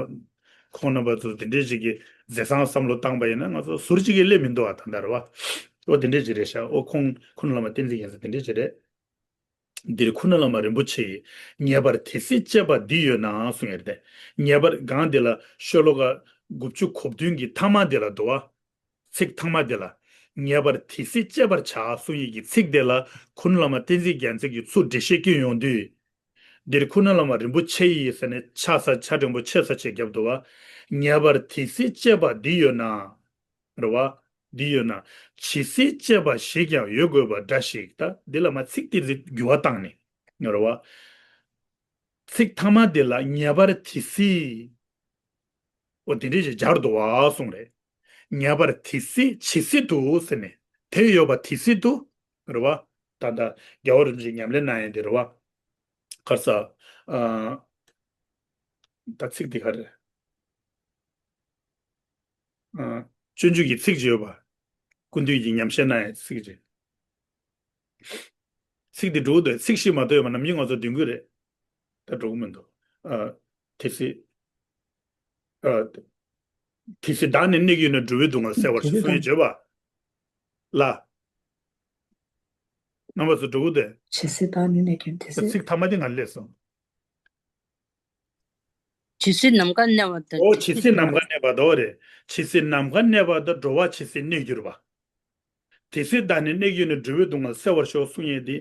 ཁོང་རྣམ་པ་ཚོ་འདི་འདྲས་ཅིག་གི་མཛད་བཟང་བསམ་བློ་བཏང་པ་ཡིན་ན་ང་ཚོ་ཟུར་གཅིག་གི་སླེབས་མི་འདུག་བ་ད་ལྟ་རེད་བ། འོ་འདི་འདྲས་ཅིག་རེད་ཤག་འོ་ཁོང་ཁུ་ནུ་བླ་མ་བསྟན་འཛིན་རྒྱལ་མཚན་འདི་འདྲས་ཅིག་རེད། འདིར་ཁུ་ནུ་བླ་མ་རིན་པོ་ཆེ་ཡིས་ངེས་པར་དེ་སྲིད་ཅེས་པ་འདི་ཡོད་ན་གསུངས་ཡོད་དེ། ངེས་པར་སྒང་འདི་ལ་ཤོ་ལོ་ཀ་དགུ་བཅུ་གོ་བདུན་གྱི་ཐ་མ་འདི་ལ་འདུག་བ། ཚིག་ཐ་མ་འདི་ལ། ངེས་པར་དེ་སྲིད་སྤྱད་པར་བྱ་གསུང་ཡིག་གི་ཚིག་འདི་ལ་ཁུ་ནུ་བླ་མ་བསྟན་འཛིན་རྒྱལ་མཚན་གྱིས་ཚུར་འགྲེལ་བཤད་བསྐྱོན་ཡོང་དུས། འདིར་ཁུ་ནུ་བླ་མ་རིན་པོ་ཆེ་ཡིས་ཟེར་ནས་ཆ་ས་ཆ་འགྲེང་བུ་ཆེ་ས་ཆེ་རྒྱབ་འདུག་བ། ངེས་པར་དེ་སྲིད་སྤྱད་པ་འདི་ཡོད་ན། རེད་བ། འདི་ཡོད་ན། ཇི་སྲིད་སྤྱད་པ་ཞིག་ཀྱང་ཡོད་དགོས་པ་འདྲ་ཞིག་ད་འདི་ལ་མ་ཚིག་འདི་འགྱུར་བ་བཏང་ནས། རེད་བ། ཚིག་ཐ་མ་འདི་ལ་ངེས་པར་དེ་སྲིད། འོ་དེ་འདྲས་ཞིག་སྦྱར་འདུག་བ་གསུངས་རེད། ངེས་པར་དེ་སྲིད་ཇི་སྲིད་དུ་ཟེར་ནས་དེ་ཡོད་པ་དེ་སྲིད་དུ། རེད་བ། ད་ལྟ་རྒྱལ་བ་རིན་པོ་ཆེས་ཉམས་ལེན་གནང་ཡས་དེ་རེད་བ། ག་རེ་ཟ། ཨ། ད་ཚིག་འདི་ག་རེ། ཨ། སྤྱོད་འཇུག་གི་ཚིག་ཅིག་ཡོད་པ། ཀུན་འདུས་ཀྱིས་ཉམས་བཞེས་གནང་ཡས་ཚིག་ཅིག་ཚིག་འདི་འགྲོ་གི་འདུག་ཚིག་ཤིག་མ་གཏོགས་ཡོད་པ་ནམ་རྒྱུན་ང་ཚོ་འདོན་གྱི་རེད། ད་འགྲོ་གི་མི་འདུག་ཨ། དེ་སྲིད། ཨ། དེ་སྲིད་བདག་ནི་གནས་ཀྱི་ཡུལ་ན་འགྲོ་བའི་སྡུག་བསྔལ་སེལ་བར་ཤོག་གསུང་ཡས་བརྗོད་པ། ལ། རྣམ་པ་ཚོ་འགྲོ་གི་འདུག་ཇི་སྲིད་བདག་ནི་གནས་ཀྱི་ཡུལ་དེ་སྲིད། ཚིག་ཐ་མ་དེ་ང་ལས་སོང་། ཇི་སྲིད་ནམ་མཁའ་གནས་པ་དང་། ཨོ་ཇི་སྲིད་ནམ་མཁའ་གནས་པ་དོ་རེད། ཇི་སྲིད་ནམ་མཁའ་གནས་པ་དང་འགྲོ་བ་ཇི་སྲིད་གནས་གྱུར་པ། དེ་སྲིད་བདག་ནི་གནས་ཀྱི་ཡུལ་ན་འགྲོ་བའི་སྡུག་བསྔལ་སེལ་བར་ཤོག་གསུང་ཡས་དེ།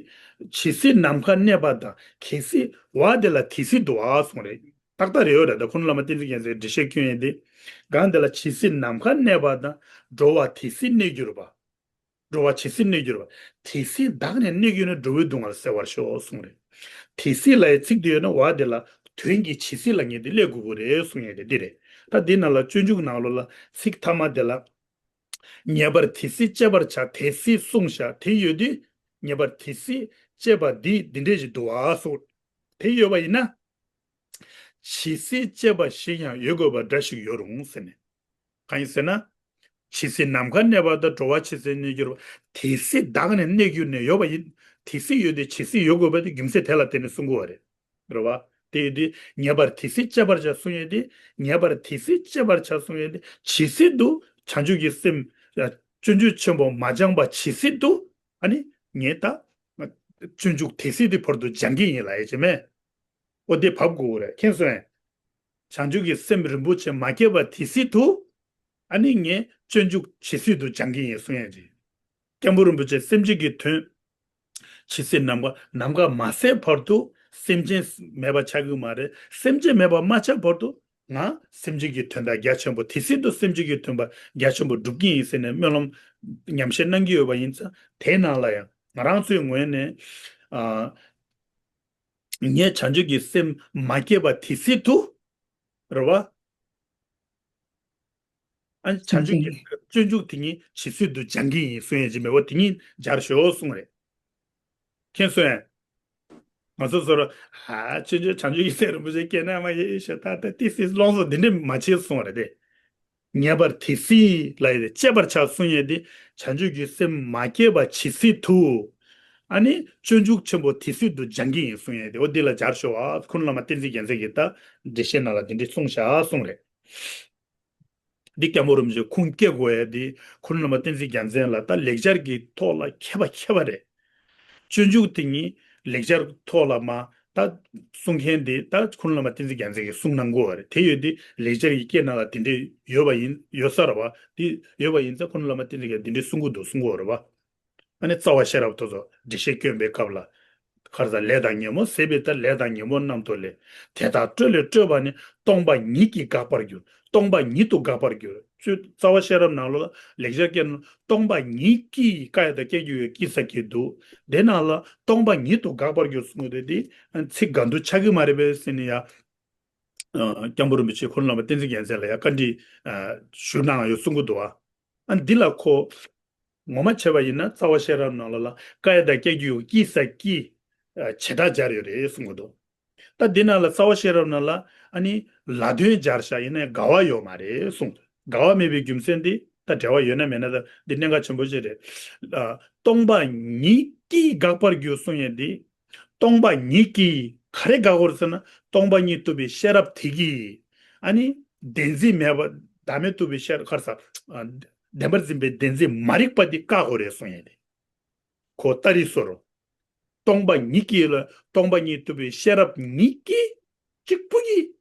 ཇི་སྲིད་ནམ་མཁའ་གནས་པ་དང་གལ་སྲིད་བ་དེ་ལ་དེ་སྲིད་དུ་བ་གསུངས་རེད། ཏག་ཏག་རེད་ཡོད་རེད་ད་ཁོང་བླ་མ་བསྟན་འཛིན་རྒྱལ་མཚན་འགྲེལ་བཤད་བསྐྱོན་ཡས་དེ། གང་དེ་ལ་ཇི་སྲིད་ནམ་མཁའ་གནས་པ་དང་འགྲོ་བ་དེ་སྲིད་གནས་གྱུར་པ། འགྲོ་བ་ཇི་སྲིད་གནས་གྱུར་པ། དེ་སྲིད་བདག་ནི་གནས་ཀྱི་ཡུལ་ན་འགྲོ་བའི་སྡུག་བསྔལ་སེལ་བར་ཤོག་གསུངས་རེད། དེ་སྲིད་ལ་ཡི་ཚིག་དེ་ཡོད་ན་བ་དེ་ལ་དོན་གྱི་ཇི་སྲིད་ལ་ངེས་ཏེ་སླེབས་དགོས་ཀྱི་རེད་གསུང་ཡས་དེ་འདི་རེད། ད་འདི་ནང་ལ་སྤྱོད་འཇུག་ནང་ལོགས་ལ་ཚིག་ཐ་མ་དེ་ལ། ངེས་པར་དེ་སྲིད་སྤྱད་པར་བྱ་དེ་སྲིད་གསུངས་བཞག་དེ་ཡོད་དུས་ངེས་པར་དེ་སྲིད་སྤྱད་པ་འདི་འདི་འདྲས་ཞིག་འདུག་ཨ་གསུངས། དེ་ཡོད་པ་ཡིན་ན། ཇི་སྲིད་སྤྱད་པ་ཞིག་ཀྱང་ཡོད་དགོས་པ་འདྲ་ཞིག་ཡོད་རུང་ཟེར་ནས། གང་ཡིན་ཟེར་ན། ཇི་སྲིད་ནམ་མཁའ་གནས་པ་དང་འགྲོ་བ་ཇི་སྲིད་གནས་གྱུར་པ། དེ་སྲིད་བདག་ནི་གནས་གྱུར་ནས་ཡོད་པ་ཡིན། དེ་སྲིད་ཡོད་དེ་ཇི་སྲིད་ཡོད་དགོས་པ་དེ་རྒྱུ་མཚན་དེ་ལ་བརྟེན་ནས་གསུང་དགོས་པ་རེད། རེད་བ། དེ་ཡོད་དེ་ངེས་པར་དེ་སྲིད་སྤྱད་པར་བྱ་གསུང་ཡས་དེ། ངེས་པར་དེ་སྲིད་སྤྱད་པར་བྱ་གསུང་ཡས་དེ་ཇི་སྲིད་དུ་བྱང་ཆུབ་ཀྱི་སེམས། སྤྱོད་འཇུག་ཆེན་པོ་མ་སྦྱངས་པ་ཇི་སྲིད་དུ། ཨ་ནི་ངས་ད། སྤྱོད་འཇུག་དེ་སྲིད་དེ་བར་དུ་སྦྱང་གི་ཡིན་ལ་ཡ་ཅེ་མེ། ཨོ་དེ་བབ་དགོས་རེད་མཁྱེན་སོང་ངས། བྱང་ཆུབ་ཀྱི་སེམས་རིན་པོ་ཆེ་མ་སྐྱེས་པ་དེ་སྲིད་དུ། ཨ་ནི་ངས་སྤྱོད་འཇུག་ཇི་སྲིད་དུ་སྦྱང་གི་ཡིན་གསུང་ཡས་ཅིག་སྐྱབས་མགོན་རིན་པོ་ཆེ་སེམས་བསྐྱེད་ཀྱི་དོན། ཇི་སྲིད་ནམ་མཁའ་ནམ་མཁའ་མ་ཟད་བར་དུ་སེམས་ཅན་མེད་པ་ཆགས་ཀྱི་མ་རེད། སེམས་ཅན་མེད་པ་མ་ཆགས་བར་དུ་ང་སེམས་བསྐྱེད་ཀྱི་དོན་དག་རྒྱ་ཆེན་པོ་དེ་སྲིད་དུ་སེམས་བསྐྱེད་ཀྱི་དོན་དག་རྒྱ་ཆེན་པོ་སྒྲུབ་ཀྱི་ཡིན་ཟེར་ནས་སྨོན་ལམ་ཉམས་བཞེས་གནང་གི་ཡོད་པ་ཡིན་ཙང་། དེའི་ནང་ལ་ཡང་ང་རང་ཚོའི་ངོས་ནས་ཨ། ངས་བྱང་ཆུབ་ཀྱི་སེམས་མ་སྐྱེས་པ་དེ་སྲིད་དུ། རེད་བ། ཨ་ནི་བྱང་ཆུབ་ཀྱི་སྤྱོད་འཇུག་དེ་ཉིད་ཇི་སྲིད་དུ་སྦྱང་གི་ཡིན་གསུང་ཡས་ཅིག་མེད་པ་དེ་ཉིད་སྦྱར་ཤོག་གསུངས་རེད། མཁྱེན་སོང་ངས། ང་ཚོ་ཚོར། ཨ་ཆོས་འབྱོར་བྱང་ཆུབ་ཀྱི་སེམས་རིན་པོ་ཆེ་སྐྱེས་ན་མ་ཡེ་ཤེས་ད་ལྟ་ཏི་སི་ལོང་སོ་འདི་འདྲས་མ་བྱེད་གསུངས་རེད་དེ། ངེས་པར་དེ་སྲིད་ལ་ཡི་དེ་སྤྱད་པར་བྱ་གསུང་ཡས་དེ། བྱང་ཆུབ་ཀྱི་སེམས་མ་སྐྱེས་པ་ཇི་སྲིད་དུ། ཨ་ནི་སྤྱོད་འཇུག་ཆེན་པོ་དེ་སྲིད་དུ་སྦྱང་གི་ཡིན་གསུང་ཡས་དེ། འོ་འདི་ལ་སྦྱར་ཤོག་ཨ། ཁུ་ནུ་བླ་མ་བསྟན་འཛིན་རྒྱལ་མཚན་གྱིས་ད་འགྲེལ་བཤད་ནང་ལ་འདི་འདྲས་གསུངས་བཞག་གསུངས་རེད། འདི་སྐྱབས་མགོན་རིན་པོ་ཆེ་ཁུངས་སྐྱེལ་དགོས་ཡ་འདི་ཁུ་ནུ་བླ་མ་བསྟན་འཛིན་རྒྱལ་མཚན་ལ་ད་ལེགས་སྦྱར་གྱི་ཐོག་ལ་མཁས་པ་མཁས་པ་རེད། སྤྱོད་འཇུག་དེ་ཉིད་ལེགས་སྦྱར་ཐོག་ལ་མ་ད་གསུང་མཁན་དེ་ད་ཁུ་ནུ་བླ་མ་བསྟན་འཛིན་རྒྱལ་མཚན་གྱིས་གསུང་གནང་དགོས་པ་རེད། དེ་ཡོད་དེ་ལེགས་སྦྱར་གྱི་སྐད་ནང་ལ་དེ་འདྲས་ཡོད་པ་ཡིན་ཡོད་ས་རེད་བ། དེ་ཡོད་པ་ཡིན་ཙང་ཁུ་ནུ་བླ་མ་བསྟན་འཛིན་རྒྱལ་མཚན་དེ་འདྲས་གསུང་གི་འདུག་གསུང་གི་ཡོད་རེད་བ། ཨ་ནི་རྩ་བ་ཤེས་རབ་ཐོག་ཚོ་འགྲེལ་བཤད་བསྐྱོན་པའི་སྐབས་ལ། ག་རེ་ཟ། ལས་དང་ཉོན་མོངས་ཟད་པའི་མཐར། ལས་དང་ཉོན་མོངས་རྣམ་རྟོག་ལས། དེ་དག་སྤྲོས་ལས་སྤྲོས་པ་ནི། སྟོང་པ་ཉིད་ཀྱིས་འགག་པར་འགྱུར། སྟོང་པ་ཉིད་དུ་འགག་པར་འགྱུར། ཅོ་རྩ་བ་ཤེས་རབ་ནང་ལོགས་ལ་ལེགས་སྦྱར་སྐད་ནང་སྟོང་པ་ཉིད་ཀྱིས། ཀ་ཡ་བཏགས་ཀྱ་གི་གུ་ཡ་ཀྱི་ས་ཀྱི་འདུག་དེ་ནང་ལ་སྟོང་པ་ཉིད་དུ་འགག་པར་འགྱུར་གསུངས་ཡོད་དེ། འདི་ཚིག་འགལ་འདུ་ཆགས་ཀྱི་མ་རེད་པས་ཟེར་ནས་ཡ། ཨ་སྐྱབས་མགོན་རིན་པོ་ཆེ་ཁོ་རང་བླ་མ་བསྟན་འཛིན་རྒྱལ་མཚན་ལ་ཡ་བཀའ་འདྲི་ཨ་ཞུ་གནང་ཡོད་གསུང་གི་འདུག་བ། ཨ་འདི་ལ་ཁོ་ངོ་མ་བྱས་པ་ཡིན་ན་རྩ་བ་ཤེས་རབ་ནང་ལོགས་ལ་ཀ་ཡ་བཏགས་ཀྱ་གི་གུ་ཡ་ཀྱི་ས་ཀྱི་ཨ་བྱེ་བྲག་སྦྱར་ཡོད་རེད་གསུང་གི་འདུག་ད་འདི་ནང་ལ་རྩ་བ་ཤེས་རབ་ནང་ལ་ཨ་ནི་ལ་དོན་སྦྱར་བཞག་ཡིན་ན་འགལ་བ་ཡོད་མ་རེད་གསུངས། འགལ་བ་མེད་པའི་རྒྱུ་མཚན་འདི་ད་འབྲེལ་བ་ཡོད་ན་མེད་ན་ད་འདི་གནད་འགག་ཆེན་པོ་ཞིག་རེད། ཨ་སྟོང་པ་ཉིད་ཀྱིས་འགག་པར་འགྱུར་གསུང་ཡས་འདི། སྟོང་པ་ཉིད་ཀྱིས་ག་རེ་འགག་གོ་རེད་ཟེར་ན། སྟོང་པ་ཉིད་རྟོགས་པའི་ཤེས་རབ་དེ་གིས། ཨ་ནི་བདེན་འཛིན་མེད་པ། བདག་མེད་རྟོགས་པའི་ཤེས་རབ་ག་རེ་ཟ། ཨ་བདེན་པར་འཛིན་པའི་བདེན་འཛིན་མ་རིག་པ་འདི་བཀག་གོ་རེད་གསུང་ཡས་དེ། ཁོ་ཏ་རིག་སོ་རོ། སྟོང་པ་ཉིད་ཀྱིས་ལ་སྟོང་པ་ཉིད་རྟོགས་པའི་ཤེས་རབ་ཉིད་ཀྱིས་གཅིག་པུ་གིས།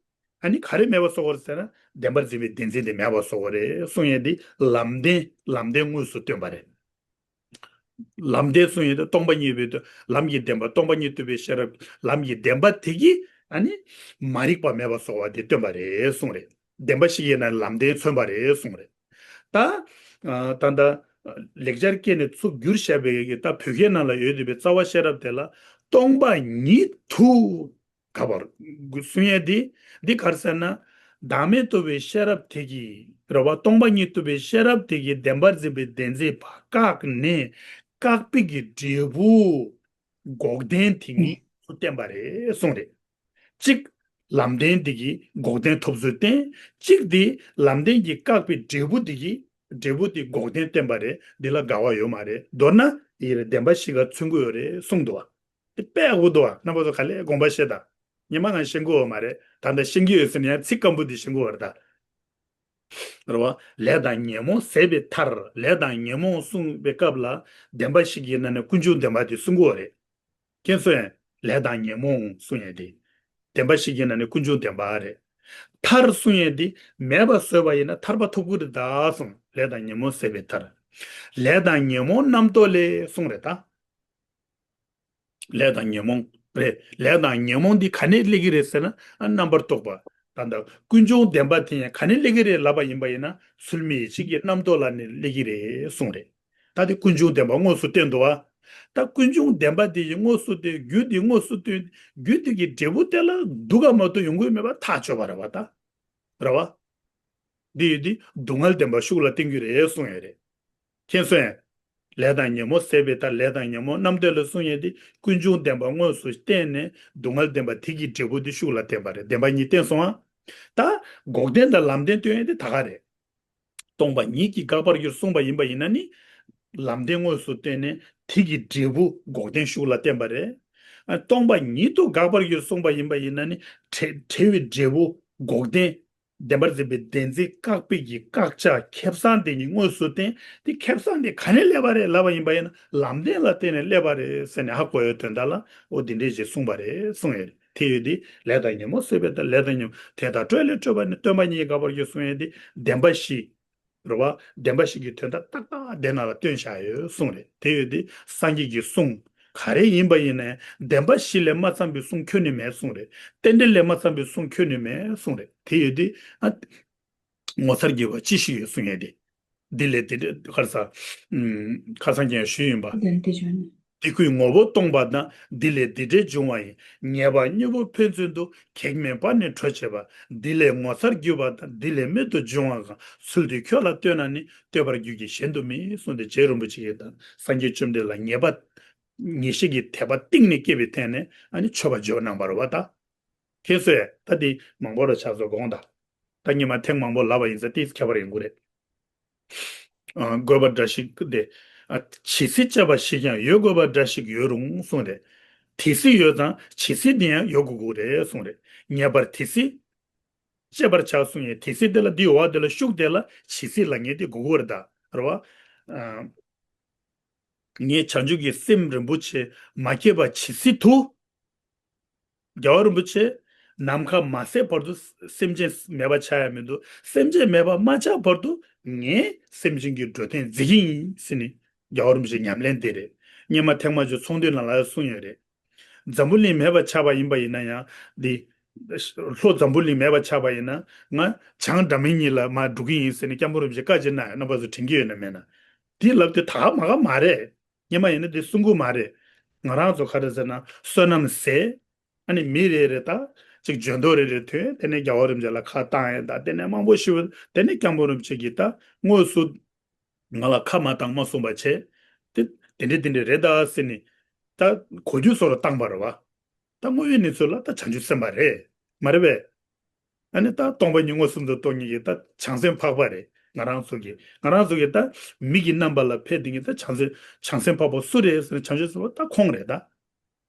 ཨ་ནི་ག་རེ་མེད་པ་བཟོ་གོ་རེད་ཟེར་ན། བདེན་པར་འཛིན་པའི་བདེན་འཛིན་དེ་མེད་པ་བཟོ་གོ་རེད་གསུང་ཡས་དེ་ལམ་བདེན། ལམ་བདེན་དངོས་སུ་སྟོན་པ་རེད། ལམ་བདེན་གསུང་ཡས་དེ་སྟོང་པ་ཉིད་པའི་དོན། ལམ་གྱི་བདེན་པ། སྟོང་པ་ཉིད་རྟོགས་པའི་ཤེས་རབ། ལམ་གྱི་བདེན་པ་དེ་གིས་ཨ་ནི་མ་རིག་པ་མེད་པ་བཟོ་བ་དེ་སྟོན་པ་རེད་གསུངས་རེད། བདེན་པ་བཞི་ཡི་ནང་ནས་ལམ་བདེན་མཚོན་པ་རེད་གསུངས་རེད། ད་ཨ་ད་ལྟ་ལེགས་སྦྱར་སྐད་ནས་ཚུར་བསྒྱུར་བཞག་པའི་གི་ད་བོད་སྐད་ནང་ལ་ཡོད་བསྡད་པའི་རྩ་བ་ཤེས་རབ་དེ་ལ་སྟོང་པ་ཉིད་དུ་འགག་པར་གསུང་ཡས་འདི། འདི་ག་རེ་ཟེར་ན། བདག་མེད་རྟོགས་པའི་ཤེས་རབ་དེ་གིས་རེད་བ། སྟོང་པ་ཉིད་རྟོགས་པའི་ཤེས་རབ་དེ་གིས་བདེན་པར་འཛིན་པའི་བདེན་འཛིན་པ་བཀག་ནས་བཀག་པའི་གི་འབྲས་བུ་འགོག་བདེན་དེ་ཉིད་དུ་བསྟན་པ་རེད་གསུངས་རེད། གཅིག་ལམ་བདེན་དེ་གིས་འགོག་བདེན་ཐོབ་ཚུལ་བསྟན། གཅིག་དེ་ལམ་བདེན་གྱིས་བཀག་པའི་འབྲས་བུ་དེ་གིས་འབྲས་བུ་དེ་འགོག་བདེན་བསྟན་པ་རེད། འདི་ལ་འགལ་བ་ཡོད་མ་རེད། མདོར་ན་ཡི་རེད་བདེན་པ་བཞི་ཀ་མཚོན་གྱི་ཡོད་རེད་གསུངས་འདུག་བ། དེ་དཔེ་ཡག་པོ་འདུག་བ། རྣམ་པ་ཚོ་ག་ལེར་དགོངས་པ་བཞེས་དང་། ཉི་མ་ང་ཤེས་ཀྱི་ཡོད་མ་རེད། ད་ལྟ་ཤེས་ཀྱི་ཡོད་ཟེར་ན་ཡང་ཚིག་སྐམ་པོ་འདི་ཤེས་ཀྱི་ཡོད་རེད་ད། རེད་བ། ལས་དང་ཉོན་མོངས་ཟད་པའི་མཐར། ལས་དང་ཉོན་མོངས་གསུངས་པའི་སྐབས་ལ་བདེན་པ་བཞི་གི་ནང་ནས་ཀུན་འབྱུང་བདེན་པ་དེ་གསུང་གི་ཡོད་རེད། མཁྱེན་སོང་ངས། ལས་དང་ཉོན་མོངས་གསུང་ཡས་དེ། བདེན་པ་བཞི་གི་ནང་ནས་ཀུན་འབྱུང་བདེན་པ་རེད། མཐར་གསུང་ཡས་དེ་མེད་པ་བཟོས་པ་ཡིན་ན་ཐར་པ་ཐོབ་ཀྱི་རེད་ད་གསུངས། ལས་དང་ཉོན་མོངས་ཟད་པའི་མཐར། ལས་དང་ཉོན་མོངས་རྣམ་རྟོག་ལས་གསུངས་རེད་ད། ལས་དང་ཉོན་མོངས་རེད། ལས་དང་ཉོན་མོངས་འདི་ག་ནས་སླེབས་ཀྱི་རེད་ཟེར་ན། ཨ་རྣམ་པར་རྟོག་པ། ད་ལྟ་ཀུན་འབྱུང་བདེན་པ་དེ་ཡང་ག་ནས་སླེབས་ཀྱི་རེད་ལབ་པ་ཡིན་པ་ཡིན་ན། ཚུལ་མིན་ཡིད་བྱེད་ཀྱི་རྣམ་རྟོག་ལ་ནས་སླེབས་ཀྱི་རེད་གསུངས་རེད། ད་དེ་ཀུན་འབྱུང་བདེན་པ་དངོས་སུ་བསྟན་འདུག་བ། ད་ཀུན་འབྱུང་བདེན་པ་དེ་ཡི་དངོས་སུ་བསྟན། རྒྱུ་དེ་དངོས་སུ་བསྟན། རྒྱུ་དེ་གི་འབྲས་བུ་དེ་ལ་འདུག་ག་མ་གཏོགས་ཡོང་གི་མེད་པ་ཐག་ཆོད་པ་རེད་བ་ད། རེད་བ། འདི་ཡོད་དེ་སྡུག་བསྔལ་བདེན་པ་ཤུགས་ལ་བསྟན་རྒྱུ་རེད་གསུངས་ཡོད་རེད། མཁྱེན་སོང་ངས། ལས་དང་ཉོན་མོངས་ཟད་པའི་མཐར། ལས་དང་ཉོན་མོངས་རྣམ་རྟོག་ལས་གསུངས་ཡས་དེ་ཀུན་འབྱུང་བདེན་པ་དངོས་སུ་བསྟན་ནས་སྡུག་བསྔལ་བདེན་པ་དེ་གི་འབྲས་བུ་དེ་ཤུགས་ལ་བསྟན་པ་རེད། བདེན་པ་གཉིས་བསྟན་སོང་ཨ། ད་འགོག་བདེན་དང་ལམ་བདེན་སྟོན་ཡས་དེ་ད་ག་རེད། སྟོང་པ་ཉིད་ཀྱིས་འགག་པར་འགྱུར་གསུངས་པ་ཡིན་པ་ཡིན་ན་ནི། ལམ་བདེན་དངོས་སུ་བསྟན་ནས་དེ་གི་འབྲས་བུ་འགོག་བདེན་ཤུགས་ལ་བསྟན་པ་རེད། ཨ་སྟོང་པ་ཉིད་དུ་འགག་པར་འགྱུར་གསུངས་པ་ཡིན་པ་ཡིན་ན་ནི། བྲལ་བྲལ་བའི་འབྲས་བུ་འགོག་བདེན། བདེན་པར་འཛིན་པའི་བདེན་འཛིན་བཀག་པའི་གི་བཀག་ཆ་ཁེ་བཟང་དེ་ཉིད་དངོས་སུ་བསྟན། དེ་ཁེ་བཟང་དེ་ག་ནས་སླེབས་པ་རེད་ལབ་པ་ཡིན་པ་ཡིན་ན། ལམ་བདེན་ལ་བརྟེན་ནས་སླེབས་པ་རེད་ཟེར་ནས་ཧ་གོ་ཡའི་དོན་དག་ལ་འོ་འདི་འདྲས་ཞིག་གསུངས་པ་རེད་གསུངས་ཡོད་རེད། དེ་ཡོད་དེ་ལས་དང་ཉོན་མོངས་སོས་པའི་དང་ལས་དང་ཉོན་དེ་དག་སྤྲོས་ལས་སྤྲོས་པ་ནི་སྟོན་པ་ཉིད་དགའ་བར་གྱུར་གསུང་ཡས་དེ་བདེན་པ་བཞི། རེད་བ། བདེན་པ་བཞི་གི་དོན་དག་ཏག་ཏག་དེ་ནང་ལ་སྟོན་བཞག་ཡོད་གསུང་རེད། དེ་ཡོད་དེ་སངས་རྒྱས་ཀྱི་གསུང་ག་རེ་ཡིན་པ་ཡིན་ནའི་བདེན་པ་བཞི་ལས་མ་ཚང་བའི་གསུང་ཁྱོན་ནས་མེད་གསུང་རེད། རྟེན་འབྲེལ་ལས་མ་ཚང་བའི་གསུང་ཁྱོན་ནས་མེད་གསུང་རེད། དེ་ཡོད་དེ་ཨ། ངོ་མཚར་དགེ་བ་ཅི་ཞིག་ཡོད་གསུང་ཡས་དེ། འདི་ལས་འདི་འདྲའི་ཁར་ས། ཁ་སང་ཀྱང་ཞུས་ཡིན་པ། དེ་འདྲ་བྱུང་ནས། འདི་ཀུན་ངོ་བོ་སྟོང་པ་དང་འདི་ལས་འདི་འདྲའི་འབྱུང་བ་ཡིན། ཉེས་པ་གཉིས་པོ་ཕན་ཚུན་དུ། གེགས་མེད་པར་ནི་གྲོལ་བྱེད་པ། འདི་ལས་ངོ་མཚར་གྱུར་པ་དང་འདི་ལས་རྨད་དུ་བྱུང་བ་གང་། ཚུལ་འདི་ཁྱོད་ལ་སྟོན་ན་ནི། བསྟོད་པར་རྒྱུད་ཀྱི་གཞན་དུ་མེད་གསུངས་ཏེ་རྗེ་རིན་པོ་ཆེ་གིས་དང་སངས་རྒྱས་བཅོམ་ལྡན་ལ་ཉེས་པ། ཉེས་བཤད་ཀྱི་དད་པ་གཏིང་ནས་སྐྱེས་པའི་ཐད་ནས་ཨ་ནི་མཆོད་པ་བརྗོད་གནང་བ་རེད་བ་ད། ཁྱེད་ཚོས་ད་འདི་མང་པོ་རུ་ཆགས་སོ་དགོངས་དག་ད་ཉི་མ་ཐེངས་མང་པོ་ལབ་པ་ཡིན་ཙང་ཏིས་ཁྱད་པར་ཡོང་གི་རེད། ཨ། དགོས་པ་འདྲ་ཞིག་སྟེ། ཨ། ཇི་སྲིད་སྤྱད་པ་ཞིག་ཀྱང་ཡོད་དགོས་པ་འདྲ་ཞིག་ཡོད་རུང་གསུངས་ཏེ། དེ་སྲིད་ཡོད་ཙང་ཇི་སྲིད་དེ་ཡང་ཡོད་དགོས་ཀྱི་རེད་གསུངས་རེད། ངེས་པར་དེ་སྲིད་སྤྱད་པར་བྱ་གསུངས་ཡས་དེ་སྲིད་དེ་ལ་འདི་ཡོད་བ་དེ་ལ་ཤུགས་དེ་ལ་ཇི་སྲིད་ལབ་མཁན་དེ་དགོས་ཀྱི་རེད་ད། རེད་བ། ཨ། ངས་བྱང་ཆུབ་ཀྱི་སེམས་རིན་པོ་ཆེ་མ་སྐྱེས་པ་ཇི་སྲིད་དུ། རྒྱལ་བ་རིན་པོ་ཆེ་ནམ་མཁའ་མ་ཟད་བར་དུ་སེམས་ཅན་མེད་པ་ཆགས་ཡ་མི་འདུག་སེམས་ཅན་མེད་པ་མ་ཆགས་བར་དུ་ངས་སེམས་ཅན་གྱི་འགྲོ་དོན་མཛད་ཀྱི་ཡིན་ཟེར་ནས་རྒྱལ་བ་རིན་པོ་ཆེ་ཉམས་ལེན་དེ་རེད། སྔོན་མ་ཐེངས་མ་བཅུ་ཚོགས་འདུའི་ནང་ལ་གསུངས་ཡོད་རེད། འཛམ་བུ་གླིང་མེད་པ་ཆགས་པ་ཡིན་པ་ཡིན་ན་ཡང་འདི། ལྷོ་འཛམ་བུ་གླིང་མེད་པ་ཆགས་པ་ཡིན་ན་ང་བྱང་སྒྲ་མི་སྙན་ལ་མར་འགྲོ་གི་ཡིན་ཟེར་ནས་སྐྱབས་མགོན་རིན་པོ་ཆེ་བཀའ་བཅད་ན་རྣམ་པ་ཚོ་དྲན་གྱི་ཡོད་ན་མེད་ན། འདི་ལབ་དེ་ད་མ་ག་མ་རེད། སྔོན་མ་ཡིན་ན་འདི་གསུང་གི་མ་རེད། ང་རང་ཚོ་ག་རེ་ཟེར་ན་བསོད་ནམས་ཟད། ཨ་ནི་མི་རེ་རེ་ད་ཅིག་འཇོན་ཐོ་རེ་རེ་ཐོན་དེ་ནས་རྒྱལ་བ་རིན་པོ་ཆེ་ལ་ཁ་བཏང་ཡས་ད་དེ་ནས་མང་པོ་ཞུ་དེ་ནས་སྐྱབས་མགོན་རིན་པོ་ཆེ་གིས་ད་དངོས་སུ་ང་ལ་ཁ་མ་བཏང་མ་གསུངས་པ་བྱས། དེ་དེ་འདྲས་དེ་འདྲས་རེད་ད་ཟེར་ནས་ད་གོ་རྒྱུ་བཟོ་རུ་བཏང་པ་རེད་བ། ད་དངོས་ཡོད་གནས་ཚུལ་ལ་ད་བྱང་ཆུབ་སེམས་དཔའ་རེད། མ་རེད་པས། ཨ་ནི་ད་སྟོང་པ་ཉིད་མངོན་སུམ་དུ་རྟོགས་མཁན་གྱི་ད་བྱང་སེམས་འཕགས་པ་རེད། ང་རང་ཚོ་གི་ང་རང་ཚོ་གི་ད་མིག་གི་རྣམ་པ་ལ་ཕེབས་དེ་གི་ད་བྱང་སེམས་བྱང་སེམས་འཕགས་པ་སུ་རེད་ཟེར་ན་བྱང་ཆུབ་སེམས་དཔའ་ད་ཁོང་རེད་ད།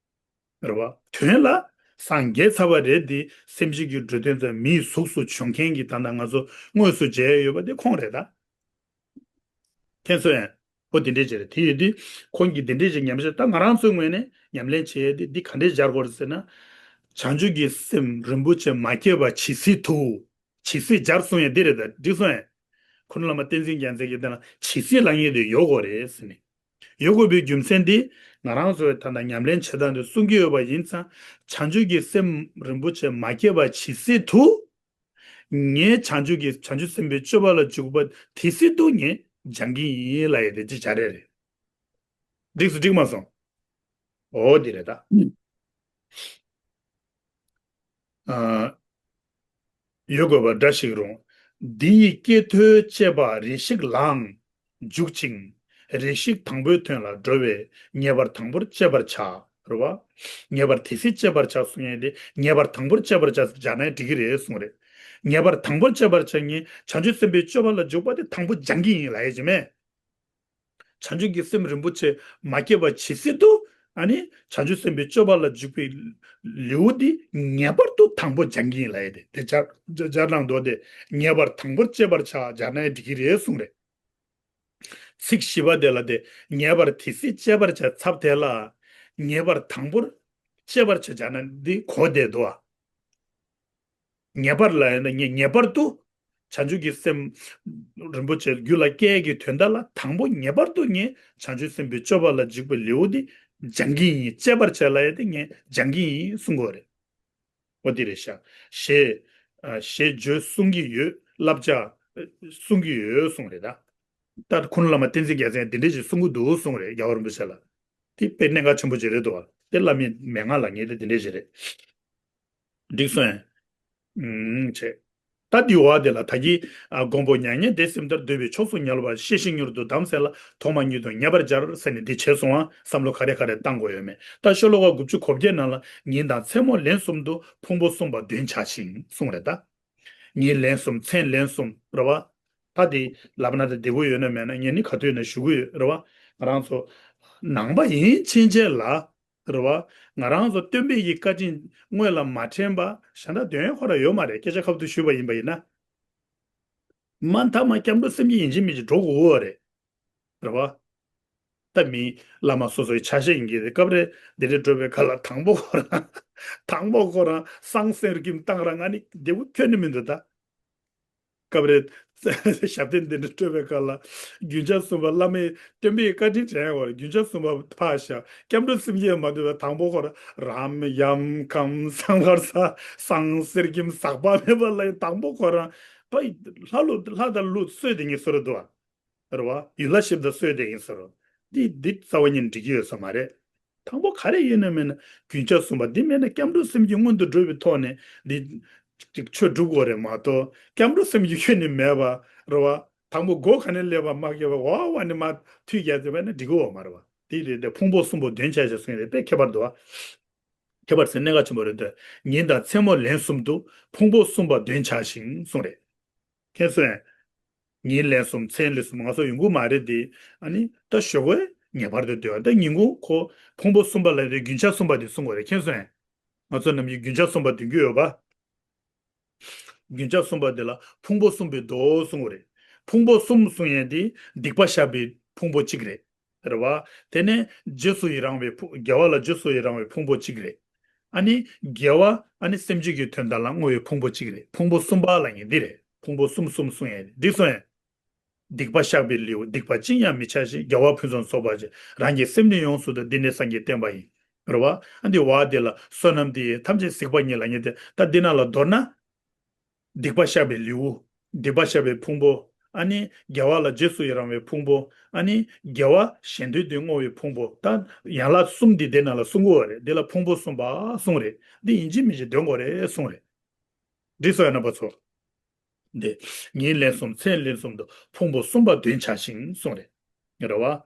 རེད་བ། དོན་ལ་སངས་རྒྱས་ཚར་བ་རེད་དེ་སེམས་ཅན་གྱི་འགྲོ་དོན་དུ་མིའི་གཟུགས་སུ་བྱོན་མཁན་གྱི་ད་ལྟ་ང་ཚོ་དངོས་སུ་མཇལ་ཡོད་པ་དེ་ཁོང་རེད་ད། མཁྱེན་སོང་ངས། ཨོ་དེ་འདྲས་བྱས་རེད། དེ་ཡོད་དུས་ཁོང་གིས་དེ་འདྲས་བྱས་ཉམས་ཞིབ་ད་ང་རང་ཚོའི་ངོས་ནས་ཉམས་ལེན་བྱས་ཏེ་འདི་ག་འདྲས་སྦྱར་དགོས་རེད་ཟེར་ན། བྱང་ཆུབ་ཀྱི་སེམས་རིན་པོ་ཆེ་མ་སྐྱེས་པ་ཇི་སྲིད་དུ། ཇི་སྲིད་སྦྱར་གསུང་ཡས་འདི་རེད་ད་འགྲིག་སོང་ངས། ཁུ་ནུ་བླ་མ་བསྟན་འཛིན་རྒྱལ་མཚན་གྱིས་བསྟན་ལ་ཇི་སྲིད་ལ་ངེས་དེ་ཡོད་དགོས་རེད་ཟེར་ནས། ཡོད་དགོས་པའི་རྒྱུ་མཚན་འདི་ང་རང་ཚོའི་ད་ལྟ་ཉམས་ལེན་བྱེད་སྟངས་འདི་གསུང་གི་ཡོད་པ་ཡིན་ཙང་བྱང་ཆུབ་ཀྱི་སེམས་རིན་པོ་ཆེ་མ་སྐྱེས་པ་ཇི་སྲིད་དུ། ངས་བྱང་ཆུབ་ཀྱི་བྱང་ཆུབ་སེམས་དཔའི་སྤྱོད་པ་ལ་འཇུག་པ་དེ་སྲིད་དུ་ངས་སྦྱང་གི་ཡིན་ལབ་ཡས་དེ་ཅི་བྱ་རེད་རེད། འགྲིག་སོང་འགྲིག་མ་སོང་། འོ་དེ་རེད་ད། ཨ། ཡོད་དགོས་པ་འདྲ་ཞིག་རུང་། འདི་ཡི་སྐྱེ་ཐོས་སྤྱད་པ་རེ་ཞིག་ལའང་། འཇུག་ཅིང་། རེ་ཞིག་དང་པོའི་དོན་ལ་འགྲོ་བས་ངེས་པར་དང་པོར་སྤྱད་པར་བྱ། རེད་བ། ངེས་པར་དེ་སྲིད་སྤྱད་པར་བྱ་གསུང་ཡས་དེ་ངེས་པར་དང་པོར་སྤྱད་པར་བྱ་སྦྱར་ནའི་འགྲིག་གི་རེད་གསུངས་རེད། ངེས་པར་དང་པོར་སྤྱད་པར་བྱ་ངས་བྱང་ཆུབ་སེམས་དཔའི་སྤྱོད་པ་ལ་འཇུག་པ་དེ་དང་པོ་སྦྱང་གི་ཡིན་ལབ་ཡས་ཅི་མེད། བྱང་ཆུབ་ཀྱི་སེམས་རིན་པོ་ཆེ་མ་སྐྱེས་པ་ཇི་སྲིད་དུ། ཨ་ནི་བྱང་ཆུབ་སེམས་དཔའི་སྤྱོད་པ་ལ་འཇུག་པའི་ལེའུ་འདི་ངེས་པར་དུ་དང་པོ་སྦྱང་གི་ཡིན་ལབ་ཡས་དེ་དེ་སྦྱར་སྦྱར་གནང་འདུག་སྟེ། ངེས་པར་དང་པོར་སྤྱད་པར་བྱ་སྦྱར་ནའི་འགྲིག་གི་རེད་གསུངས་རེད། ཚིག་བཞི་པ་དེ་ལ་དེ་ངེས་པར་དེ་སྲིད་སྤྱད་པར་བྱ་ཚབ་དེ་ལ་ངེས་པར་དང་པོར་སྤྱད་པར་བྱ་སྦྱར་ན་འདི་གོ་བདེ་འདུག་ཨ། ངེས་པར་ལ་ཡང་ན་ངེས་ངེས་པར་དུ་བྱང་ཆུབ་ཀྱི་སེམས་རིན་པོ་ཆེ་རྒྱུད་ལ་སྐྱེ་ཡས་ཀྱི་དོན་དག་ལ་དང་པོ་ངེས་པར་དུ་ངས་བྱང་ཆུབ་སེམས་དཔའི་སྤྱོད་པ་ལ་འཇུག་པའི་ལེའུ་འདི་སྦྱང་གི་ཡིན། སྤྱད་པར་བྱ་ལབ་ཡས་དེ་ངས་སྦྱང་གི་ཡིན་གསུང་གི་ཡོད་རེད། འོ་དེ་རེད་ཤག་ཞེས་ཨ་ཞེས་བརྗོད་གསུང་གི་ཡོད། བསླབ་བྱ་ཨ་གསུང་གི་ཡོད་གསུང་རེད་ད། ད་ཁུ་ནུ་བླ་མ་བསྟན་འཛིན་རྒྱལ་མཚན་འདི་འདྲས་ཞིག་གསུང་གི་འདུག་གསུང་རེད་རྒྱལ་བ་རིན་པོ་ཆེ་ལ། དེ་དཔེ་གནད་འགག་ཆེན་པོ་ཅིག་རེད་འདུག་བ། དེ་བླ་མའི་མན་ངག་ལ་ངེས་དེ་འདི་འདྲས་ཞིག་རེད། འགྲིག་སོང་ངས། ཨུམ་བྱས། ད་འདི་བ་དེ་ལ་ད་གིན་ཨ་མགོན་པོ་མྱ་ངན་འདས་སེམས་ལྟར། འདོད་པའི་ཕྱོགས་སུ་ངལ་བ་ཤེས་བཞིན་མྱུར་དུ་བསྡམས་ཟེར་ལ་ཐོག་མ་ཉིད་དུ་ངེས་པར་སྦྱར་ཟེར་ནས་འདི་བྱས་སོང་བ། བསམ་བློ་ག་རེ་ག་རེ་བཏང་དགོས་ཡོད་མེད། ད་ཤོ་ལོ་ཀ་དགུ་བཅུ་གོ་བརྒྱད་ནང་ལ་ཉིན་དང་མཚན་མོ་ལན་གསུམ་དུ་ཕུང་པོ་བསྲུང་བ་འདོན་བྱ་ཞིང་གསུངས་རེད་ད། ཉིན་ལན་གསུམ་མཚན་ལན་གསུམ་རེད་བ། ད་དེ་ལབ་ན་ད་བདེ་པོ་ཡོད་ན་མེད་ན་ངས་ནི་ག་དུས་ན་ཞུ་གི་ཡོད་རེད་བ། ང་རང་ཚོ་ནང་པ་ཡིན་ཕྱིན་ཆད་ལ་རེད་བ། ང་རང་ཚོ་སྟོན་པའི་གི་བཀའ་དྲིན་དངོས་ལ་མ་དྲན་པ་གཞན་དག་དོན་ཡོད་ཁོ་ར་ཡོད་མ་རེད། སྐད་ཆ་ཁ་བསྡུ་ཞུས་པ་ཡིན་པ་ཡིན་ན། མ་མཐའ་མ་སྐྱབས་འགྲོ་སེམས་བསྐྱེད་ཡིན་གཅིག་མིན་གཅིག་འགྲོ་དགོས་ཀྱི་ཡོད་རེད། རེད་བ། ད་མི་བླ་མ་སོ་སོའི་ཆ་ཤས་ཡིན་གྱི་རེད། སྐབས་རེ་འདི་འདྲ་འགྲོ་བའི་ཁ་ལ་དང་པོ་ཁོ་རང་དང་པོ་ཁོ་རང་སང་གསེར་སྐྱེམས་བཏང་ར་ང་ནི་བདེ་པོ་ཁྱོན་ནས་མི་འདུག་ད། སྐབས་རེ་ཞབས་བརྟན་འདི་འདྲ་སྤྲོད་པའི་སྐབས་ལ་རྒྱུན་ཆགས་གསུམ་པ་བླ་མས་སྟོན་པའི་བཀའ་དྲིན་དྲན་ཡོད་རེད། རྒྱུན་ཆགས་གསུམ་པ་ཕར་བཞག་སྐྱབས་འགྲོ་སེམས་བསྐྱེད་མ་ཐུབ་པའི་དང་པོ་ཁོ་ར་རམ་ཡམ་ཁམ་སང་ཁར་ས་སང་གསེར་སྐྱེམས་ཟག་པ་མེད་པ་ལ་དང་པོ་ཁོ་རང་པ་ལྷ་ལུ་ལྷ་དང་ཀླུ་གསོལ་དེ་ངས་གསོལ་ར་འདུག་བ། རེད་བ། ཡུལ་ལྷ་གཤེགས་པ་གསོལ་དེ་ཡིན་ཟེར་རོ། འདི་འདི་རྩ་བ་ཉིད་འགྲིག་གི་ཡོད་ས་མ་རེད། དང་པོ་ག་རེ་ཡིན་ན་མིན་ན་རྒྱུན་ཆགས་གསུམ་པ་འདི་མེད་ན་སྐྱབས་འགྲོ་སེམས་བསྐྱེད་སྔོན་དུ་འགྲོ་བའི་ཐོག་ནས་འདི་ཅིག་ཆོས་སྒྲུབ་དགོས་རེད་མ་གཏོགས་སྐྱབས་འགྲོ་སེམས་བསྐྱེད་ཁྱོན་ནས་མེད་པ་རེད་བ། དང་པོ་སྒོ་ག་ནས་སླེབས་པ་མ་སྐྱེས་པ་བ་བ་ནས་མ་མཐུད་རྒྱག་ཙམ་པ་ན་འགྲིག་གི་ཡོད་མ་རེད་བ། འདི་རེད་དེ་ཕུང་པོ་གསུམ་པོ་དོན་ཆ་ཞེས་གསུངས་ཡོད་རེད་དཔེ་ཁྱད་པར་འདུག་བ། ཁྱད་པར་ཟེར་གནད་འགག་ཆེན་པོ་རེད་དེ། ཉིན་དང་མཚན་མོ་ལན་གསུམ་དུ་ཕུང་པོ་གསུམ་པ་དོན་ཆ་ཞིང་གསུངས་རེད། མཁྱེན་སོང་ངས། ཉིན་ལན་གསུམ་མཚན་ལན་གསུམ་ང་ཚོ་ཡོང་གི་མ་རེད་དེ། ཨ་ནི་ད་ཞོགས་པའི་ངེས་པར་དུ་འདོན་པ་ད་ཉིན་གུང་ཁོ་ཕུང་པོ་གསུམ་པ་ལ་དེ་རྒྱུན་ཆགས་གསུམ་པ་དེ་གསུང་དགོས་རེད་མཁྱེན་སོང་ངས། ང་ཚོ་ནམ་རྒྱུན་རྒྱུན་ཆགས་གསུམ་པ་འདོན་གྱི་ཡོད་པ། རྒྱུན་ཆགས་གསུམ་པ་དེ་ལ་ཕུང་པོ་གསུམ་པའི་མདོ་གསུང་གི་རེད། ཕུང་པོ་གསུམ་གསུང་ཡས་དེ་སྡིག་པ་བཤགས་པའི་ཕུང་པོ་གཅིག་རེད། རེད་བ། དེ་ནས་རྗེས་སུ་ཡི་རང་བའི་ཕུ་དགེ་བ་ལ་རྗེས་སུ་ཡི་རང་བའི་ཕུང་པོ་གཅིག་རེད། ཨ་ནི་དགེ་བ་ཨ་ནི་སེམས་ཅན་གྱི་དོན་དག་ལ་བསྔོ་བའི་ཕུང་པོ་གཅིག་རེད། ཕུང་པོ་གསུམ་པ་ལ་ཡིན་འདི་རེད། ཕུང་པོ་གསུམ་གསུམ་གསུང་ཡས་རེད། འདི་གསུང་ཡས། སྡིག་པ་བཤགས་པའི་ལེའུ། སྡིག་པ་ཅི་ཡང་མི་བྱ་ཞིང་། དགེ་བ་ཕུན་སུམ་ཚོགས་པར་བྱེད། རང་གི་སེམས་ནི་ཡོངས་སུ་འདུལ། འདི་ནི་སངས་རྒྱས་བསྟན་པ་ཡིན། རེད་བ། ཨ་འདི་བ་དེ་ལ་བསོད་ནམས་འདི་ཡིས་ཐམས་ཅད་གཟིགས་པ་ཉིད་ལ་ཉེ་སྟེ། ད་འདི་ན་ལ་མདོར་ན། སྡིག་པ་བཤགས་པའི་ལེའུ། སྡིག་པ་བཤགས་པའི་ཕུང་པོ། ཨ་ནི་དགེ་བ་ལ་རྗེས་སུ་ཡི་རང་བའི་ཕུང་པོ། ཨ་ནི་དགེ་བ་གཞན་དོན་དུ་བསྔོ་བའི་ཕུང་པོ། ད་ཡན་ལག་གསུམ་འདི་དེ་ན་ལ་གསུང་གི་ཡོད་རེད། འདི་ལ་ཕུང་པོ་གསུམ་པ་གསུང་རེད། འདི་ཡིན་གཅིག་མིན་གཅིག་འདོན་དགོས་རེད་གསུང་རེད། འདི་གསུང་ཡ་རྣམ་པ་ཚོ། འདི། ཉིན་ལན་གསུམ་མཚན་ལན་གསུམ་དུ་ཕུང་པོ་གསུམ་པ་དོན་བྱ་ཞིང་གསུངས་རེད། རེད་བ།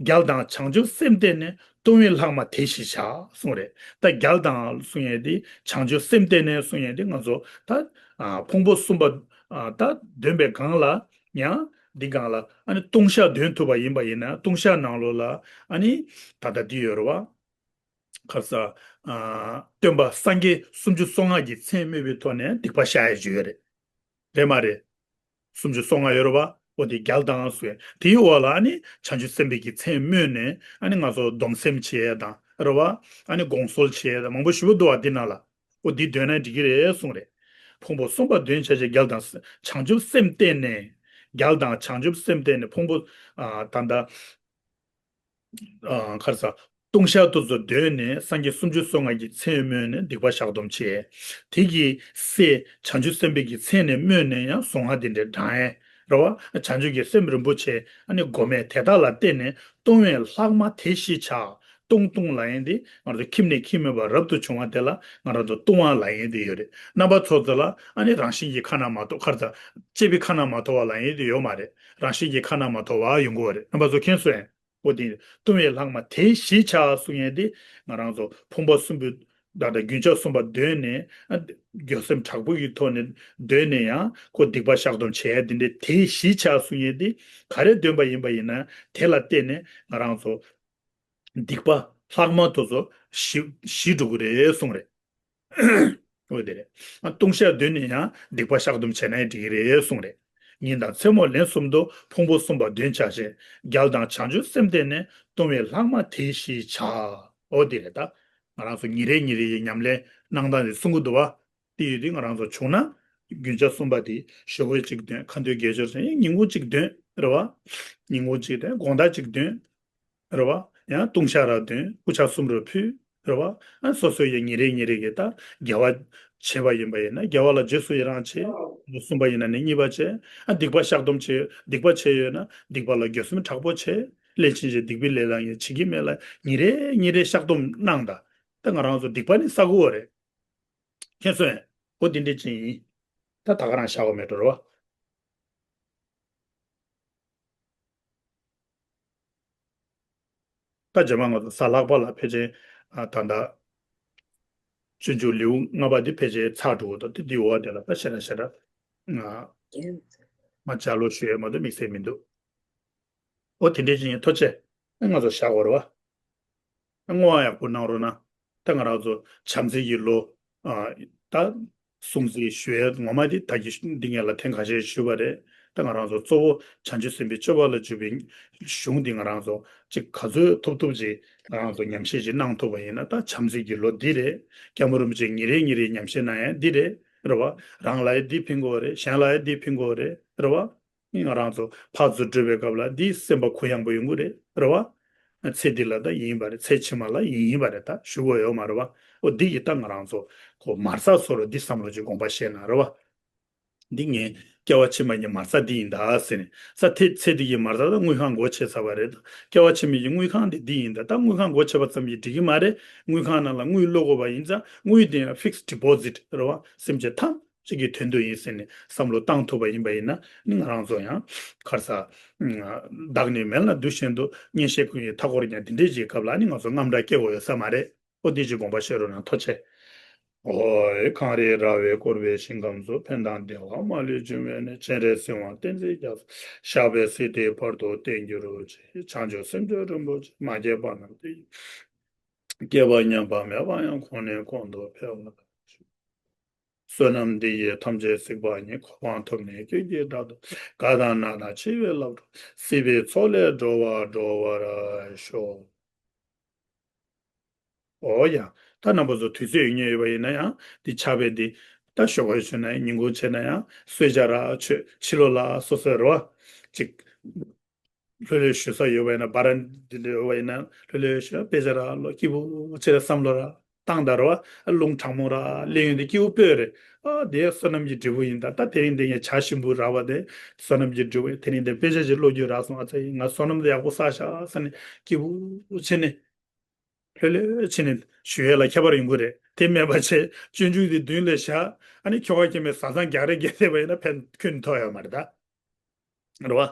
རྒྱལ་དང་བྱང་ཆུབ་སེམས་བརྟེན་ནས། ལྟུང་བའི་ལྷག་མ་དེ་ཞི་བྱ་གསུངས་རེད། ད་རྒྱལ་དང་གསུང་ཡས་དེ་བྱང་ཆུབ་སེམས་བརྟེན་ནས་གསུང་ཡས་དེ་ང་ཚོ་ད་ཨ་ཕུང་པོ་གསུམ་པ་ཨ་ད་འདོན་པའི་སྒང་ལ་ཡང་འདི་སྒང་ལ་ཨ་ནི་ལྟུང་བཤགས་འདོན་ཐུབ་པ་ཡིན་པ་ཡིན་ན་ལྟུང་བཤགས་ནང་ལོགས་ལ་ཨ་ནི་ད་ལྟ་འདི་ཡོད་རེད་བ། ཁ་ས། ཨ། སྟོན་པ་སངས་རྒྱས་སུམ་ཅུ་སོ་ལྔ་གི་མཚན་སྨོས་པའི་ཐོག་ནས་སྡིག་པ་བཤགས་ཡ་ཅིག་ཡོད་རེད། རེད་མ་རེད། སུམ་ཅུ་སོ་ལྔ་ཡོད་རེད་བ། འོ་དེ་རྒྱལ་དང་སུ་ཡ། དེའི་འོག་ལ་ཨ་ནི་བྱང་ཆུབ་སེམས་དཔའི་གི་མཚན་སྨོས་ནས་ཨ་ནི་ང་ཚོ་སྡོམ་སེམས་བྱེད་ཡ་དང་རེད་བ། ཨ་ནི་དགོངས་གསོལ་བྱེད་ཡ་དང་མང་པོ་ཞེ་པོ་འདུག་བ་འདི་ནང་ལ། འོ་འདི་འདོན་ན་འགྲིག་གི་རེད་གསུངས་རེད། ཕུང་པོ་གསུམ་པ་དོན་བྱ་ཞིང་། རྒྱལ་དང་བྱང་ཆུབ་སེམས་བརྟེན་ནས། རྒྱལ་དང་བྱང་ཆུབ་སེམས་བརྟེན་ནས་ཕུང་པོ། ཨ་ད་ལྟ། ཨ་ཁར་ས། ལྟུང་བཤགས་དུ་ཚོ་འདོན་ནས་སངས་རྒྱས་སུམ་ཅུ་སོ་ལྔ་གི་མཚན་སྨོས་ནས་སྡིག་པ་བཤགས་སྡོམ་བྱས། དེ་གི་སྲས་བྱང་ཆུབ་སེམས་དཔའི་གི་མཚན་ནས་སྨོས་ནས་ཡང་གཟུངས་སྔགས་འདི་འདྲའི་བགྲང་ཡས་རེད་བ། བྱང་ཆུབ་ཀྱི་སེམས་རིན་པོ་ཆེ་ཨ་ནི་སྒོམ་མེད་དེ་དག་ལ་བརྟེན་ནས་ལྟུང་བའི་ལྷག་མ་དེ་ཞི་བྱ། ལྟུང་ལྟུང་ལབ་ཡས་འདི་ང་ཚོ་ཁྱིམ་ནས་ཁྱིམ་མེད་པར་རབ་ཏུ་བྱུང་བ་དེ་ལ་ང་རང་ཚོ་ལྟུང་བ་ལབ་ཡས་འདི་ཡོད་རེད། རྣམ་པ་ཚོ་ཚོ་ལ་ཨ་ནི་རང་བཞིན་གྱིས་ཁ་ན་མ་ཐོ་ཁར་ཚ་ལྕེ་བའི་ཁ་ན་མ་ཐོ་བ་ལབ་ཡས་འདི་ཡོད་མ་རེད། རང་བཞིན་གྱིས་ཁ་ན་མ་ཐོ་བ་ཡོང་གི་ཡོད་རེད། རྣམ་པ་ཚོ་མཁྱེན་སོང་ངས། འོ་དེ་ལྟུང་བའི་ལྷག་མ་དེ་ཞི་བྱ་གསུང་ཡས་དེ་ང་རང་ཚོ་ཕུང་པོ་གསུམ་པོའི་ད་ལྟ་རྒྱུན་ཆགས་གསུམ་པ་འདོན་ནས་ཨ་འགྱོད་སེམས་དྲག་པོ་ཡི་ཐོག་ནས་འདོན་ནས་ཡང་ཁོ་སྡིག་པ་བཤགས་སྡོམ་བྱས་ཡས་དེ་འདྲའི་དེ་ཞི་བྱ་གསུང་ཡས་དེ་ག་རེ་འདོན་པ་ཡིན་པ་ཡིན་ན་དེ་ལ་བརྟེན་ནས་ང་རང་ཚོ་སྡིག་པ་ལྷག་མ་དེ་ཚོ་ཞི་ཞི་འགྲོ་གི་རེད་གསུངས་རེད། འོ་དེ་རེད། ལྟུང་བཤགས་འདོན་ནས་ཡང་སྡིག་པ་བཤགས་སྡོམ་བྱས་ན་ཡང་འགྲིག་གི་རེད་གསུངས་རེད། ཉིན་དང་མཚན་མོ་ལན་གསུམ་དུ་ཕུང་པོ་གསུམ་པ་འདོན་བྱ་ཞིང་། རྒྱལ་དང་བྱང་ཆུབ་སེམས་བརྟེན་ནས། ལྟུང་བའི་ལྷག་མ་དེ་ཞི་བྱ། འོ་དེ་རེད་ད། ང་རང་ཚོ་ཉིན་རེ་ཉིན་རེ་ཡི་ཉམས་ལེན་གནང་སྟངས་དེ་གསུང་གི་འདུག་བ། དེ་ཡོད་དུས་ང་རང་ཚོ་བྱུང་ན། རྒྱུན་ཆགས་གསུམ་པ་དེ་ཞོགས་པ་གཅིག་འདོན། ཁ་འདོན་དགེ་སྦྱོར་བྱས་ཉིན་གུང་གཅིག་འདོན་རེད་བ། ཉིན་གུང་གཅིག་འདོན། དགོང་དག་གཅིག་འདོན། རེད་བ། ཡང་ལྟུང་བཤགས་ར་འདོན། སྐུ་ཕྱག་གསུམ་རུ་ཕུལ། རེད་བ། ཨ་སོ་སོ་ཡི་ཉིན་རེ་ཉིན་རེ་གི་ད་དགེ་བ་བྱས་པ་ཡིན་པ་ཡིན་ན་དགེ་བ་ལ་རྗེས་སུ་ཡི་རང་བྱེད། གསུམ་པ་ཡིན་ན་ནི་གཉིས་པ་བྱེད། ཨ་སྡིག་པ་བཤགས་སྡོམ་བྱེད། སྡིག་པ་བྱས་ཡོད་ན་སྡིག་པ་ལ་འགྱོད་སེམས་དྲག་པོ་བྱེད། སླད་ཕྱིན་ཆད་སྡིག་པའི་ལས་ལ་ངས་བྱེད་ཀྱི་མེད་ལ་ཉིན་རེ་ཉིན་རེ་བཤགས་སྡོམ་གནང་ད། ད་ང་རང་ཚོ་སྡིག་པ་ནི་བསགས་དགོས་རེད། མཁྱེན་སོང་ངས། འོ་དེ་འདྲ་ཅིག་ཡིན། ད་ད་ག་རང་བཞག་དགོས་མེད་འགྲོ་རེད་བ། ད་རྗེས་མ་ང་ཚོ་གཟའ་ལྷག་པ་ལ་ཕལ་ཆེར་ཨ་ད་ལྟ་སྤྱོད་འཇུག་ལེའུ་ལྔ་པ་འདི་ཕལ་ཆེར་ཚར་འགྲོ་གི་འདུག་དེ་འདི་འོག་དེ་ལ་ད་ཞེ་དྲག་ཞེ་དྲག་ང་མ་ལྕགས་ལོ་ཞུ་ཡས་མ་གཏོགས་དམིགས་བསལ་མི་འདུག་འོ་དེ་འདྲས་ཅིག་ཡིན། ཐུགས་རྗེ་ཆེ། ང་ཚོ་བཞག་དགོས་རེད་བ། བསྔོ་བ་ཡག་པོ་གནང་རོགས་གནང་། ད་ང་རང་ཚོ་བྱམས་བརྩེ་ཡི་ལོ། ཨ་ད་སྲུང་བརྩི་ཞུ་ཡས་ངོ་མ་དེ་ད་གི་འདི་ངས་ལ་ཐེངས་ཁ་ཤས་ཞུས་པ་རེད། ད་ང་རང་ཚོ་གཙོ་བོ་བྱང་ཆུབ་སེམས་དཔའི་སྤྱོད་པ་ལ་འཇུག་པའི་གཞུང་འདི་ང་རང་ཚོ་ཅིག་ག་ཚོད་ཐུབ་ཐུབ་ཅིག་ང་རང་ཚོ་ཉམས་བཞེས་ཅིག་གནང་ཐུབ་པ་ཡིན་ན། ད་བྱམས་བརྩེ་གི་ལོ་འདི་རེད། སྐྱབས་མགོན་རིན་པོ་ཆེ་ཉིན་རེ་ཉིན་རེ་ཉམས་བཞེས་གནང་ཡ་འདི་རེད། རེད་བ། རང་ལ་ཡ་འདི་ཕན་གྱི་ཡོད་རེད། གཞན་ལ་ཡ་འདི་ཕན་གྱི་ཡོད་རེད། རེད་བ། ང་རང་ཚོ་ཕར་ཚུར་འགྲོ་བའི་སྐབས་ལ་འདི་སེམས་པ་གུ་ཡངས་པོ་ཡོང་གི་རེད། རེད་བ། ཚེ་འདི་ལ་ད་ཡིན་པ་རེད། ཚེ་ཕྱི་མ་ལ་ཡིན་ཡིན་པ་རེད། ད་ཞུ་དགོས་ཡོད་མ་རེད་བ། འོ་འདི་ཡིས་ད་ང་རང་ཚོ་གོ་མར་ས་སོ་རུ་འདི་བསམ་བློ་ཅིག་དགོངས་པ་བཞེས་ན་རེད་བ། འདི་ངའི་སྐྱེ་བ་ཕྱི་མ་གི་མར་ས་འདི་ཡིན་ད་ཟེར་ནས། ས་ཐེ་ཚེ་འདི་གི་མར་ས་ད་དངུལ་ཁང་སྒོ་ཕྱེ་ཚར་བ་རེད། ད་སྐྱེ་བ་ཕྱི་མ་གི་དངུལ་ཁང་འདི་འདི་ཡིན་ད། ད་དངུལ་ཁང་སྒོ་ཕྱེ་བ་ཙམ་གྱིས་འགྲིག་གི་མ་རེད། དངུལ་ཁང་ནང་ལ་དངུལ་བླུག་དགོས་པ་ཡིན་ཙང་དངུལ་དེ་ཡང་fixed deposit རེད་བ། སེམས་ཅན་ཐམས་ཅད་ཀྱི་དོན་དུ་ཡིན་ཟེར་ནས་བསམ་བློ་བཏང་ཐུབ་པ་ཡིན་པ་ཡིན་ན། ནི་ང་རང་ཚོ་ཡང་ག་རེ་ཟ། བདག་ནི་མེད་ལ་འདུ་ཤེས་འདུག་གཉེན་བཤེས་ཀུན་གྱི་མཐའ་བསྐོར་ཀྱང་། འདི་འདྲའི་ཅིག་སྐབས་ལ་ནི་ང་ཚོ་དངངས་སྐྲག་སྐྱེ་དགོས་ཡོད་ས་མ་རེད། ཨོ་འདི་ཅིག་དགོངས་པ་བཞེས་རོགས་གནང་། ཐུགས་རྗེ་ཆེ། ཨོ་ཡེ། གངས་རིའི་ར་བས་བསྐོར་བའི་ཞིང་ཁམས་སུ། ཕན་དང་བདེ་བ་མ་ལུས་འབྱུང་བའི་གནས། སྤྱན་རས་གཟིགས་དབང་བསྟན་འཛིན་རྒྱ་མཚོ། ཞབས་པད་སྲིད་མཐའི་བར་དུ་བརྟན་གྱུར་ཅིག་བྱང་ཆུབ་སེམས་མཆོག་རིན་པོ་ཆེ། མ་སྐྱེས་པ་རྣམས་བདེ། སྐྱེས་པ་ཉམས་པ་མེད་པ་ཡང་། གོང་ནས་གོང་དུ་འཕེལ་བར་ཤོག་བསོད་ནམས་འདི་ཡིས་ཐམས་ཅད་གཟིགས་པ་ཉིད། གོ་འཕང་ཐོབ་ནས་སྐྱེས་ཀྱི་བདག་ཏུ། དགའ་དང་ན་དང་འཆི་བའི་རླབས་འཕྲོག་སྲིད་པའི་མཚོ་ལས་སྒྲོལ་བ་སྒྲོལ་བར་ཤོག་ཨོ་ཡ། ད་རྣམ་པ་ཚོ་དུས་ཚོད་ཡོད་མཁན་ཡོད་པ་ཡིན་ན་ཡང་འདི་ཕྱག་དཔེ་འདི་ད་ཞོགས་པ་ཞུ་ན་ཡང་ཉིན་གུང་བྱས་ན་ཡང་གསོལ་ཇ་རག་མཆོད། ཕྱི་ལོགས་ལ་སོ་སོའི་རེ་བ་ཅིག་ལྷོད་ལྷོད་ཞུ་ས་ཡོད་པ་ཡིན་ན། བ་རན་འདི་འདྲ་ཡོད་པ་ཡིན་ན་ལྷོད་ལྷོད་ཞུ། དཔེ་ཆ་རག་ལོ་སྐྱིད་པོ་བྱས་བསམ་བློ་རག་བཏང་ད་རེ་བ། རླུང་དྲང་མོ་རག་སླེབས་ཡོང་དུས་སྐྱིད་པོ་སྤོས་རེད། ཨ་དེ་བསོད་ནམས་ཀྱི་འབྲས་བུ་ཡིན་ད། ད་དེ་རིང་དེ་ངས་ཇ་ཞིམ་པོ་རག་པ་དེ་བསོད་ནམས་ཀྱི་འབྲས་བུ། དེ་རིང་དེ་དཔེ་ཆ་ཞིག་ཀློག་རྒྱུ་རག་སོང་། ཨ་ཙི་ང་བསོད་ནམས་དེ་ཡག་པོ་བསགས་ཤག་ཟེར་ནས་སྐྱིད་པོ་བྱས་ནས། ལྷོད་ལྷོད་བྱས་ནས་ཞུ་ཡས་ལ་ཁྱད་པར་ཡོང་གི་རེད། དེ་མེད་པ་བྱས་སྤྱོད་འཇུག་དེ་མདུན་ལ་བཞག་ཨ་ནི་ཁྱོ་ག་སྐྱེ་མེད་བཟའ་ཚང་རྒྱག་རེས་རྒྱག་བསྡད་པ་ཡིན་ན་ཕན་ཁྱོན་ནས་ཐོགས་ཡོད་མ་རེད་ད། རེད་བ།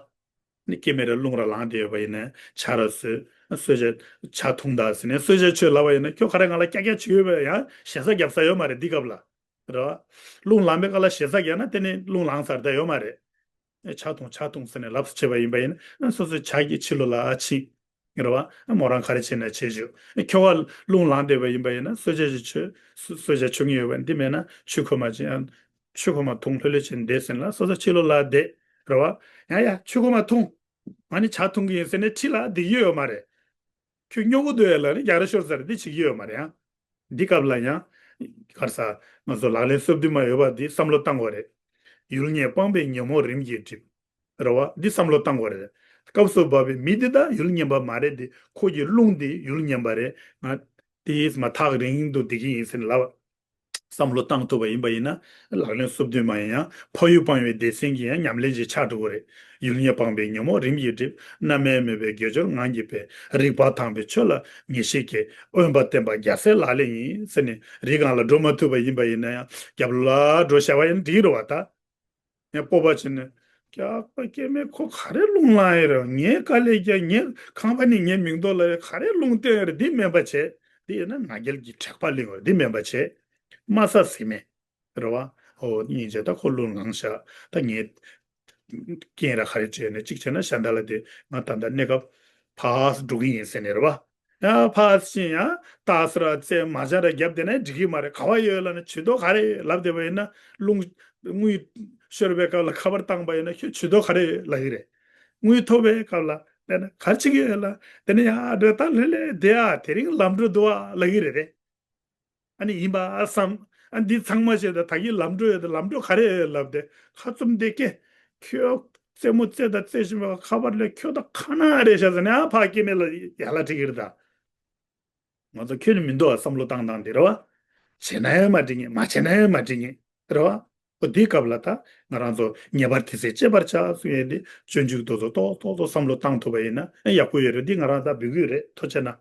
ནི་སྐྱེ་མེད་ར་རླུང་ར་ལངས་བསྡད་ཡོད་པ་ཡིན་ན་ཇ་ར་ཟོས། གསོལ་ཇ་ཇ་འཐུང་ད་ཟེར་ནས་གསོལ་ཇ་མཆོད་ལབ་པ་ཡིན་ན་ཁྱོད་ག་རེ་ང་ལ་ཀྱག་ཀྱག་བྱེད་ཡོད་པ། ཡང་ཞེ་ས་རྒྱབ་ས་ཡོད་མ་རེད་འདི་སྐབས་ལ། རེད་བ། རླུང་ལངས་པའི་སྐབས་ལ་ཞེ་ས་རྒྱག་ན་དེ་ནི་རླུང་ལངས་ཚར་ད་ཡོད་མ་རེད། ཨེ་ཇ་འཐུང་ཇ་འཐུང་ཟེར་ནས་ལབ་བྱས་པ་ཡིན་པ་ཡིན་ན་སོ་སོའི་ཇ་གི་ཕྱི་ལོགས་ལ་ཕྱིན། རེད་བ། མོ་རང་ག་རེ་བྱེད་ན་བྱེད་ཞུ། ཁྱོ་ག་རླུང་ལངས་བསྡད་པ་ཡིན་པ་ཡིན་ན་གསོལ་ཇ་ཞིག་མཆོད། གསོལ་ཇ་མཆོད་མཁན་ཡོད་པ་འདི་མེད་ན་ཆུ་ཁོལ་མ་བྱིན་ཡང་། ཆུ་ཁོལ་མ་འཐུང་ལྷོད་ལྷོད་བྱས་བསྡད་ཟིན་ལ་སོ་སོ་ཕྱི་ལོགས་ལ་བསྡད། རེད་བ། ཡང་ཡ་ཆུ་ཁོལ་མ་འཐུང་། ང་ནི་ཇ་འཐུང་གི་ཡིན་ཟེར་ནས་ཁྲིད་ལ་བསྡད་ཀྱི་ཡོད་མ་རེད། ཁྱོད་སྨྱོ་གི་འདུག་ཡ་ལ་ནི་རྒྱག་རེས་ཤོར་ཚར་འདི་བྱེད་ཀྱི་ཡོད་མ་རེད་ཡང་། འདི་སྐབས་ལ་ཡང་། ག་རེ་ཟ། ང་ཚོ་ལག་ལེན་སོ་བདུན་མ་ཡོད་པ་འདི་བསམ་བློ་བཏང་དགོས་རེད། ཡུལ་ངན་སྤངས་པའི་ཉོན་མོངས་རིམ་གྱིས་འགྲིབ། རེད་བ། འདི་བསམ་བློ་བཏང་དགོས་རེད། སྐབས་སུ་བབས་པའི་མི་འདི་དག་ཡུལ་ངན་པ་མ་རེད་དེ། ཁོ་གི་རླུང་འདི་ཡུལ་ངན་པ་རེད། ང་དེས་མ་ཐག་རིང་དུ་བསྡད་ཀྱི་ཡིན་ཟེར་ལབ། བསམ་བློ་བཏང་ཐུབ་པ་ཡིན་པ་ཡིན་ན། ལག་ལེན་སོ་བདུན་མ་ཡིན་ཡང་ཕ་ཡུལ་སྤངས་པའི་སྡེ་ཚན་གྱི་ཡང་ཉམས་ལེན་ཅིག་ཆགས་འགྲོ་གི་རེད། ཡུལ་ངན་སྤངས་པའི་ཉོན་མོངས་རིམ་གྱིས་འགྲིབ། རྣམ་སྨིན་མེད་པའི་དགེ་སྦྱོར་ངང་གིས་འཕེལ། རིག་པ་དྭངས་པའི་ཆོས་ལ་ངེས་ཤེས་སྐྱེ། དབེན་པ་བསྟེན་པ་རྒྱལ་སྲས་ལག་ལེན་ཡིན་ཟེར་ནས་རི་སྒང་ལ་འགྲོ་མ་ཐུབ་པ་ཡིན་པ་ཡིན་ན་ཡང་རྒྱབ་ལ་འགྲོ་བྱ་བ་ཡིན་འགྲིག་རེད་བ་ད། ངས་སྤོབས་པ་བྱས་ནས་སྐྱག་པ་སྐྱེ་མེད་ཁོ་ག་རེ་རླུང་ལངས་ཡོད་རེད། ངས་དཀའ་ལས་རྒྱག་ངས་ཁང་པ་ནས་ངའི་མིང་འདོགས་ལ་རེད། ག་རེ་རླུང་བསྟན་ཡོད་རེད། འདི་སྨན་པ་བྱས། འདི་ཡིན་ན་ང་རྒྱལ་གྱི་དྲེགས་པ་གླེང་བ་རེད། འདི་སྨན་པ་བྱས། དམའ་ས་ཟིན་མེད་རེད་བ། ཨོ་སྙིང་རྗེ་ད་ཁོ་རླུང་ལངས་ཤག་ད་ངས་རྐྱེན་ར་ག་རེ་བྱས་ནས་གཅིག་བྱས་ན་ཤ་འདའ་ལ་དེ་ང་ད་ལྟ་གནས་སྐབས་ཕར་འགྲོ་གི་ཡིན་ཟེར་ནས་རེད་བ། ཡང་ཕར་ཕྱིན་ཡང་ཏག་སེ་ར་རྩེ་མ་བྱ་ར་རྒྱབ་བསྡད་ན་འགྲིག་གི་མ་རེད། ག་བ་ཡོད་ལབ་ན་ཇུས་གཏོགས་ག་རེ་ལབ་བསྡད་པ་ཡིན་ན། རླུང་དངུལ་ཤོར་བའི་སྐབས་ལ་ཁ་པར་བཏང་པ་ཡིན་ན་ཁྱོད་ཇུས་གཏོགས་ག་རེ་ལབ་ཀྱི་རེད། དངུལ་ཐོབ་པའི་སྐབས་ལ་བསྡད་ན་ག་རེ་བྱེད་ཀྱི་ཡོད་ལ། དེ་ནས་ཡང་འགྲོ་ད་ལྷོད་ལྷོད་བསྡད་ཨ། དེ་རིང་ལམ་འགྲོ་འདུག་ཨ་ལབ་ཀྱི་རེད་རེད། ཨ་ནི་ཡིན་པ་བསམ། ཨ་འདི་ཚང་མ་བྱས་ད་ད་གིན་ལམ་འགྲོ་ཡོད་དེ་ལམ་འགྲོ་ག་རེ་ལབ་དེ་ཁ་བཙུམ་བསྡད་ཀྱི། ཁྱོད་རྩེད་མོ་རྩེ་ད་རྩེ་བཞིན་པ་ཁ་པར་ལས་ཁྱོད་ད་ཁ་ན་རེད་ཤག་ཟེར་ནས་ཨ་ཕ་སྐྱེ་མེད་ལ་ཡ་ལ་ཁྲིད་ཀྱི་རེད་ད། ང་ཚོ་ཁྱོད་ནི་མི་འདུག་ཨ་བསམ་བློ་བཏང་སྟངས་དེ་རེད་བ། བྱས་ན་ཡང་མ་འགྲིག་ངེས་མ་བྱས་ན་ཡང་མ་འགྲིག་ངེས་རེད་བ། ཨོ་དེའི་སྐབས་ལ་ད་ང་རང་ཚོ་ངེས་པར་དེ་ཚེ་སྤྱད་པར་བྱ་གསུང་ཡས་འདི་སྤྱོད་འཇུག་དེ་ཚོ་ཏོག་ཏོག་ཏོག་བསམ་བློ་བཏང་ཐུབ་པ་ཡིན་ན་ཡག་པོ་ཡོད་རེད། འདི་ང་རང་ད་འབུལ་གྱི་ཡོད་རེད། ཐུགས་རྗེ་གནང་།